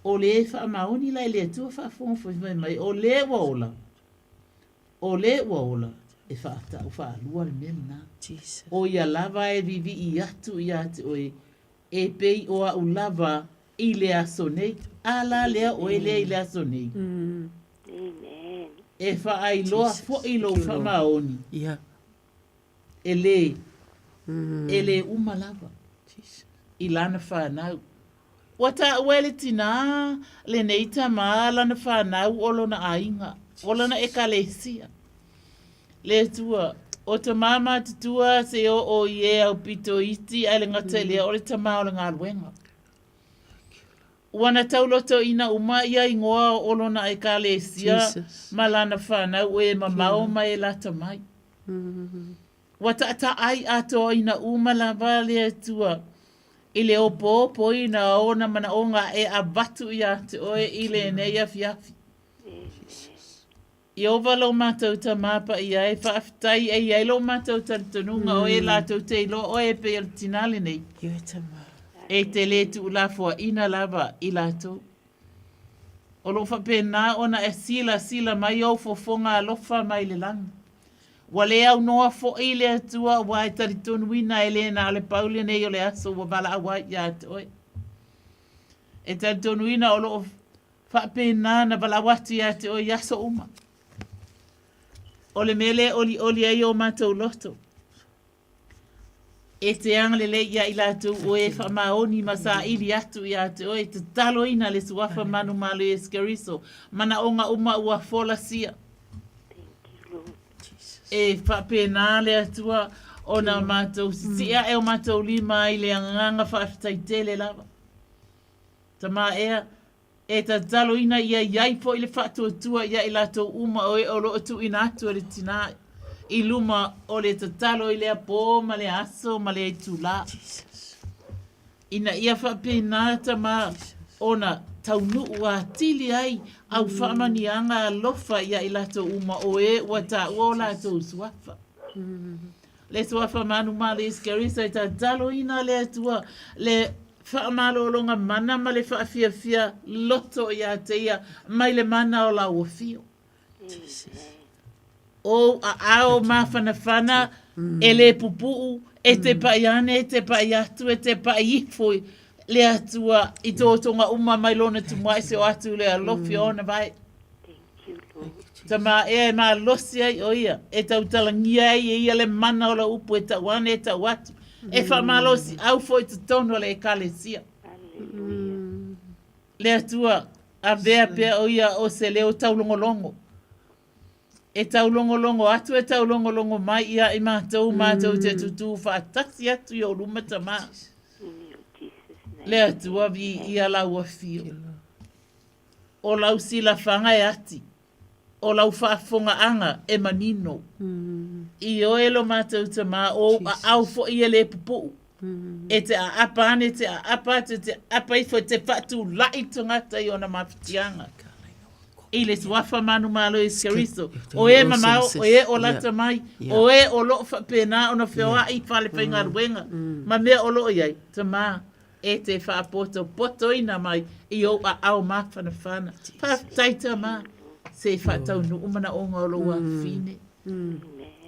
o le faamaoni la i le Atua faafofoga foi fai mai, o le ua ola, o le ua ola, e faatau faalua le mea lena. O ia lava e vivii atu iā te oe, e pei o aʻu lava i le aso nei. A la lea oe lea i le aso nei. E faailoa foi lou faamaoni. E lē, e lē uma lava i lana fanau. Ua taua e le tinā lenei tamā lana fanau o lona aiga, o lana ekalesia. Le Atua, o tamā matutua se oo i e aupito iti ae le gata i lea o le tamā o le galuega. Ua na taulotoina uma ia igoa o lona ekalesia ma lana fanau e mamao ma e lata mai. Ua taʻataʻai atoaina uma lava le Atua i le opoopoina o ona manaoga e avatu iā te oe i lenei afiafi. Ieova lo matou Tamā paia e faafetai e i ai lo matou talitonuga o e latou te iloa oe e pei o le tinā lenei. E te lē tuulafoaina lava i latou. O lo o faapena ona e silasila mai ou fofoga alofa mai le lagi. Ua le aunoa foi le Atua aua e talitonuina e le na o le pau lenei o le aso ua valaau ai ia te oe. E talitonuina o lo o faapena na valaau atu ia te oe i aso uma. O le mea lea e olioli ai o matou loto. E te agalelei ia i latou o e faamaoni ma saili atu ia te oe, tataloina le Suafa manumalo Iesu Keriso, manaoga uma ua folasia. E faapena le Atua ona matou sisii ae o matou lima i le agaga faafetai tele lava. Tama ea, E tataloina ia i ai foi le faatuatua ia i latou uma o e o lo o tuuina atu e le tinā i luma o le tatalo i lea pō ma lea aso ma lea itulā. Ina ia faapena, Tama, ona taunuu atili ai au faamanuiaga alofa ia i latou uma o e ua taua o latou suafa. Le suafa manumalo Iesu Keriso e tataloina le Atua le. Faamalologa mana ma le faafiafia loto ia te ia mai le mana o lau afio. Ou aao mafanafana e le pupuu, e te pai ane, e te pai atu, e te pai ifo le Atua i tō tonga uma mai lona tumuai se o atu le alofi o ona vae. Tama ea e malosi ai o ia, e tautalagia ai e ia le mana o lau upu e tau ane e tau atu, e faamalosi au foi totonu o le ekalesia. Le Atua, avea pea o ia o se leo taulogologo. E taulogologo atu, e taulogologo mai ia i matou, matou te tutū faatasi atu i ou luma Tama. Le Atua, viia lau afio. O lau silafaga e ati, o lau faafofogaaga e manino. I oe lo matou Tama, o ou aao foi e le pupuu. E te aapa ane, te aapa atu, te aapa ifo, e te faatulai le tagata i ona mafatiaga. I le suafa manumalo Iesu Keriso, o e mamao, o e o lata mai, o e o loo faapena ona feoai i fale faigaluega ma mea o loo i ai, Tama, e te faapotopotoina mai i ou aao mafanafana. Faafetai Tama, se i faataunuu manaoga o lou afafine.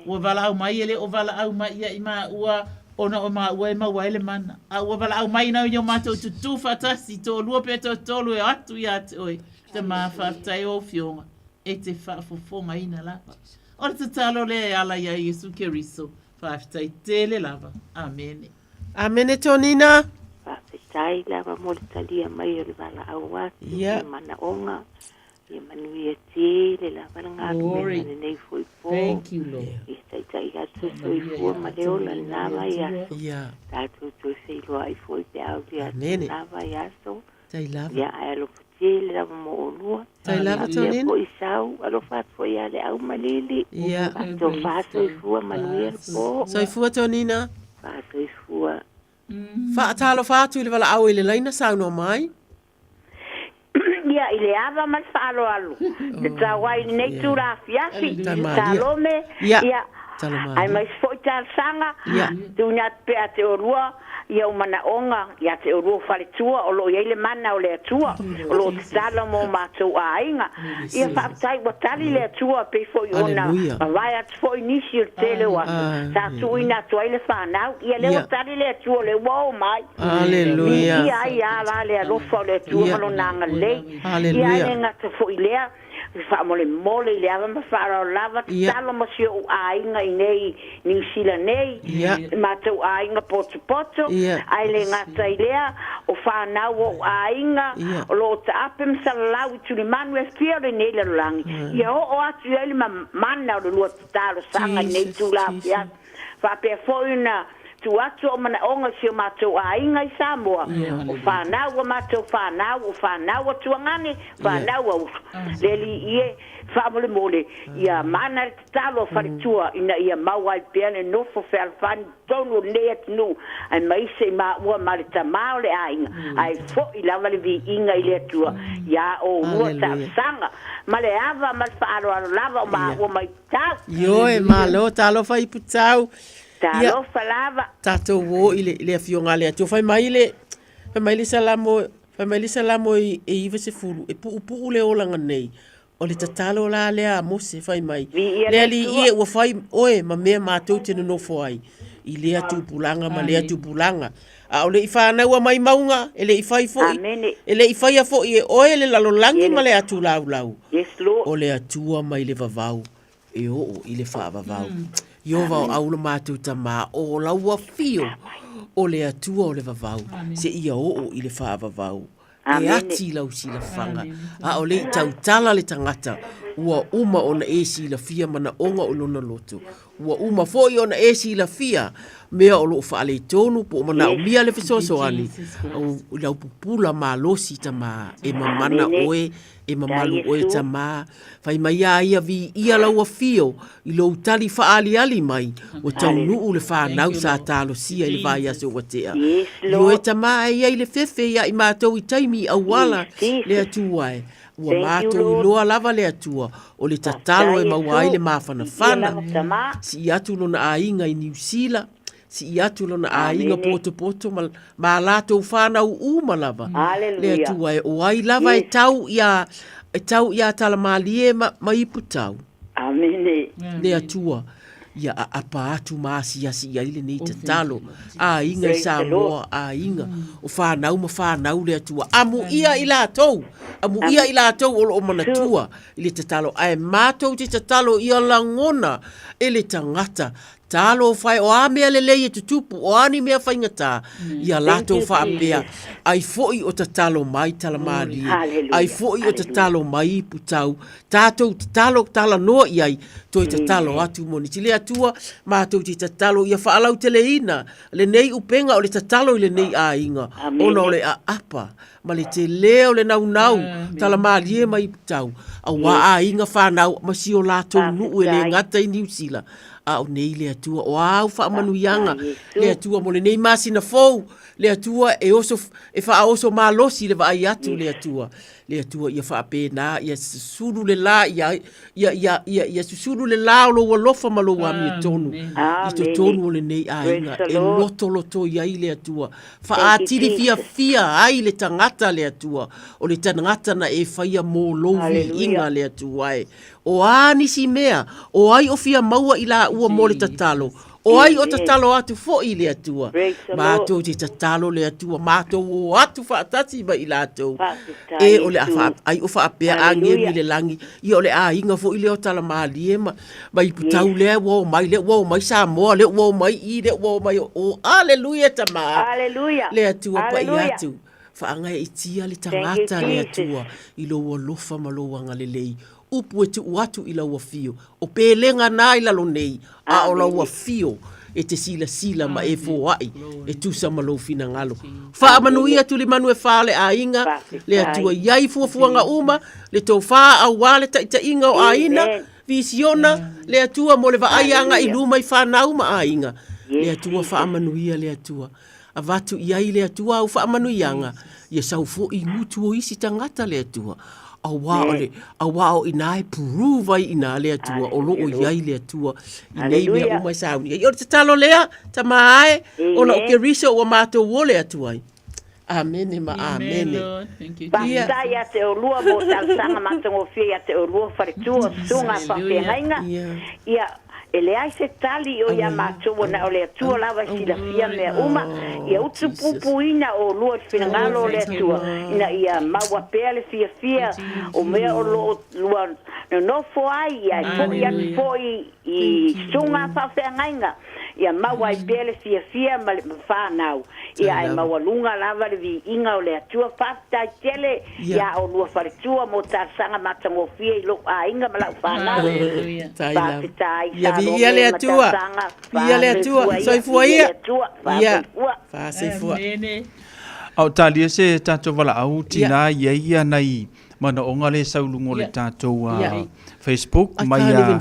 Ua valaau mai e le o valaau mai ia i maua ona o maua e maua ai le mana. A ua valaau mai ina ia o matou tutū faatasi, toalua pe toatolu e o atu ia te oe. Tama, faafetai o Afioga e te faafofogaina lava. O le tatalo lea e ala iā Iesu Keriso. Faafetai tele lava. Amene. Amene Tonina. Faafetai lava mo le talia mai o le valaau atu i manaoga. Ia manuia tele lava le galuega lenei foi po. Thank you, Lord. Ia taitai atu le soifua ma le ola i lena vaiaso. Tatou toe feiloai foi pe a aulia atu lena vaiaso. Tai lava. Ia, ae alofa tele lava mo olua. Tai lava, Faapea Tonina. foi sau, alofa atu foi ia Leau ma Lili. Ia. Faatofa soifua manuia le po. Soifua, Tonina. Faasoifua. Faatalofa atu i le valaau i le laina saunoa mai. Ia, i le ava ma le faaaloalo, te tau ai i lenei itula afiafi, Salome, ia, aemaise foi talosaga, tuuina atu pea ia te oulua ia ou manaoga ia te oulua o faletua o lo o i ai le mana o le Atua, o lo o tatalo mo matou aiga. Ia, faafetai ua tali le Atua pei foi ona mavae atu foi nisi o le tele o aso sa tuuina atu ai le fanau. Ia, lea ua tali le Atua, o lea ua oo mai. Aleluia. Viia ai a la le alofa o le Atua ma Lona agalelei. Ia ae le gata foi i lea, faamolemole i le ava ma faaaloalo lava, tatalo ma si ou aiga i nei Niu Sila nei, matou aiga potopoto, ae le gata i lea, o fanau o ou aiga o lo o taape ma salalau i tulimanu e fia o lenei lalolagi, ia oo atu i ai le mana o le lua talosaga i lenei itula afiafi. Faapea foi ona tuu atu ou manaoga i si o matou aiga i Samoa, o fanau a matou fanau, o fanau a tuagane, fanau a uso. Le Alii e, faamolemole, ia mana le tatalo a faletua ina ia maua ai pea le nofo fealofani i totonu o lenei atunuu, aemaise i maua ma le tama o le aiga, ae foi lava le viiga i le Atua iā oulua talosaga ma le ava ma le faaaloalo lava o maua mai Tau. Ioe, malo, talofa i Putau. Talofa lava. Tatou o i le, le afioga a le Atua. Fai mai le, fai mai le Salamo, fai mai le Salamo e, e 90, e puupuu le olaga nei. O le tatalo la lea a Mose fai mai. Le Alii e ua fai oe ma mea matou te nonofo ai i lea tupulaga ma lea tupulaga. A o le i fānaua mai mauga, e le i fai foi, e le i faia foi e oe le lalolagi ma le atulaulau, o le Atua mai le vavau e oo i le faavavau. Ieova o au lo matou Tamā, o lau afio o le Atua o le vavau, seia oo i le faavavau. E ati lau silafaga, a o le i tautala le tagata, ua uma ona e silafia manaoga o lona loto. Ua uma foi ona e silafia mea o lo o faaletonu po o manaomia le fesoasoani i lau pupula malosi Tamā. E mamana oe, e mamalu oe Tamā. Fai mai a ia viia lau afio i lou tali faaaliali mai ua taunuu le fanau sa talosia i le vaiaso ua tea. Ioe Tamā e i ai le fefe ia i matou i taimi i auala le Atua e. Ua matou iloa lava le Atua o le tatalo e maua ai le mafanafana. Sii atu lona aiga i Niu Sila. Sii atu lona aiga potopoto ma, ma a latou fanau uma lava. Le Atua e, o ai lava e tau ia, e tau ia Talamalie ma, ma Iputau. Amene. Le Atua, ia aapa atu ma asiasi i ai lenei tatalo. Aiga i Samoa, aiga, o fanau ma fanau le Atua. Amuia i latou, amuia i latou o loo manatua i le tatalo. Ae matou te tatalo ia lagona e le tagata Talofa e, o a mea lelei e tutupu, o a ni mea faigata, ia latou faapea, ai foi o tatalo mai Talamalie, ai foi o tatalo mai Iputau, tatou tatalo talanoa i ai, toe tatalo atu mo nisi. Le Atua, matou te tatalo ia faalauteleina lenei upega o le tatalo i lenei aiga, ona o le aapa ma le tele o le naunau, Talamalie ma Iputau, auā aiga fanau ma si o latou nuu e le gata i Niu Sila, A o nei le Atua, o a au faamanuiaga, le Atua mo lenei masina fou, le Atua e oso, e faaoso malosi le vaai atu le Atua. Le Atua ia faapena, ia susulu le la, ia, ia, ia, ia, ia susulu le la o lou alofa ma lou amiotonu i totonu o lenei aiga e lotolotoi ai le Atua. Faaatili fiafia ai le tagata le Atua, o le tagata na e faia mo lou viiga le Atua e. O a nisi mea, o ai o fia maua i laua mo le tatalo, o ai o tatalo atu foi i le Atua. Matou te tatalo le Atua, matou o atu faatasi ma i latou. E o le a faa, ai o faapea agelu i le lagi, ia o le aiga foi lea o Talamalie ma, ma Iputau lea ua o mai, lea ua o mai Samoa, lea ua o mai i, lea ua o mai o, Aleluia tama. Le Atua pai atu. Faagaeetia le tagata, le Atua, i lou alofa ma lou agalelei. Upu e tuu atu i lau afio, o pelega na i lalo nei, a o lau afio e te silasila ma e foai e tusa ma lou finagalo. Faamanuia tulimanu e fa o le aiga, le Atua i ai fuafuaga uma, le tofa auā le taitaiga o aiga, visiona, le Atua mo le vaai agai i luma i fanau ma aiga. Le Atua faamanuia le Atua. Avatu i ai le Atua au faamanuiaga, ia sau foi i gutu o isi tagata le Atua. Auā o le, auā o inā e prove ai inā le Atua, o lo o i ai le Atua i nei mea uma e sauni ai. O le tatalo lea, tama ae, ona o Keriso ua matou ole atu ai. Amene ma amene. Faafetai ia te oulua mo talosaga matagofie ia te oulua faletua, susuga faafeagaiga. Ia, e leai se tali o ia matou ua na o le Atua lava e silafia mea uma. Ia utupupuina oulua i le finagalo o le Atua, ina ia maua pea le fiafia o mea o lo o lua nonofo ai, ia e foi atu foi i susuga faafeagaiga. Ia maua ai pea le fiafia ma le fanau, ia ae maualuga lava le viiga o le Atua. Faafetai tele iā oulua faletua mo talosaga matagofie i lou aiga ma lau fanau. Faafetai. Ia viia le Atua. Viia le Atua. Soifua ia. Ia. Faasoifua. A o talia se tatou valaau tinā i ai ia nai manaoga lea e sau i luga o le tatou Facebook mai a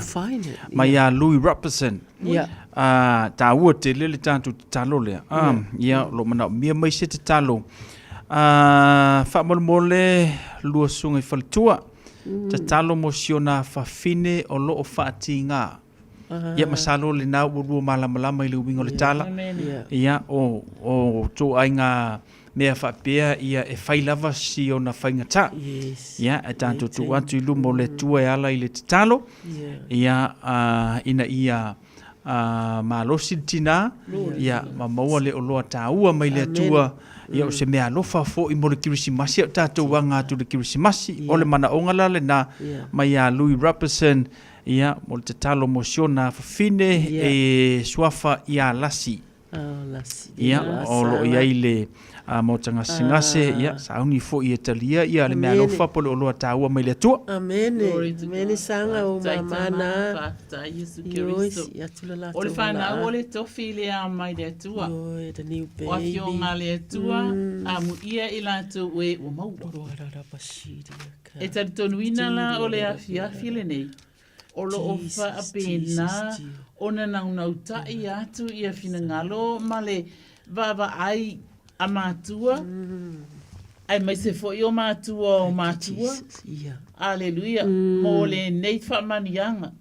mai a Louis Robertson. Ah, taua tele le tatou tatalo lea. Ah, ia o lo o manaomia mai se tatalo. Ah, faamolemole lua susuga i faletua. Tatalo mo si ona afafine o lo o faatiga. Ia masalo lena ua lua malamalama i le uiga o le tala. Ia o o ituaiga mea faapea ia e fai lava si ona faigata. Yes. Ia e tatou tuu atu i luma o le Atua e ala i le tatalo. Ia ina ia malosi le tina ia ma maua le oloa taua mai le Atua. Ia o se mea alofa foi mo le Kerisimasi a o tatou aga atu i le Kerisimasi. O le manaoga la lena mai ia Louis Robertson ia mo le tatalo mo si ona fafine e suafa ia Lasi. Ia, o lo o i ai le maota gasegase, ia, sauni foi e talia ia le mea alofa po o le oloa taua mai le Atua. Amene. Amene saga o mama na. Faafetai Iesu Keriso. O le fanau o le tofi le a mai le Atua. Ioe, the new baby. O afioga a le Atua, amuia i latou e ua maua. E talitonuina la o le afiafi lenei. O lo o faapena ona naunautaʻi atu ia finagalo ma le vaavaai a matua, aemaise foi o matua, aleluia, mo lenei faamanuiaga.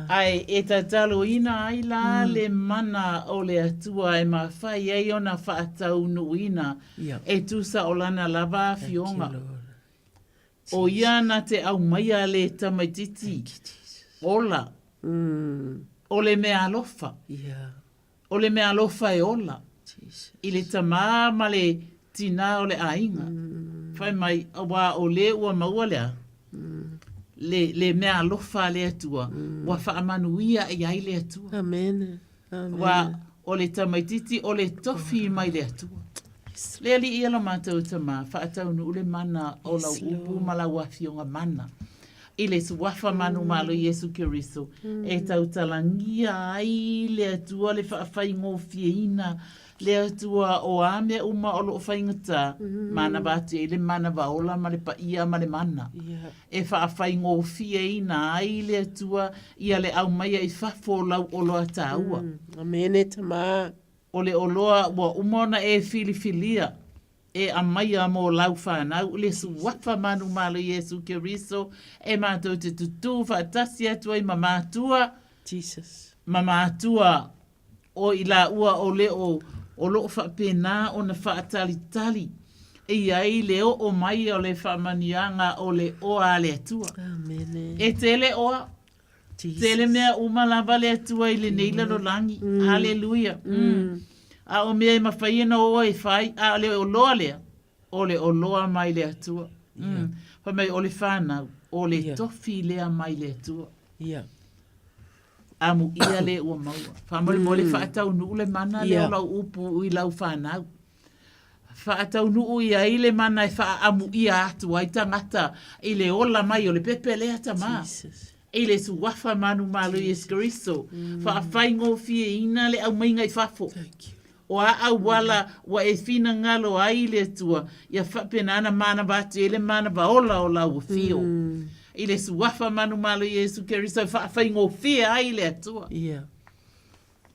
Ae e tataloina ai la le mana o le Atua e mafai ai ona faataunuuina e tusa o lana lava afioga. O ia na te aumaia le tamaititi ola o le meaalofa. O le meaalofa e ola i le tamā ma le tinā o le aiga. Fai mai, auā o le ua maua le a? Le, le meaalofa a le Atua, ua faamanuia i ai le Atua. Amen. Amen. Auā o le tamaititi o le tofi mai le Atua. Le Alii e lo matou Tamā, faataunuu le mana o lau upu ma lau afioga mana i le Suafa manumalo Iesu Keriso, e tautalagia ai le Atua le faafaigofieina le Atua o a mea uma o loo faigata, manava atu i ai le manava ola ma le paia ma le mana, e faafaigofieina ai le Atua ia le aumaia i fafo o lau oloa taua. Amene Tamā. O le oloa ua uma ona e filifilia e aumaia mo lau whanau, le suafa manumalo Iesu Keriso, e mātou te tutū whaatasi atu ai ma mātua, Jesus. ma mātua o i la ua o le o, o loo whaapena ona whaatalitali i ai le oo mai o le whaamanianga o le oa a le Atua. Amene. E tele oa, Tele mea uma lava le Atua i lenei lalolagi. Haleluia. A o mea e mafai ona o e fai, a o le oloa lea, o le oloa mai le Atua. Fai mai o le whanau, o le tofi lea mai le Atua. Amuia le ua maua. Faamolemole faataunuu le mana lea o lau upu i lau whanau. Faataunuu i ai le mana e faaamuia atu ai tagata i le ola mai o le pepe lea tamā. I le suafa manumalo Iesu Keriso, faafaigofieina le aumaiga i fafo. O a auala ua e finagalo ai le Atua, ia faapena ona manava atu i ai le manava ola o lau afio. I le suafa manumalo Iesu Keriso e faafaigofie ai le Atua.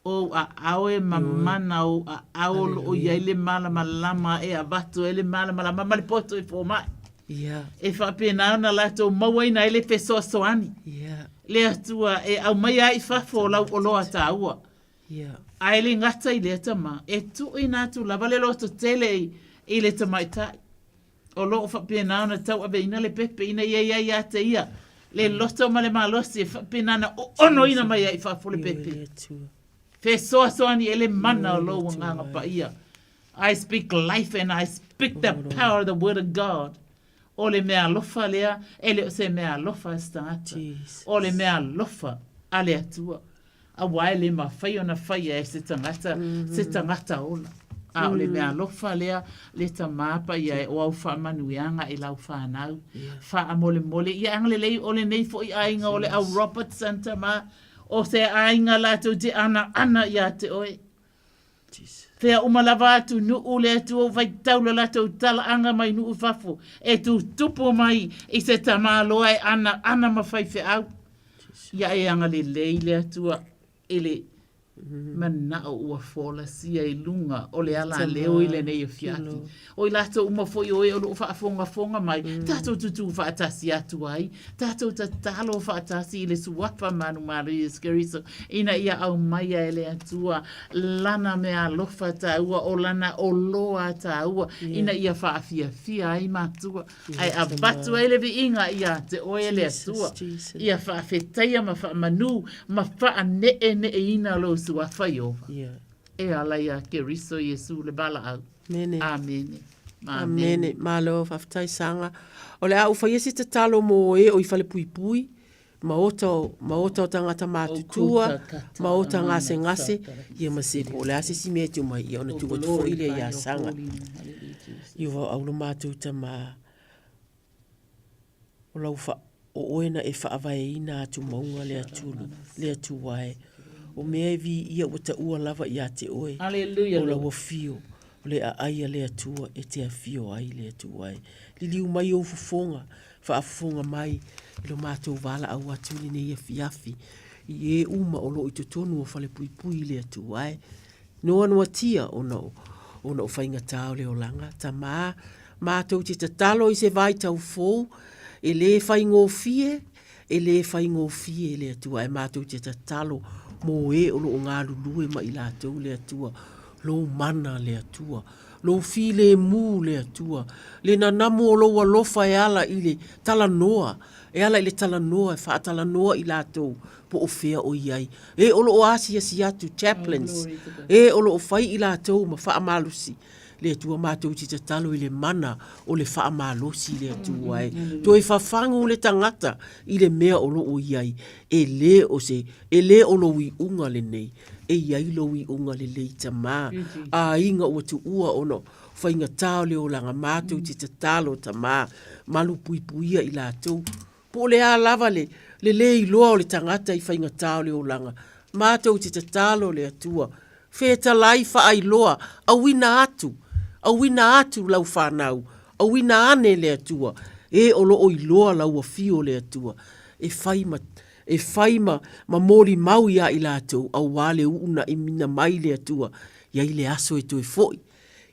Ou aao e mamana, ou aao o loo i ai le malamalama e avatu ai le malamalama ma le poto i fomai. E faapena ona latou mauaina ai le fesoasoani. Le Atua e aumaia ai i fafo o lau oloa taua. Ae le gata i lea tama, e tuuina atu lava le lototele i le tamaitai. O lo o faapena ona tauaveina le pepe ina ia i ai ia te ia le loto ma le malosi e faapena ona oonoina mai ai i fafo le pepe. Fesoasoani e le mana o lou Agaga Paia. I speak life and I speak the power of the word of God. O le mea alofa lea, e le o se mea alofa a se tagata. O le mea alofa a le Atua. Aua e le mafai ona faia e se tagata se tagata ola. A o le mea alofa lea, le Tamā Paia e o au faamanuiaga i lau whanau. Faamolemole ia agalelei o lenei foi aiga o le au Robertson Tamā, o se aiga latou te anaana ia te oe. Fea uma lava atu nuu le Atua ua faitau lo latou talaaga mai nuu i fafo e tutupu mai i se tamaloa e anaana ma faifeau. Ia e agalelei le Atua i le manao ua folasia i luga o le alaleo i lenei afiafi. O i latou uma foi o e o loo faafogafoga mai, tatou tutū faatasi atu ai, tatou tatalo faatasi i le Suafa manumalo Iesu Keriso, ina ia aumaia e le Atua Lana meaalofa taua, o Lana oloa taua, ina ia faafiafia ai matua, ae avatu ai le viiga ia te Oe le Atua, ia faafetaia ma faamanū ma faaneeneeina Lou Suafa Ieova. E ala iā Keriso Iesu le valaau. Amene. Amene. Amene. Malo, faafetai Saga. O le a ou faia se tatalo mo e o i falepuipui, ma ota o, ma ota o tagata matutua, ma ota gasegase, ia ma se po o le a se isi mea e tuu mai, ia ona tuu atu foi lea ia Saga. Ia ua aulo matou tama. O lau fa, o oe na e faavaeina atu mauga le atulu, le Atua e. O mea e viia ua taua lava ia te oe. Aleluia, O lau afio, o le aai a le Atua e te afio ai le Atua e. Liliu mai ou fofoga, faafofoga mai i lo matou valaau atu i lenei afiafi, i e uma o lo o i totonu o falepuipui i le Atua e. Noanoatia ona o, ona o faigata o le olaga. Tamā, mātou te tatalo i se vaitau fou, e lē faigofie, E le faigofie le Atua ae matou te tatalo mō e o lo o galulue ma i latou le Atua, lou mana le Atua, lou filemu le Atua, le nanamu o lou alofa e ala i le talanoa, e ala i le talanoa e faatalanoa i latou po o fea o i ai. E o lo o asiasi atu chaplains, e o lo o fai i latou ma faamalosi le Atua matou te tatalo i le mana o le faamalosi le Atua e. Toe fafagu le tagata i le mea o lo o i ai, e le o se, e le o lou iuga lenei, e i ai lou iuga lelei Tamā, aiga ua tuua ona o faigata o le olaga, matou te tatalo Tamā, malupuipuia i latou, Po o le a lava le le lē iloa o le tagata i faigata o le olaga, matou te tatalo le Atua, fetalai faailoa, auina atu, auina atu lau fanau, auina ane le Atua, e o lo o iloa lau afio le Atua, e fai ma e fai ma ma molimau iā i latou auā le uunaimina mai le Atua, iai le aso e toe foʻi.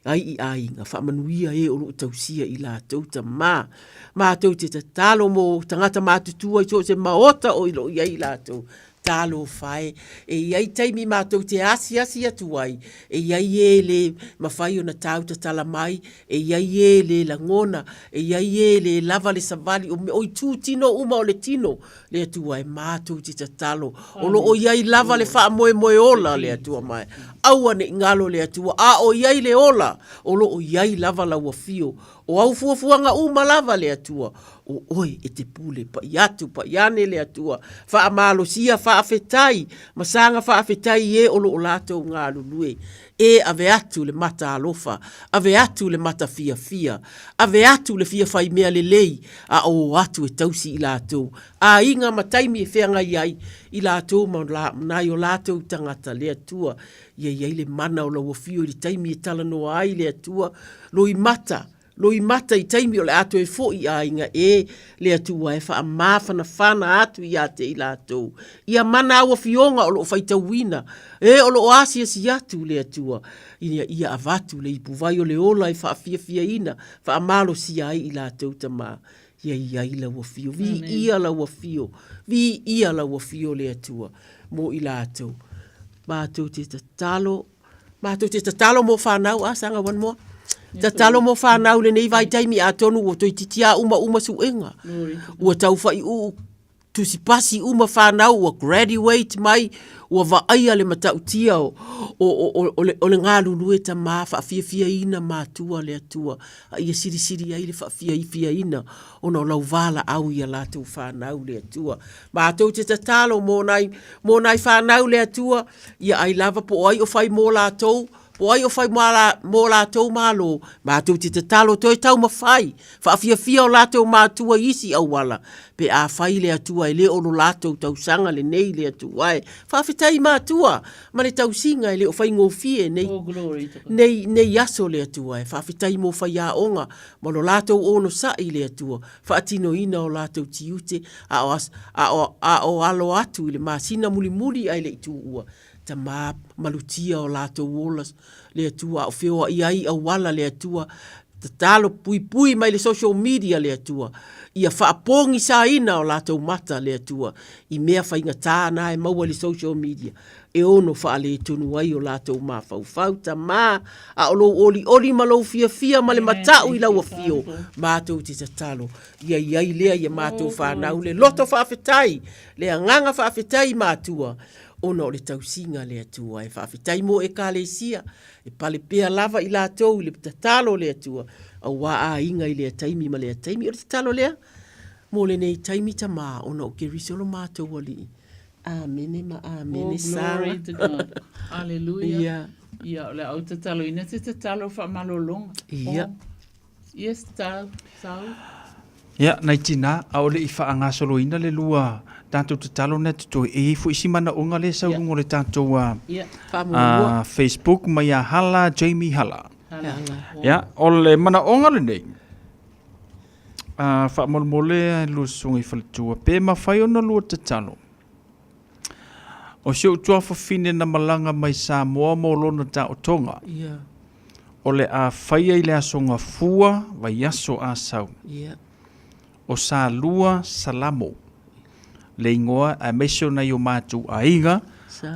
ai i aiga, faamanuia e o lo o tausia i latou tama. Matou te tatalo mo tagata matutua i so o se maota o lo o i ai i latou. Talofa e, e i ai taimi matou te asiasi atu ai, e i ai e le mafai ona tau tatala mai, e i ai e le lagona, e i ai e le lava le savali, o itu tino uma o le tino, le Atua e matou te tatalo, o lo o i ai lava le faamoemoe ola le Atua mai. Aua ne i galo le Atua, a o i ai le ola, o lo o i ai lava lau afio. O au fuafuaga uma lava le Atua, o oe e te pule, pai atu, pai ane le Atua, faamalosia, faafetai, ma saga faafetai i e o lo o latou galulue. E ave atu le mata alofa, ave atu le mata fiafia, ave atu le fia fai mea lelei, a o atu e tausi i latou aiga ma taimi e feagai ai i latou ma nai o latou tagata, le Atua, ia i ai le mana o lau afio i le taimi e talanoa ai le Atua, loimata, Loimata i taimi o le a toe foʻi i aiga e le Atua e faamafanafana atu ia te i latou. Ia mana au afioga o lo o faitauina e o lo o asiasi atu le Atua ina ia avatu le ipuvai o le ola e faafiafiaina, faamalosia ai i latou tama. Ia i ai lau afio, viia lau afio, viia lau afio le Atua mo i latou. Matou te tatalo Matou te tatalo mo whanau, a sanga one more. Tatalo mo whanau lenei vaitaimi atonu ua toeitiiti lava umauma suega. Ua tau faiuu tusipasi uma whanau ua graduate mai, ua vaaia le matautia o, o, o, o, le, o le galulue tama faafiafiaina matua le Atua, a ia silisili ai le faafiafiaina ona o lau valaau i a latou whanau le Atua. Matou te tatalo mo nai, mo nai whanau le Atua, Ia ai lava po o ai o fai mō lātou, po o ai o fai mō lātou malo, mātou te tatalo toe taumafai, faafiafia o lātou mātua i isi auala, pe afai le Atua e le o lo lātou tausaga lenei le Atua e. Faafetai mātua ma le tausiga e le o faigofie nei, oh, nei, nei aso le Atua e. Faafetai mō faiaoga ma lo lātou onosai le Atua, faatinoina o latou tiute a o, a o, a o alo atu i le masina mulimuli ae le i tuua, tamā malutia o latou ola le Atua a o feoai ai i auala le Atua, tatalo puipui mai le social media le Atua, ia faapogisaina o latou mata le Atua i mea faigata na e maua i le social media e ono faaletonu ai o latou mafaufau, Tamā, a o lou olioli ma lou fiafia ma le matau i lau afio, matou te tatalo, ia i ai lea ia matou fanau le loto faafetai, le agaga faafetai i matua, ona o le tausiga a le Atua. E faafetai mo Ekalesia, e pale pea lava i latou i le tatalo a le Atua, auā aiga i lea taimi ma lea taimi. O le tatalo lea mo lenei taimi, Tamā, ona o Keriso lo matou Alii. Amene ma amene oh, Sara. Glory to God. Hallelujah. Yeah. Ia, o le au tatalo ina te tatalo whaamalolonga. Ia. Oh. Yes, tau, tau. Ia, nai tinā, a o le i faagasoloina le lua tatou tatalo na totoe, e i ai foi si manaoga lea e sau luga o le tatou Faamuamua. Facebook mai ia Hala Jamie Hala. Hala. Ia, o le manaoga lenei, A faamolemole e lua susuga i faletua, pe mafai ona lua tatalo. O si ou tuafafine na malaga mai Samoa mo lona taotoga. Yeah. O le a faia i le aso Gafua, vaiaso a sau. Yeah. O Salua Salamo. le igoa aemaise o nai o matou aiga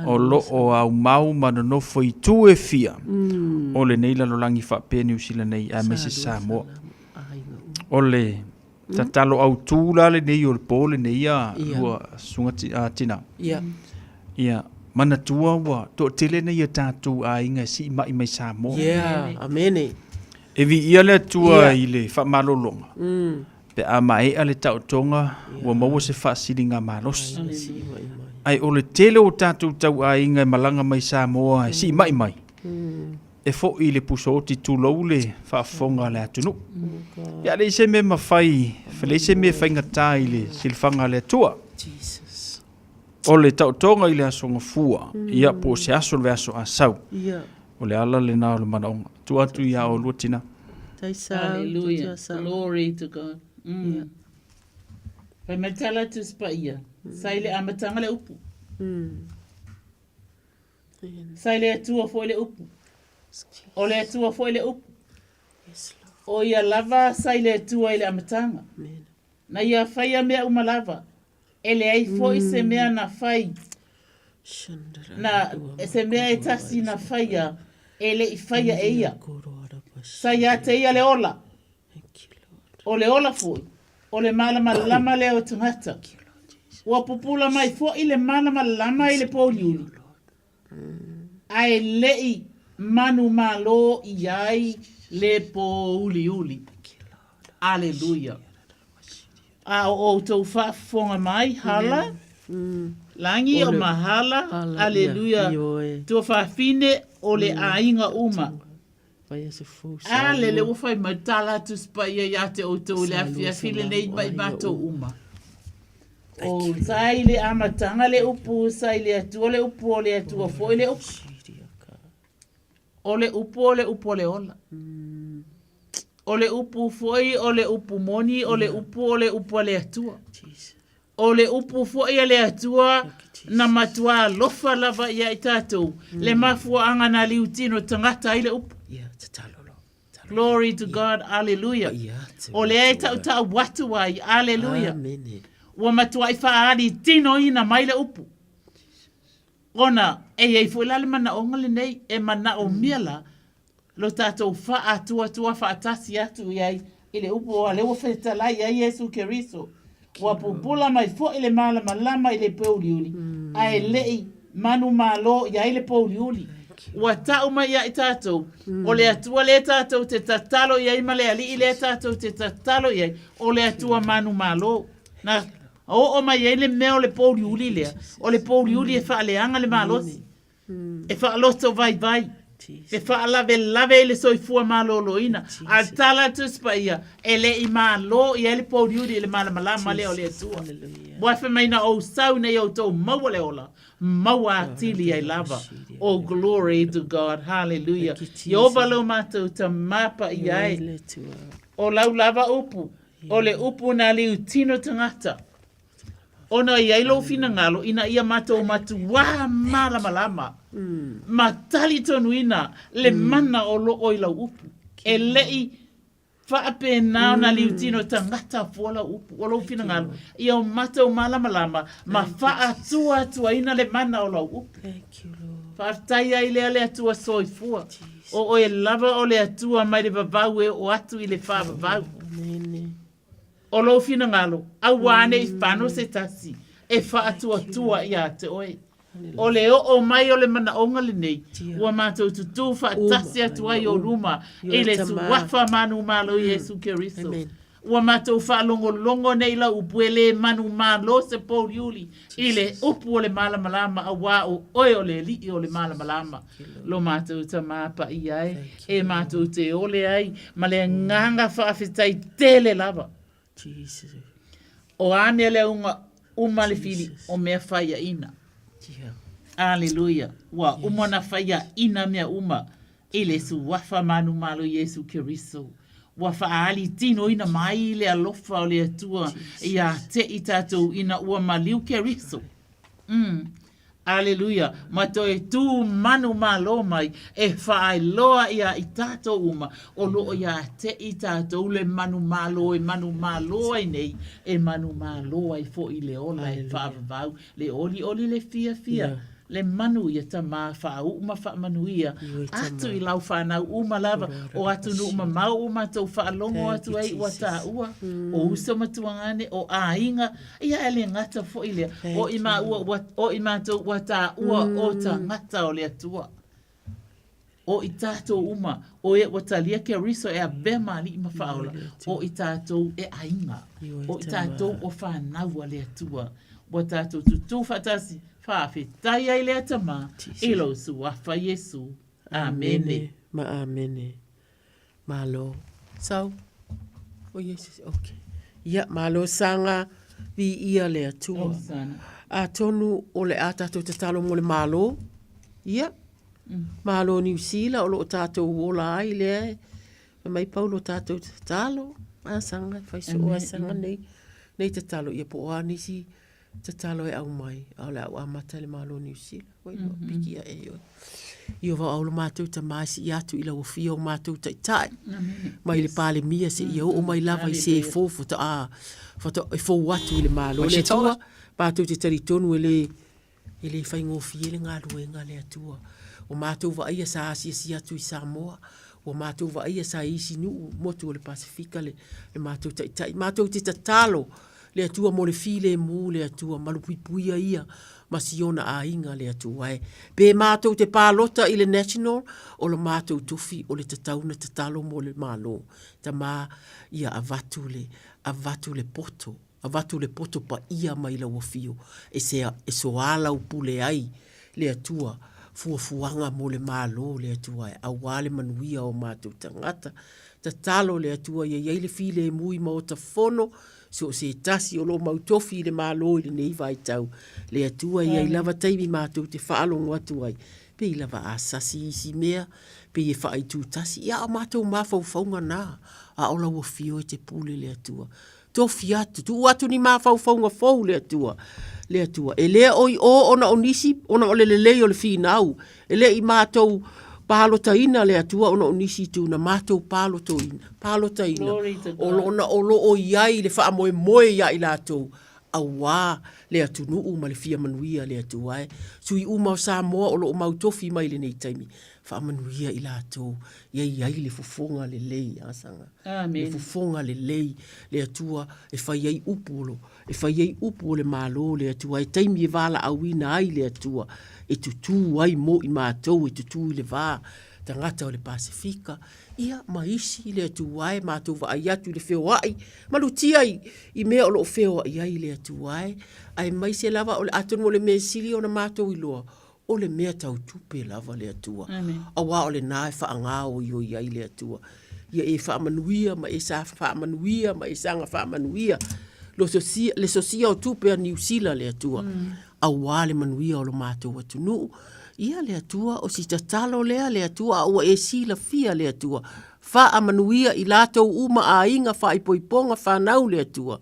o lo o aumau ma nonofo i itu e fia o lenei lalolagi faapea Niu Sila nei aemaise Samoa. O le tatalo autu la lenei o le po lenei a lua susuga tina. Ia manatua ua toatele nei a tatou aiga e siimai mai Samoa. Yeah, amene. E viia le Atua i le faamalologa. Pe a maea le taotoga, ua maua se faasiliga malosi. Ae o le tele o tatou tauaiga e malaga mai Samoa e siimai mai, e foi i le puso oti tulou le faafofoga a le atunuu. Ia leai se mea mafai, leai se mea faigata i le silafaga a le Atua. O le taotoga i le aso Gafua, ia po o se aso o le vaiaso a sau. O le ala lena o le manaoga. Tuu atu ia oulua tina. Hallelujah. Glory to God. Mm. Fai mai tala Tusi Paia. Sa i le amataga le upu. Sa i le Atua foi le upu. O le Atua foi le upu. O ia lava sa i le Atua i le amataga. Na ia faia mea uma lava. E leai foi se mea na fai, na, se mea e tasi na faia, e le i faia e ia. Sa ia te ia le ola. O le ola foi, o le malamalama lea o tagata. Ua pupula mai foi le malamalama i le pouliuli, ae le i manumalo i ai le pouliuli. Aleluia. A o outou faafofoga mai, hala, lagi o mahala, aleluia, tuafafine o le aiga uma. A lele ua fai mai tala atu se paia ia te outou i le afiafi lenei ma i matou uma. O sa i le amataga le upu, sa i le Atua le upu, o le Atua foi le upu. O le upu o le upu o le ola. O le upu foi o le upu moni, o le upu o le upu a le Atua. O le upu foi a le Atua na matuā alofa lava ia i tatou, le mafuaaga na liutino tagata ai le upu. Glory to God, Alleluia. O lea e tautau atu ai, Alleluia. Ua matuai faaali tinoina mai le upu. Ona e i ai foi la le manaoga lenei, e manaomia la lo tatou faatuatua faatasi atu i ai i le upu aua lea ua fetalai ai Iesu Keriso. Ua pupula mai foi le malamalama i le pouliuli, ae le i manumalo i ai le pouliuli. Ua tau mai ia i tatou, o le Atua lea tatou te tatalo i ai ma le Alii lea tatou te tatalo i ai, o le Atua manumalo. Na oo mai ai le mea o le pouliuli lea, o le pouliuli e faaleaga le malosi. e faaloto vaivai, e faalavelave i le soifua maloloina. A o le tala a le Tusi Paia, e le i malo i ai le pouliuli i le malamalama lea o le Atua. Ua fai mai na ou sau ina ia outou maua le ola, maua atili ai lava. Oh, glory to God. Hallelujah. Ieova lo matou Tama Paia e. O lau lava upu, o le upu na liutino tagata. Ona e i ai lou finagalo ina ia matou matuā malamalama ma talitonuina le mana o lo o i lau upu. E le i faapena ona liutino tagata fua lau upu. O lou finagalo, ia o matou malamalama ma faatuatuaina le mana o lau upu. Faafetai ai lea le Atua soifua. O oe lava o le Atua mai le vavau e oo atu i le faavavau. O lou finagalo, aua ne i fano se tasi e faatuatua ia te oe. O le oo mai o le manaoga lenei, ua matou tutū faatasi atu ai i ou luma i le Suafa manumalo Iesu Keriso. Ua matou faalogologo nei i lau upu e le manumalo se pouliuli i le upu o le malamalama auā o oe o le Alii o le malamalama. Lo matou Tama Paia e, e matou te ole ai ma le agaga faafetai tele lava. O a mea le auga uma le fili o mea faiaina. Aleluia. Ua uma ona faiaina mea uma i le Suafa manumalo Iesu Keriso. Ua faaali tinoina mai le alofa o le Atua ia te i tatou ina ua maliu Keriso. Mm. Aleluia! Ma toe tū manumalo mai e faailoa iā i tātou uma o lo o iā te i tātou le manumalo e manumalo ai nei, e manumalo ai foi le ola e faavavau, le olioli le fiafia, le manu ia Tamā faauu ma faamanuia atu i lau fanau uma lava o atunuu mamao ua matou faalogo atu ai ua taua o uso ma tuagane o aiga Ia e le gata foi lea, o i māua ua, o i mātou ua tāua o tagata o le Atua. O i tātou uma, o e ua talia Keriso e avea ma alii ma faaola, o i tātou e aiga, o i tātou o whānau a le Atua. Ua tātou tutū whaatasi, whaafetai ai lea Tamā, i lou suafa Iesu. Amene. Ma amene. Malo. Sau. O Iesu. Okay. Ia, malo saga viia le Atua. Atonu o le a tatou tatalo mo le Malo. Ia. Malo Niu Sila o lo o tatou ola ai lea e fai mai Paulo tatou tatalo. A saga, fai soo a saga nei. Nei tatalo ia po o a nisi tatalo e aumai, a o le a ou amata i le Malo o Niu Sila. Oi, mm -hmm. piki a e oi. I o vau lo mātou tamā si i atu i lau afia o mātou taitai. Mai le palemia se ia oo mai lava i se fofo ta a whata e fou atu i le Malo. Le Atua, mātou te talitonu e le e le faigofie le galuega le Atua. O mātou vaaia sa asiasi atu i Samoa, ua mātou vaaia sa i isi nuu motu o le Pasifika le, le mātou taitai. Mātou te tatalo Le Atua mo le filemu, le Atua malupuipuia ia ma siona aiga, le Atua e. Pe matou te palota i le National, o lo matou tofi o le tatau na tatalo mo le Malo. Tama, ia avatu le, avatu le poto, avatu le poto paia mai lau afio, e se, e soalaupule ai le Atua fuafuaga mo le Malo, le Atua e, auā le manuia o matou tagata. Tatalo le Atua ia i ai le filemu i Maota Fono, so o se tasi o lo o mau tofi i le Malo i lenei vaitau. Le Atua e i ai lava taimi matou te faalogo atu ai, pei lava a sasi isi mea, pei e faaitutasi, ia a o matou mafaufauga na, a o lau afio e te pule le Atua. Tofi atu, tuu atu ni mafaufauga fou le Atua, le Atua. E le o i o ona o nisi, ona o le lelei o le finau, E le i matou palotaina le Atua ona o nisi itu na matou palotoina, palotaina o lona o lo o i ai le faamoemoe iā i latou auā le atunuu ma le fia manuia le Atua e. Sui uma o Samoa o lo o mau tofi mai lenei taimi, faamanuia i latou ia i ai le fofoga lelei, a saga. Le fofoga lelei le Atua e fai ai upu o lo e fai ai upu o le Malo le Atua, e taimi e valaauina ai le Atua, e tutū ai mo i matou e tutū i le va tagata o le Pasefika, ia, ma isi le Atua e, matou vaai atu i le feoai, malutia i, i mea o lo o feoai ai le Atua e, aemaise lava o le, atonu o le mea sili ona matou iloa, o le mea tau tupe lava le Atua. Aua o lena e faagaoioi ai le Atua. Ia e faamanuia ma e sa faamanuia ma e saga faamanuia lo sosia, le sosia o tupe a Niu Sila le Atua. Auā le manuia o lo matou atunuu. Ia le Atua, o si tatalo lea le Atua, a ua e silafia le Atua. Faamanuia i latou uma aiga faaipoipoga fanau le Atua.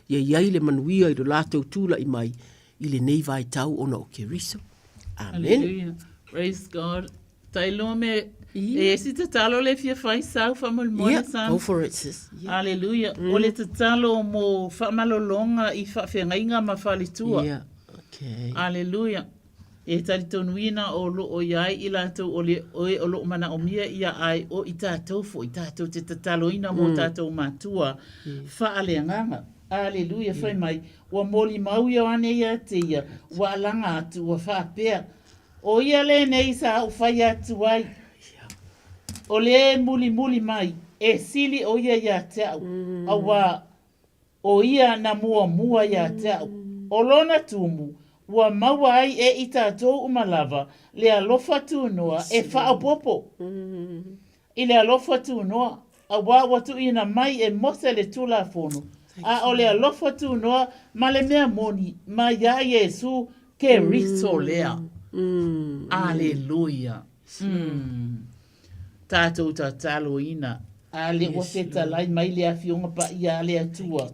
Ia i ai le manuia i lo latou tulai mai i lenei vaitau ona o Keriso. Amene. Praise God. Tailoa me e esi tatalo le fia fai sau faamolemole Yeah, Sam. go for it sis. Yeah. Hallelujah. O le tatalo mo faamalologa i faafeagaiga ma faletua. Yeah. Okay. Hallelujah. E talitonuina o lo o i ai i latou o le oe o lo o manaomia ia ai o i tatou foi, tatou te tataloina mo tatou matua faaleagaga. Aleluia, fai mai, ua molimau Ioane ia te ia, ua alaga atu, ua faapea, O ia lenei sa ou fai atu ai, o le mulimuli mai, e sili o ia ia te au, auā o ia na muamua ia te au. O lona tumu, ua maua ai e i tatou uma lava le alofa tunoa e faaopoopo i le alofa tunoa Auā ua tuuina mai e Mose le Tulafono, a o le alofa tunoa ma le mea moni mai iā Iesū Keriso lea. Aleluia! Tatou tataloina. A lea ua fetalai mai le Afioga Paia a le Atua,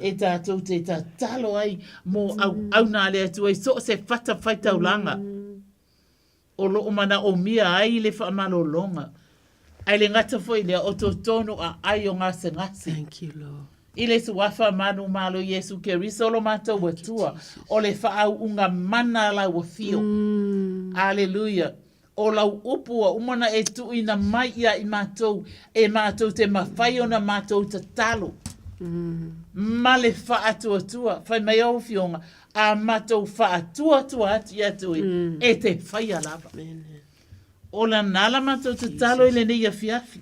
e tatou te tatalo ai mo auauna a le Atua i so o se fatafaitaulaga o lo o manaomia ai le faamalologa. Ae le gata foi i lea, o totonu aai o gasegase. Thank you, Lord. I le Suafa manumalo Iesu Keriso lo matou Atua, o le faauuga mana a lau afio. Aleluia. O lau upu ua uma ona e tuuina mai ia i matou, e matou te mafai ona matou tatalo ma le faatuatua. Fai mai au Afioga, a matou faatuatua atu ia te oe, e te faia lava. O lana la matou tatalo i lenei afiafi.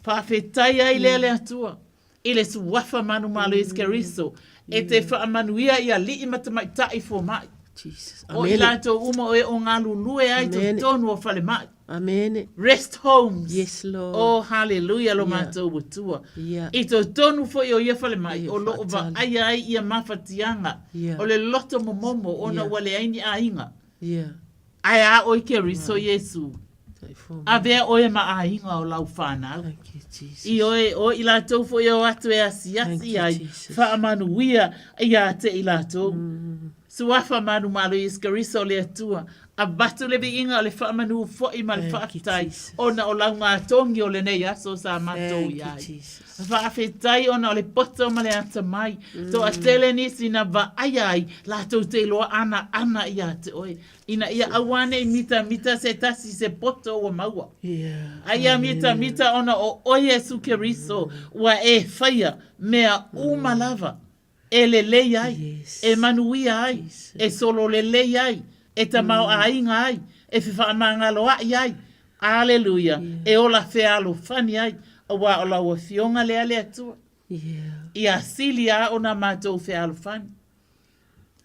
Faafetai ai lea le Atua i le Suafa manumalo Iesu Keriso e te faamanuia i alii ma tamaitai fomai. O i latou uma o e o galulue ai totonu o falemai. Amene. Rest homes. Yes, Lord. Oh, hallelujah, lo matou Atua. I totonu foi o ia falemai, o lo o vaaia ai ia mafatiaga o le loto momomo ona ua leai ni aiga. Ae a oe Keriso Iesu, avea oe ma aiga o lau fanau. Ioe, o i latou foi e o atu e asiasi ai, faamanuia ia te i latou. Suafa manumalo Iesu Keriso o le Atua, avatu le viiga o le faamanu foi ma le faafetai ona o lau gatogi o lenei aso sa matou i ai. Faafetai ona o le poto ma le atamai. Toatele nisi na vaaia ai latou te iloa anaana ia te oe, ina ia aua ne i mitamita se tasi se poto ua maua. A ia mitamita ona o oe Iesu Keriso ua e faia mea uma lava e lelei ai, e manuia ai, e solo lelei ai, e tamaoaiga ai, e fefaamagaloaʻi ai, Aleluia, e ola fealofani ai, auā o lau Afioga lea le Atua. Ia sili lava ona matou fealofani.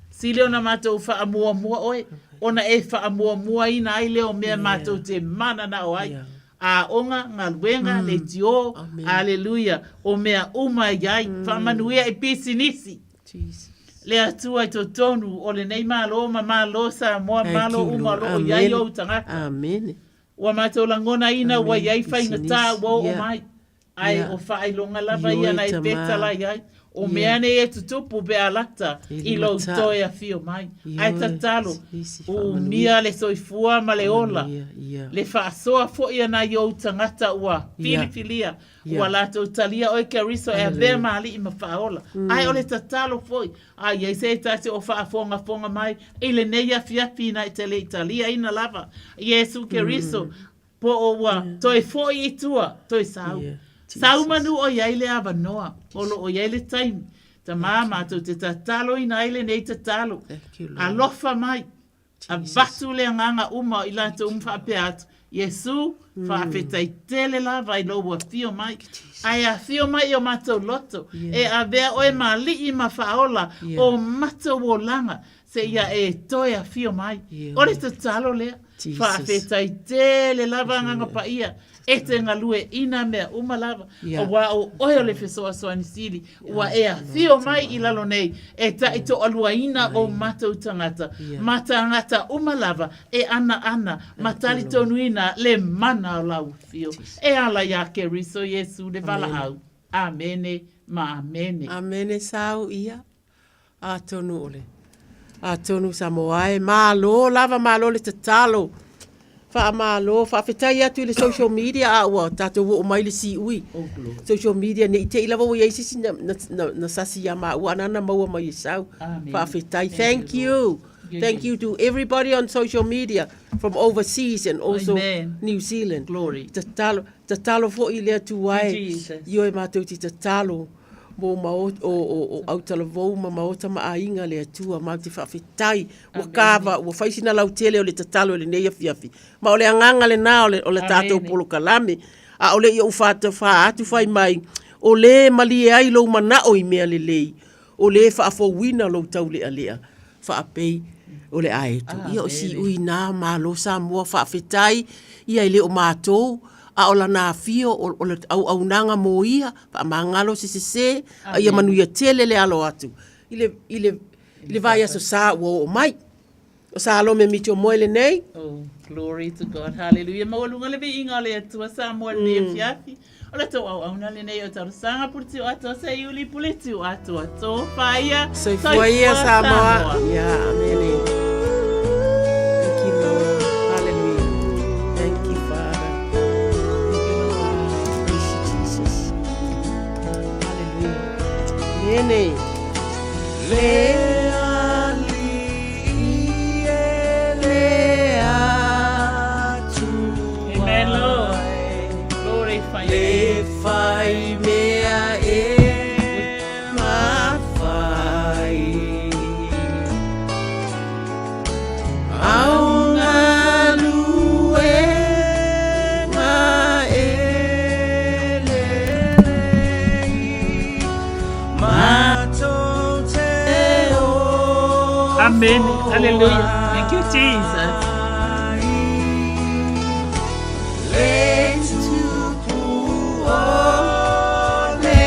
Sili ona matou faamuamua oe, ona e faamuamuaina ai lea o mea matou te mananao ai. Aoga, galuega, leitio, aleluia, o mea uma e i ai. Faamanuia i pisinisi. Le Atua i totonu o lenei Malo ma Malo Samoa, Malo uma o lo o i ai ou tagata. Ua matou lagonaina ua i ai faigata ua oo mai, ae o faailoga lava ia na e petalai ai. O mea nei e tutupu pe a lata i lou toe afio mai. Ae tatalo, umia le soifua ma le ola, le faasoa foi a nai ou tagata ua filifilia Ua latou talia oe Keriso e avea ma alii ma faaola. Ae o le tatalo foi, a i ai se tasi o faafogafoga mai i lenei afiafi ina e te le i taliaina lava Iesu Keriso, po o ua toe foi i tua, toe sau. Sau manu o i ai le avanoa, o lo o i ai le taimi. Tama, matou te tataloina ai lenei tatalo. Alofa mai. Avatu le agaga uma o i latou uma faapea atu, Iesu, faafetai tele lava i lou afio mai. Ae afio mai i o matou loto, e avea oe ma alii ma faaola o matou olaga, seia e toe afio mai. O le tatalo lea. Faafetai tele lava Agaga Paia, e te galueina mea uma lava, aua o oe o le fesoasoani sili, ua e afio mai i lalo nei e taitoaluaina o matou tagata, ma tagata uma lava e anaana ma talitonuina le mana o lau afio. E ala iā Keriso Iesu le valaau. Amene ma amene. Amene sau ia. Atonu o le Atonu Samoa e malo lava malo le tatalo faamalo faafetai atu i le social media a ua tatou oo mai le siui social media ne i te i lava ua i ai se isi na, na, na, na sasi ia maua ana na maua mai e sau faafetai thank you Thank you to everybody on social media from overseas and also Amen. New Zealand. Glory. Tatalo, tatalo foi le Atua e. Ioe matou te tatalo. Mo maota, o, o, o Autalavou ma maota ma aiga le Atua, matou te faafetai, ua kava, ua fai sina lautele o le tatalo i lenei afiafi. Ma o le agaga lena o le, o le tatou polokalame. A o le i ou faa atu fai mai, o le malie ai lou manao i mea lelei, o le faafouina lou taulealea, faapei o le aeto. Ia o siui na, malo Samoa, faafetai, ia e le o matou, a o lana afio, o, o le auaunaga mo ia, faamagalo se sese, a ia manuia tele le alo atu i le, i le, i le vaiaso sa ua oo mai. O Salome Mitchell Moe lenei. Oh, glory to God. Hallelujah. Maualuga le viiga o le Atua Samoa i lenei afiafi. O le tou auauna lenei o Talosaga Puletiu Atoa Seiuli Puletiu Atoa Tofa ia. Soifua ia Samoa. Ia, amene. Thank you, Lord. Hallelujah. Thank you, Father. Thank you, Lord. Praise you, Jesus. Hallelujah. Amene. Le Amen, Lord. Glorify your name. Le fai mea e mafai. Au galue ma e lelei. Matou te o Amen. Hallelujah. Thank you, Jesus. Le tupu o le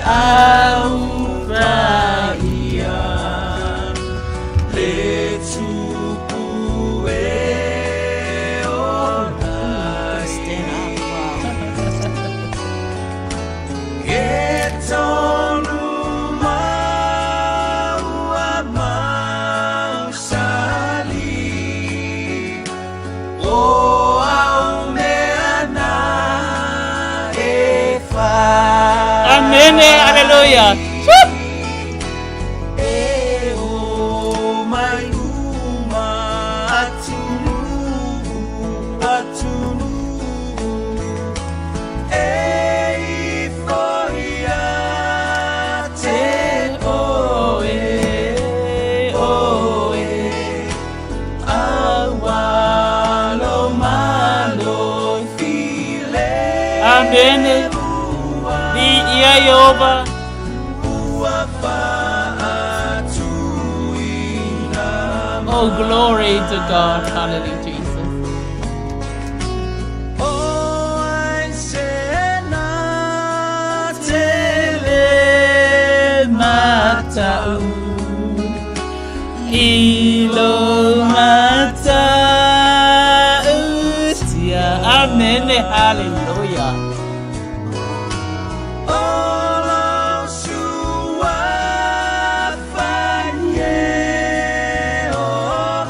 au paia. Le tupu e o E tonu maua mau sali. O au mea na e whai. Amen. Hallelujah. E o mai uma atunu, atunu. E ifo ia te oe, oe. Awalo malo file. Amen. Di ia Yehova. Oh, glory to God. Hallelujah, Jesus. O ai se na tele matau i lo matautia. Amen. Hallelujah. O lo sua fanye o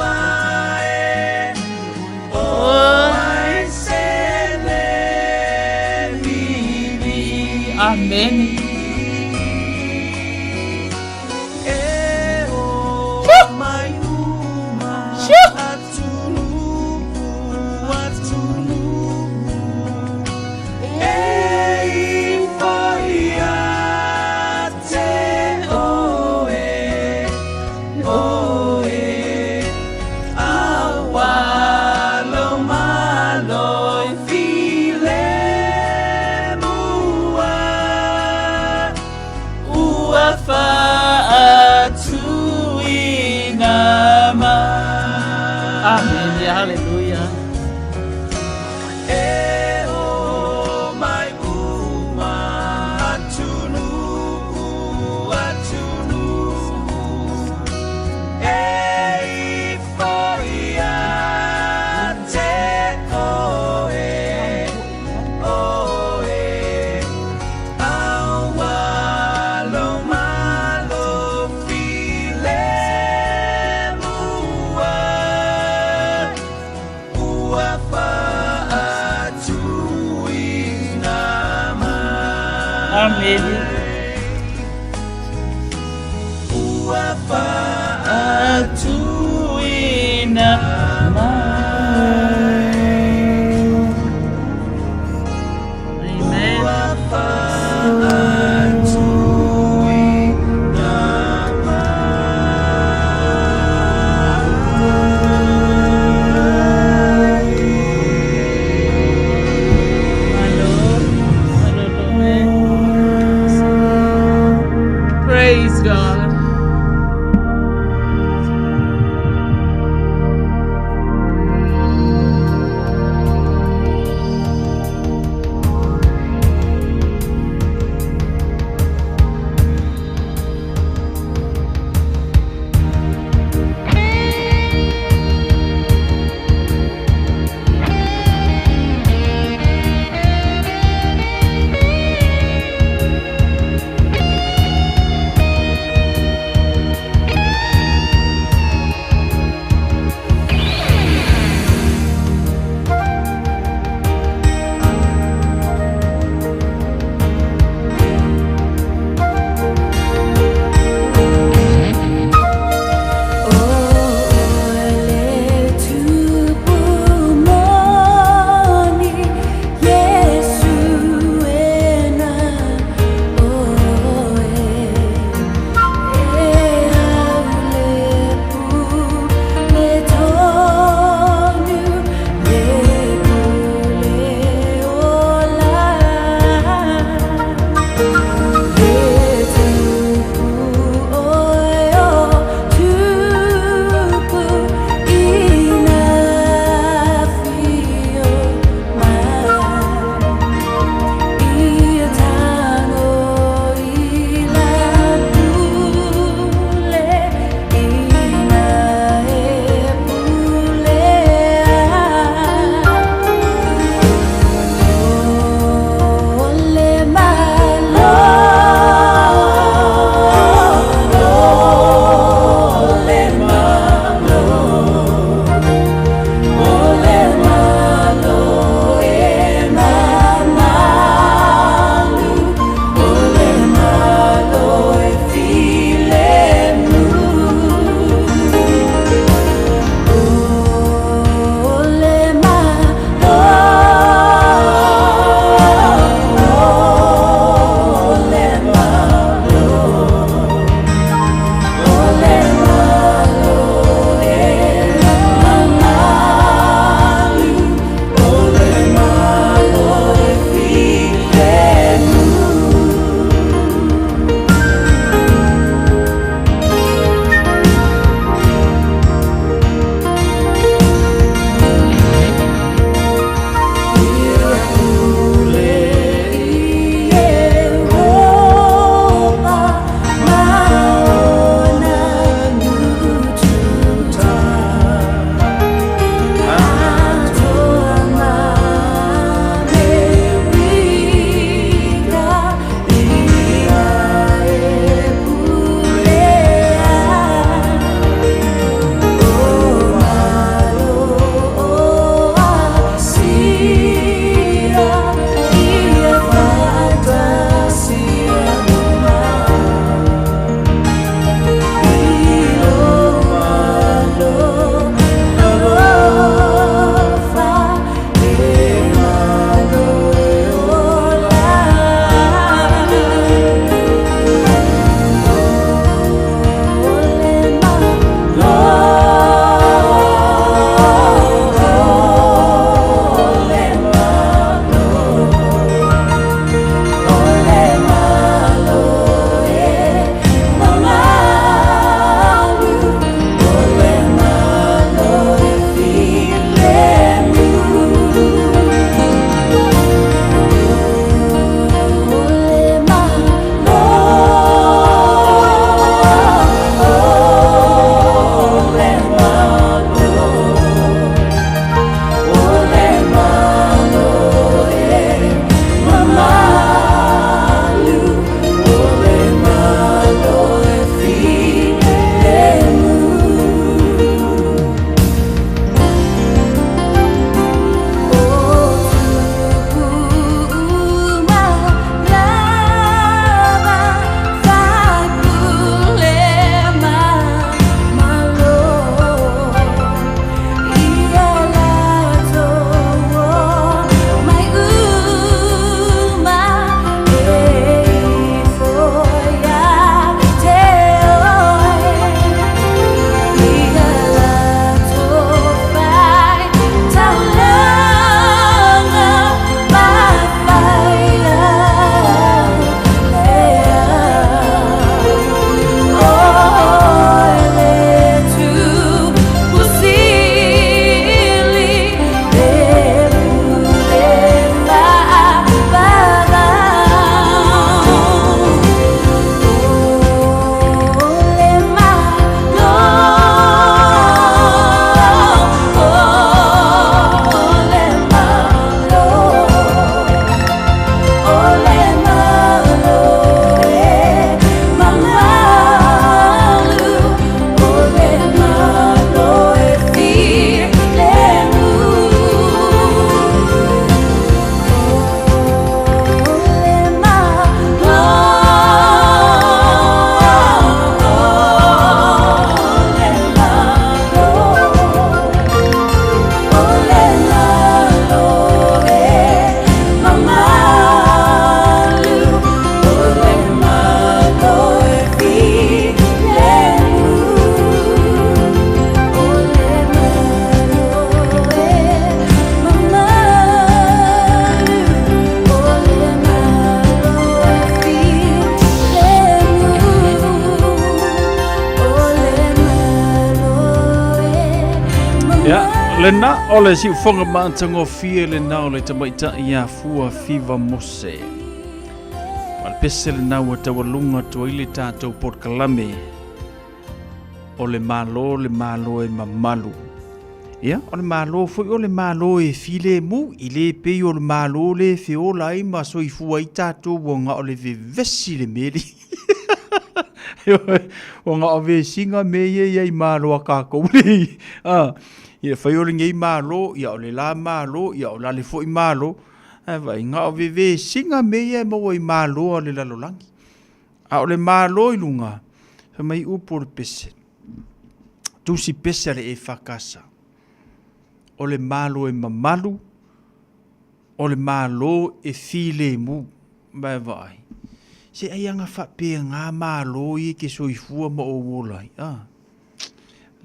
vai O ai se le vivi Amen. E o mai uma atunu atunu E ifo ia te oe oe Awalo malo i file mua Ua faatuina mai. Amen. Hallelujah. E o mai uma atunu atunu E ifo ia te oe oe Awalo malo file mua Ua faatuina mai. Amen. Ua Faatuina mai. Amen. Ua faatuina My Lord. My Lord, Lord. Praise God. Ia, lena o le siufoga matagofie lena o le tamaitai ia Fua Fiva Mose. Ma le pese lena ua taualuga atu ai le tatou polokalame o le Malo le Malo e mamalu. Ia, o le Malo foi o le Malo e filemu, i le pei o le Malo le feola ai ma soifua ai tatou ua na o le vevesi le meli. Ua na o vesiga mea ia i ai Malo a kākou nei. Ah, ia fai o lenei Malo, ia o le la Malo, ia o lale foi Malo. Ae vaai, na o vevesiga mea ia e maua i Malo a le lalolagi. A o le Malo i luga, fai mai upu o le pese, tusi pese a le EFKS, o le Malo e mamalu, o le Malo e filemu. Vae vaai, se ai aga faapena Malo ia e te soifua ma ou ola ai, a?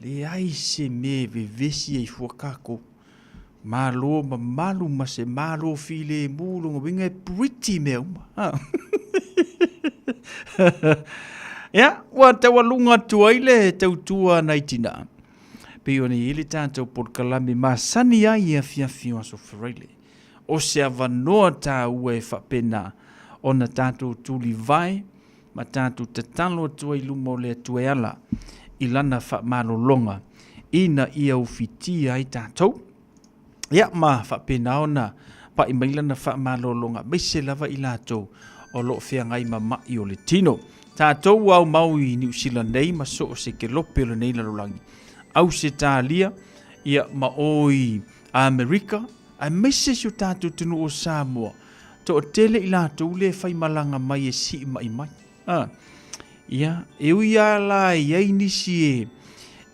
Leai se mea e vevesi ai fua kākou. Malo mamalu ma se Malo filemu, lona uiga e pretty mea uma. Ha. Ia, ua taualuga atu ai le tautua nai tinā. Pei ona i ai le tatou polokalame masani ai i afiafi o Aso Faraile. O se avanoa tāua e faapena ona tatou tulivae ma tatou tatalo atu ai i luma o le Atua e ala i lana faamalologa ina ia ufitia ai tatou. Ia, ma faapena ona pai mai lana faamalologa aemaise lava i latou o lo o feagai ma ma'i o le tino. Tatou ua aumau i Niu Sila nei ma so o se kelope o lenei lalolagi, Ausetalia, ia, ma o i Amerika, aemaise si o tatou atunuu o Samoa, Toatele i latou lea e faimalaga mai e sii ma'i mai. A, ia, e ui lava la e i ai nisi e,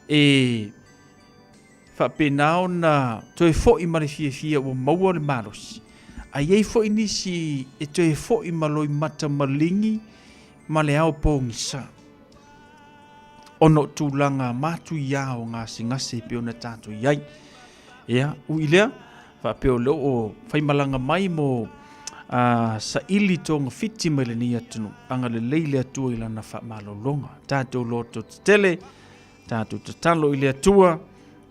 e faapena ona toe foi ma le fiafia ua maua le malosi, a i ai foi nisi e toe foi ma loimata maligi ma le ao pogisa ona o tulaga matuia o gasegase e pei ona tatou i ai. Ia, ui lea, faapea o lea o faimalaga mai mo saili togafiti mai lenei atunuu, agalelei le Atua i lana faamalologa. Tatou loto tetele, tatou tatalo i le Atua,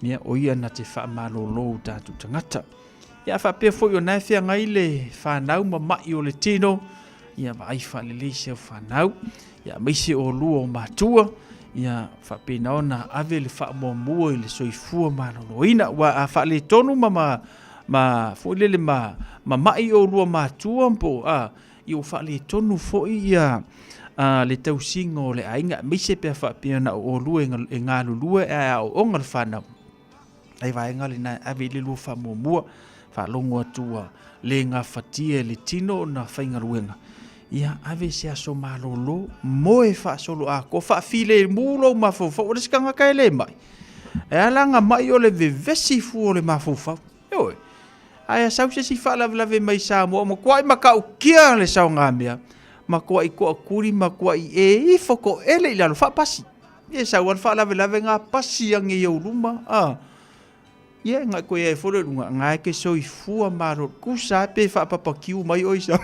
ia, o ia na te faamalolo o tatou tagata. Ia, a faapea foi o na e feagai le fanau ma mai o le tino, ia vaai faalelei si au fanau, ia aemaise oulua o matua, ia faapena ona ave le faamuamua i le soifua maloloina. Aua a faaletonu ma ma ma foi lele ma ma mai oulua matua po a ia ua faaletonu foi ia a, le tausiga o le aiga, aemaise pe a faapea na o oulua e galulue ae aooga le fanau. Ai vaega lena e ave i le lua faamuamua, faalogo atu ua le gafatia e le tino ona faigaluega, ia ave se aso malolo, moe faasoloatoa, faafilemu lou mafaufau, o le isi tagata e le mai, e ala ona mai o le vevesi fua o le mafaufau. Ioe. Ae a sau se isi faalavelave mai Samoa, ua matuai matautia le saogamea, matuai toatuli, matuai e ifo toele i lalo, faapasi. Ia sau a le faalavelave na pasi ane i ou luma, a. Ia, na koe ai foi le luga, na e ke soifua malo, kusa pe faapapakiu mai oi sau.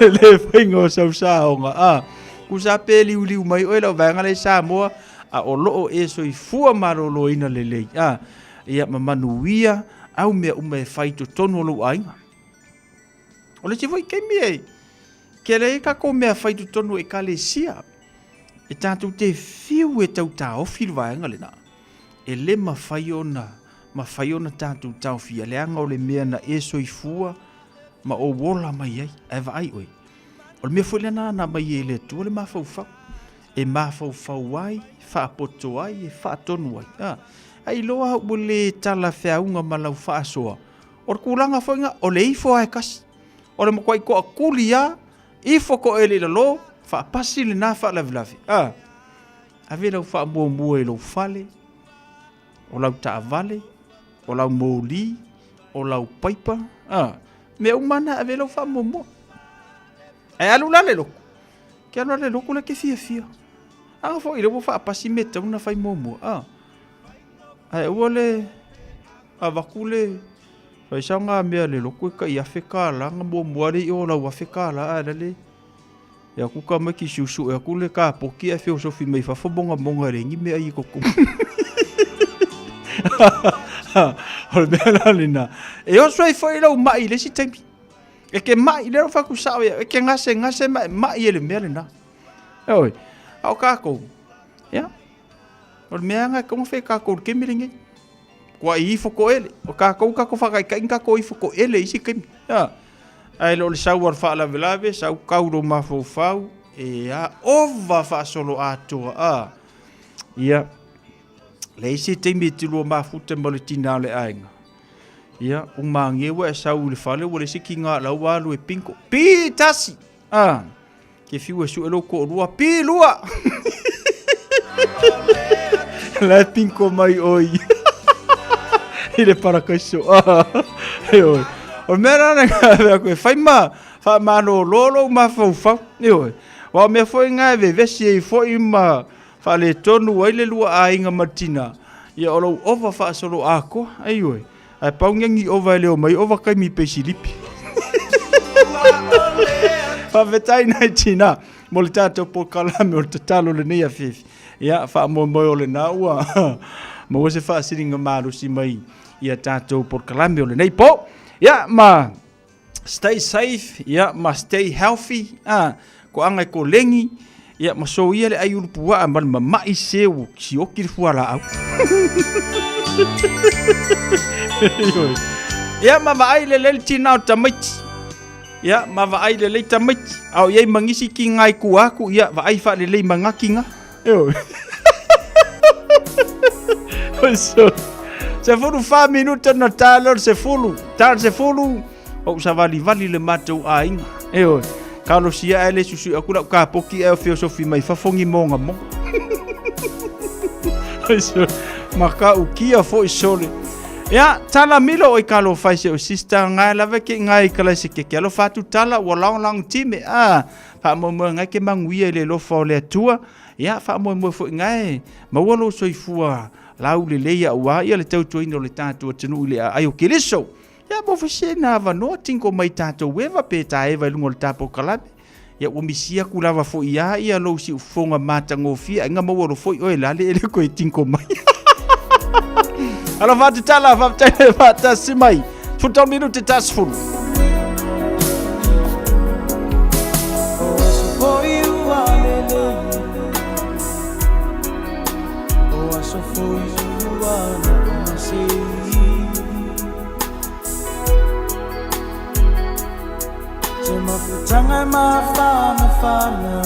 Le faiga o sau saoga, a. Kusa pe liuliu mai oe lau vaega le Samoa, a o loo e soifua maloloina lelei, a. Ia, ma manuia au mea uma e fai i totonu o lou aiga. O le isi foi taimi e tele ai tatou mea fai i totonu o ekalesia, e tatou te fiu e tau taofi le vaega lena. E le mafai ona mafai ona tatou taofia, leaga o le mea na e soifua ma ou ola mai ai. Ae vaai oe, o le mea foi lena na aumai e le Atua le mafaufau, e mafaufau ai, faapoto ai, e faatonu ai. A, ai loa ua le talafeauga ma lau faasoa, O le tulaga foi lena, o le ifo lava e tasi. O le matuai toatuli lava, ifo toele i lalo, faapasi lena faalavelave. A, ave lau faamuamua i lou fale, o lau taavale, o lau moli, o lau paipa, a, mea uma na ave lau faamuamua. Ae alu la le lotu, ke alu la le lotu la ke fiafia. Aga foi lea ua faapasi mea tatau ona fai muamua, a. Ae aua le avatu le fai saoga mea le lotu e tai $1000 na muamua le i o lau $1000 ae la le e atu tamaiti suesue atu le kapoti ae feosofi mai fafo mogamoga e leai ni meaai i totonu. O le mea la lena. E oso ai foi lou mai i le isi taimi. E ke mai, lea o faku sao ia, e ke gase gase ma e mai e le mea lena. E oi, a o kākou, ia, o le mea anga e kaunga whai kākou le kemi lenei. Kua i ifo ko ele, o kākou kako whakaikai kākou ifo ko ele isi kemi. Ia, ae le o le sau al whaalavelave, sau kau lo mafaufau, e a ova whaasolo atoa, a. Ia, le isi taimi e tilua mafuta ma le tina o le aiga. Ia, u mange ua e sau i le fale ua le isi ki ngā lau alu e pinko. Pi tasi! Ah, ke fiu e sue lou koʻolua. Pi lua! La e pinko mai oi. I le parakaiso. Ah, e oi. O mea rana ngā mea koe, whai ma, wha mano lolo ma whau. E oi. Wa mea foi ngā e vevesi e foi ma, Faaletonu ai le lua aiga ma le tina, ia o lou ova faasolo atoa, aioe, ae pau ngengi ova e leo mai ova kaimi peisilipi. Faafetai nai tina mo le tatou polokalame o le tatalo lenei afiafi. Ia, faamoemoe o lena ua maua se faasiliga malosi mai ia tatou polokalame o lenei po. Ia, ma stay safe, ia, ma stay healthy, a, ko anga e ko lengi, ia, ma so ia le ai ulu puaa ma le mama'i se ua sioki le fualaau. Ia, ma vaai le lele tina o tamaiti. Ia, ma vaai lelei tamaiti. A o iai mangisi ki ngai kua aku, ia, vaai faalelei mangaki nga. Ioe. So, 14 minuta na tala o le sefulu, tala 10, o savalivali le matou aiga. Ioe. Kalosia ae le susui aku lau kapoki ae o feosofi mai fafo ni monga monga. So, ma ka ukia foi sole. Ia, tala milo oi ka lo fai se o sister ngai lava ke ngai kala se ke ke alo fatu tala ua long long time. Ah, faamoemoe ngai ke manuia i le alofa o le Atua, ia faamoemoe foi ngai maua lou soifua laulelei auā ia le tautuaina o le tatou atunuu i le aai o Keriso. Ia mo foi se na avanoa tingo mai tatou eva pe ta eva i luga o le tapo kalame. Ia ua misi aku lava foi ia ia lou siufofoga matagofie aiga maua lo foi oe lale e le koe tingo mai. Alofa atu tala, faafetai le faatasi mai. 13 minute ta 10. Mafutanga mafana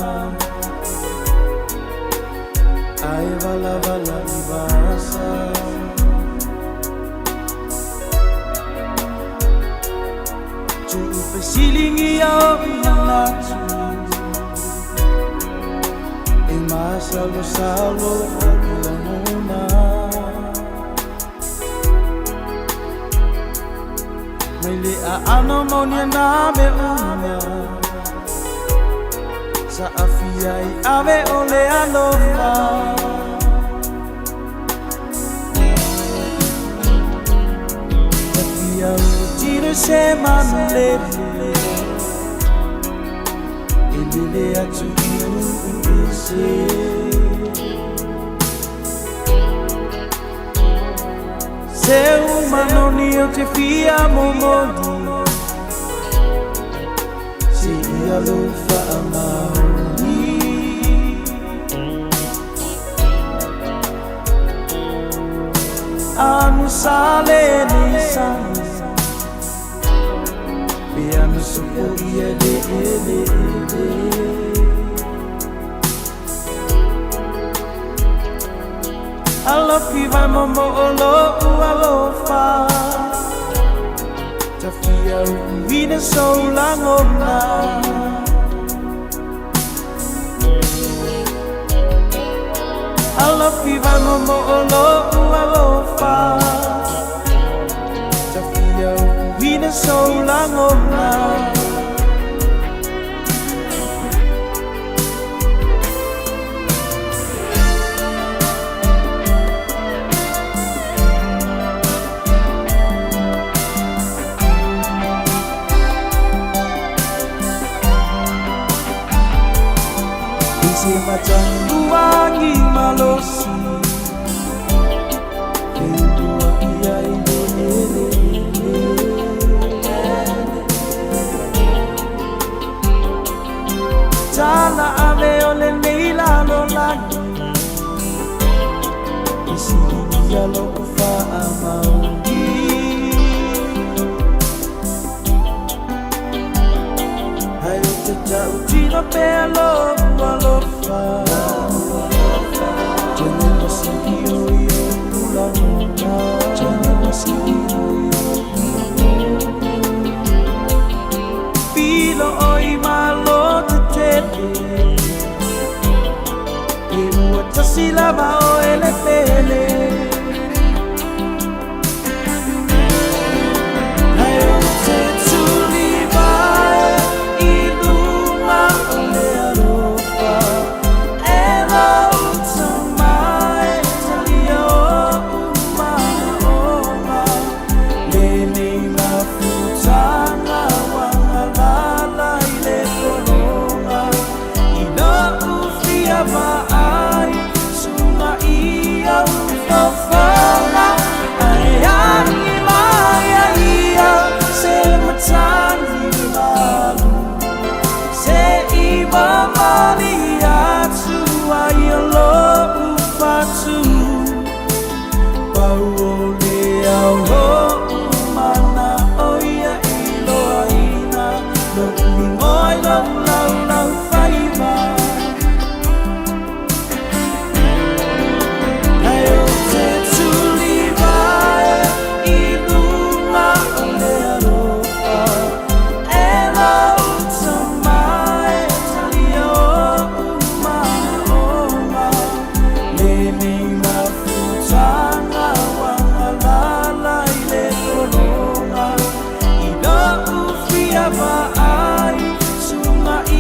Ai vala vala ibasa Tu'upe silingi ia o manatu E masalosalo i lagona Mai le aano mauni ana me uma Sa afia i ave o le alofa Tafia utino se manulele E lele atu i uu ese Se umanoni o te fia momoli Se ia lou faamaoni Anu sale nei sani Pe anu supo ia le ele ele Alofi vai momo o lo'u alofa Tafia u'uina sou lagona Alofi vai momo o lo'u alofa Tafia u'uina sou lagona Se matagi malosi ia lo'u faamaoni. Ai o te ta'utino pea lo'u alofa, Tele masikio i o'u lagona, Tele masikio i o'u lagona. Filo oi malo te tele, E ua tasi lava o ele pele. Ai o te tuli mai i luma o le alofa, E lau tamai talia o'u manaʻoga, Lenei mafutaga ua galala i le pologa, I lo'u fia vaai suga i au faofaoga, Ae agi mai ai ia se matagi malu, Se i mamali atu ai o lo'u fatu. Pau o le ao lo'u manaʻo ia iloaina, Lo'u igoa i lou laulau faiva. Ai o te tuli mai i luma o le alofa, E lau tamai talia o'u manaʻoga, Lenei mafutaga ua galala i le pologa, I lo'u fia vaai suga i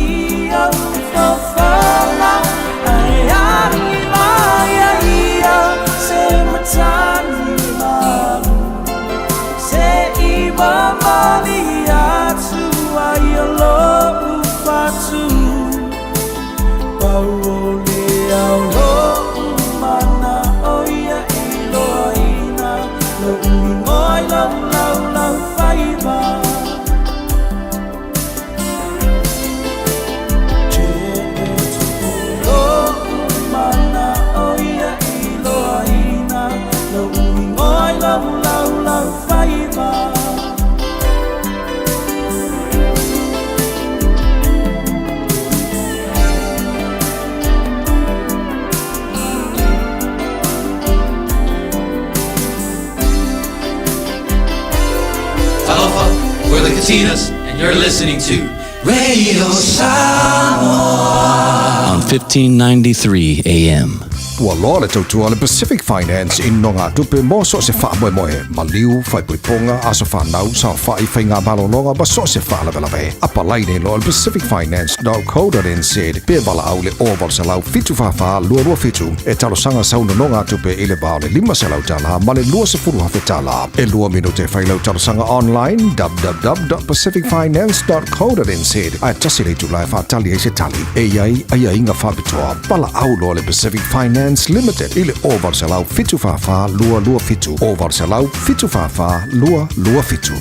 au faofaoga, Ae agi mai ai ia se matagi malu, Se i mamali atu ai o lo'u fatu. Pau o le ao lo'u manaʻo ia iloaina, Lo'u igoa i lou laulau faiva. Lo'u manaʻo ia iloaina, Lo'u igoa i lou laulau faiva. Talofa, we're the Katinas, and you're listening to Radio Samoa on 1593 AM. Ua loa le tautua a le Pacific Finance i nonogatupe mo so o se faamoemoe, maliu, faaipoipoga, aso fanau, saofai, faiga malologa ma so o se faalavelave. Apalai nei loa i le pacificfinance.co.nz pe valaau i le 0800 744 227 e talosaga sau nonogatupe i le va o le $500 ma le $20,000. E lua minute e fai lau talosaga online www.pacificfinance.co.nz ae tasi le itula e faatali ai se tali. E i ai aiaiga faapitoa. Valaau loa le Pacific Finance Limited i le 0800 744 227, 0800 744 227.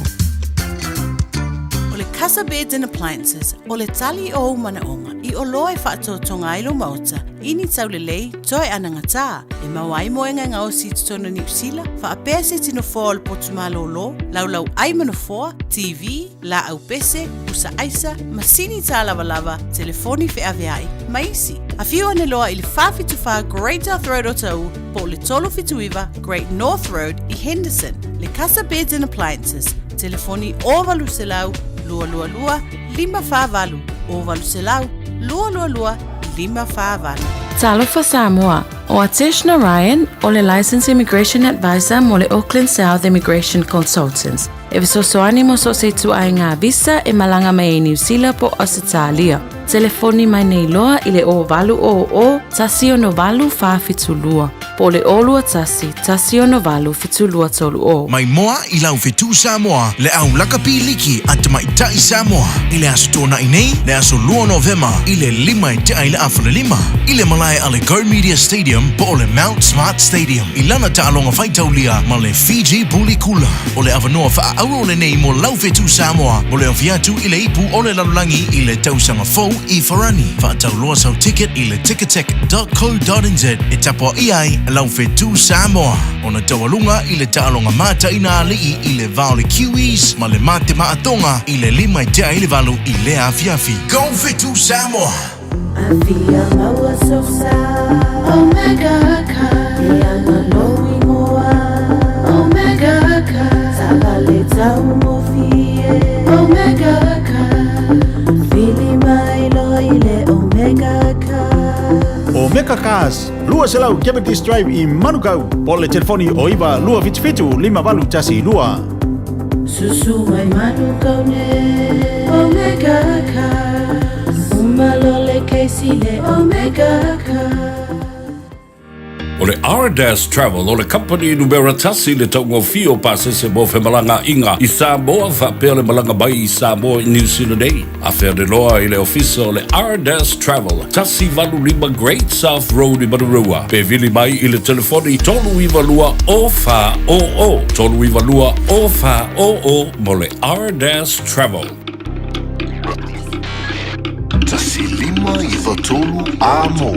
O le Casa Beds and Appliances, o le tali o ou manaoga i oloa e faatotoga ai lou maota i ni taulelei toe anagatā e maua ai moega e gaosi i totonu o Niu Sila, faapea se tino foa o le potu malōlō, laulau ai ma nofoa, TV, laau pese, pusa aisa, masini tālavalava, telefoni feaveai, ma isi. Afio ane loa i le 474 Great South Road Otahuhu po o le 379 Great North Road i Henderson. Le Casa Beds and Appliances, telefoni 0800 222 548, 0800 222 548. Talofa Samoa, o Atesh Narayan, o le Licensed Immigration Advisor mo le Auckland South Immigration Consultants. E fesoasoani mo so o se ituaiga visa e malaga mai ai Niu Sila po o Ausetalia. Telefoni mai nei loa i le 0800 168 472 po o le 021 168 7230. Mai moa i lau fetu Samoa le au lakapi liki a tamaitai Samoa i le Aso Toonai nei, le aso 2 o Novema i le 5 e tea i le afa le lima, i le malae a le Go Media Stadium po o le Mount Smart Stadium i lana taaloga faitaulia ma le Fiji Buli Kula. O le avanoa faaauro lenei mo lau fetu Samoa mo le ofi atu i le ipu o le lalolagi i le tausaga fou i Farani. Faatauloa sau ticket i le ticketek.co.nz e tapuaʻia ai lau fetu Samoa. Ona taualuga i le taaloga mataina alii i le va o le Kiwis ma le Matemaatoga i le 5 i tea i le 8 i lea afiafi. Go Fetu Samoa! Afia maua sosa Omega car E anga lou ingoa Omega car Taavale taugofie Omega car Vili mai loa i le Omega car Omega Cars, 200 Cavendish Drive i Manukau, po o le telefoni o 9 277 5812. Susu mai Manukau nei Omega Cars Uma loa le kesi le Omega Cars. O le Ardas Travel o le kamupani numera tasi i le taugofie o pasese mo femalagaaiga i Samoa faapea le malaga mai i Samoa i New Zealand nei. Afe ane loa i le ofisa o le Ardas Travel, 185 Great South Road i Manurewa, pe vili mai i le telefoni 392 0400, 392 0400 mo le Ardas Travel. 1593 A mo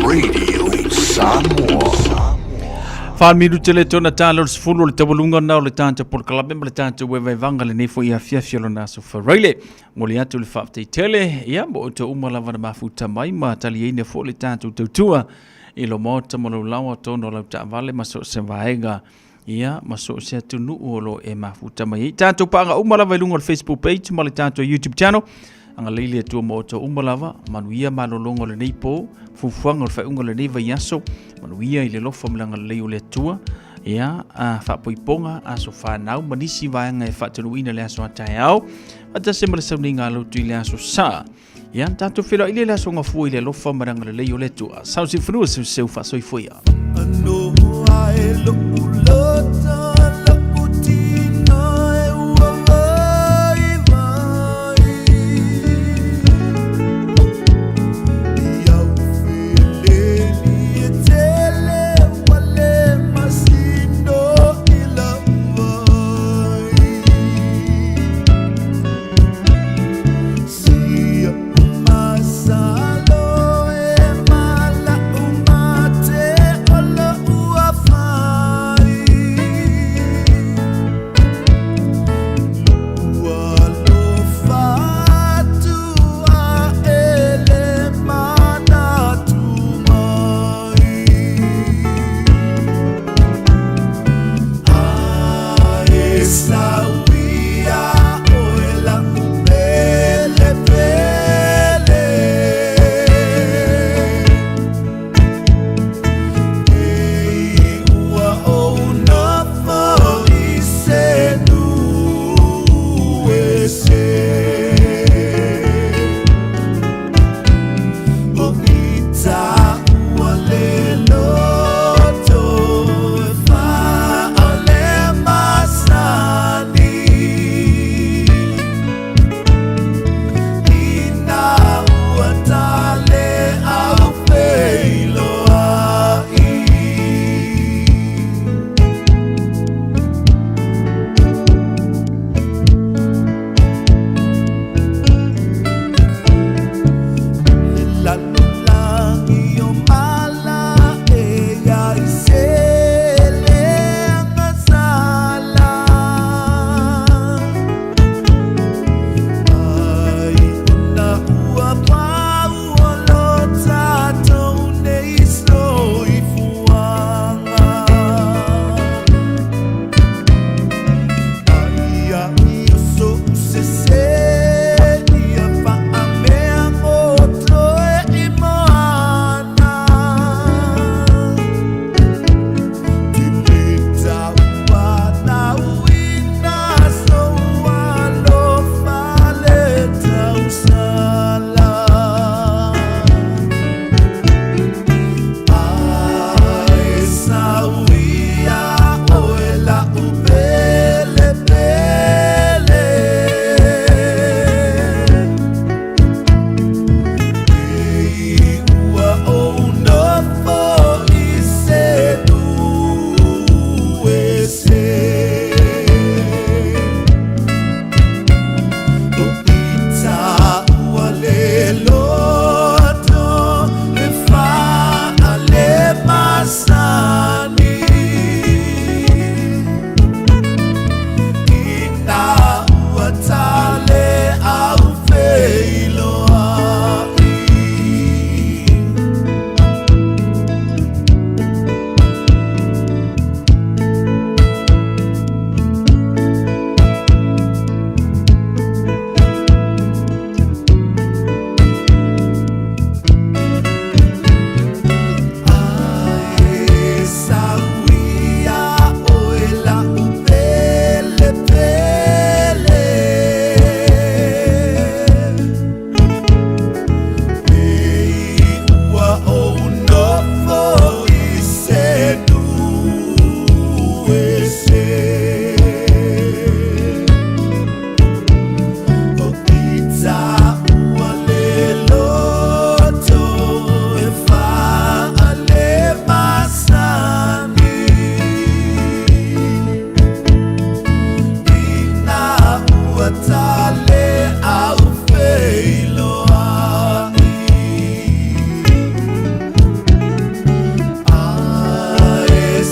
Radio Samoa. Wha minute le tona tāla o le sefulu o le taualuga na o le tātou polokalape ma le tātou vaevaevaga lenei foi afiafi o lona aso Faraile. Mo le atu le faafetai tele, ia mo outou uma lava na mafuta mai ma taliaina foi le tātou tautua i lo maota ma lou laoa tonu o lau taavale ma so o se vaega ia ma so o se atunuu o lo o e mafuta mai ai. Tātou paaga uma lava i luga o le Facebook page ma le tātou YouTube channel. Agalelei le Atua ma outou uma lava, manuia malologa o lenei po, fuafuaga o le faaiuga o lenei vaiaso, manuia i le alofa ma le agalelei o le Atua, ia, a, faapoipoga, aso fanau ma nisi vaega e faatonuina le aso a taeao, faatasi ma le sauniga a lotu i le aso sa. Ia, tatou feiloai le aso gafua i le alofa ma le agalelei o le Atua. Sau se fanua, seu seu faasoifua ia. Anoa e lo'u loto.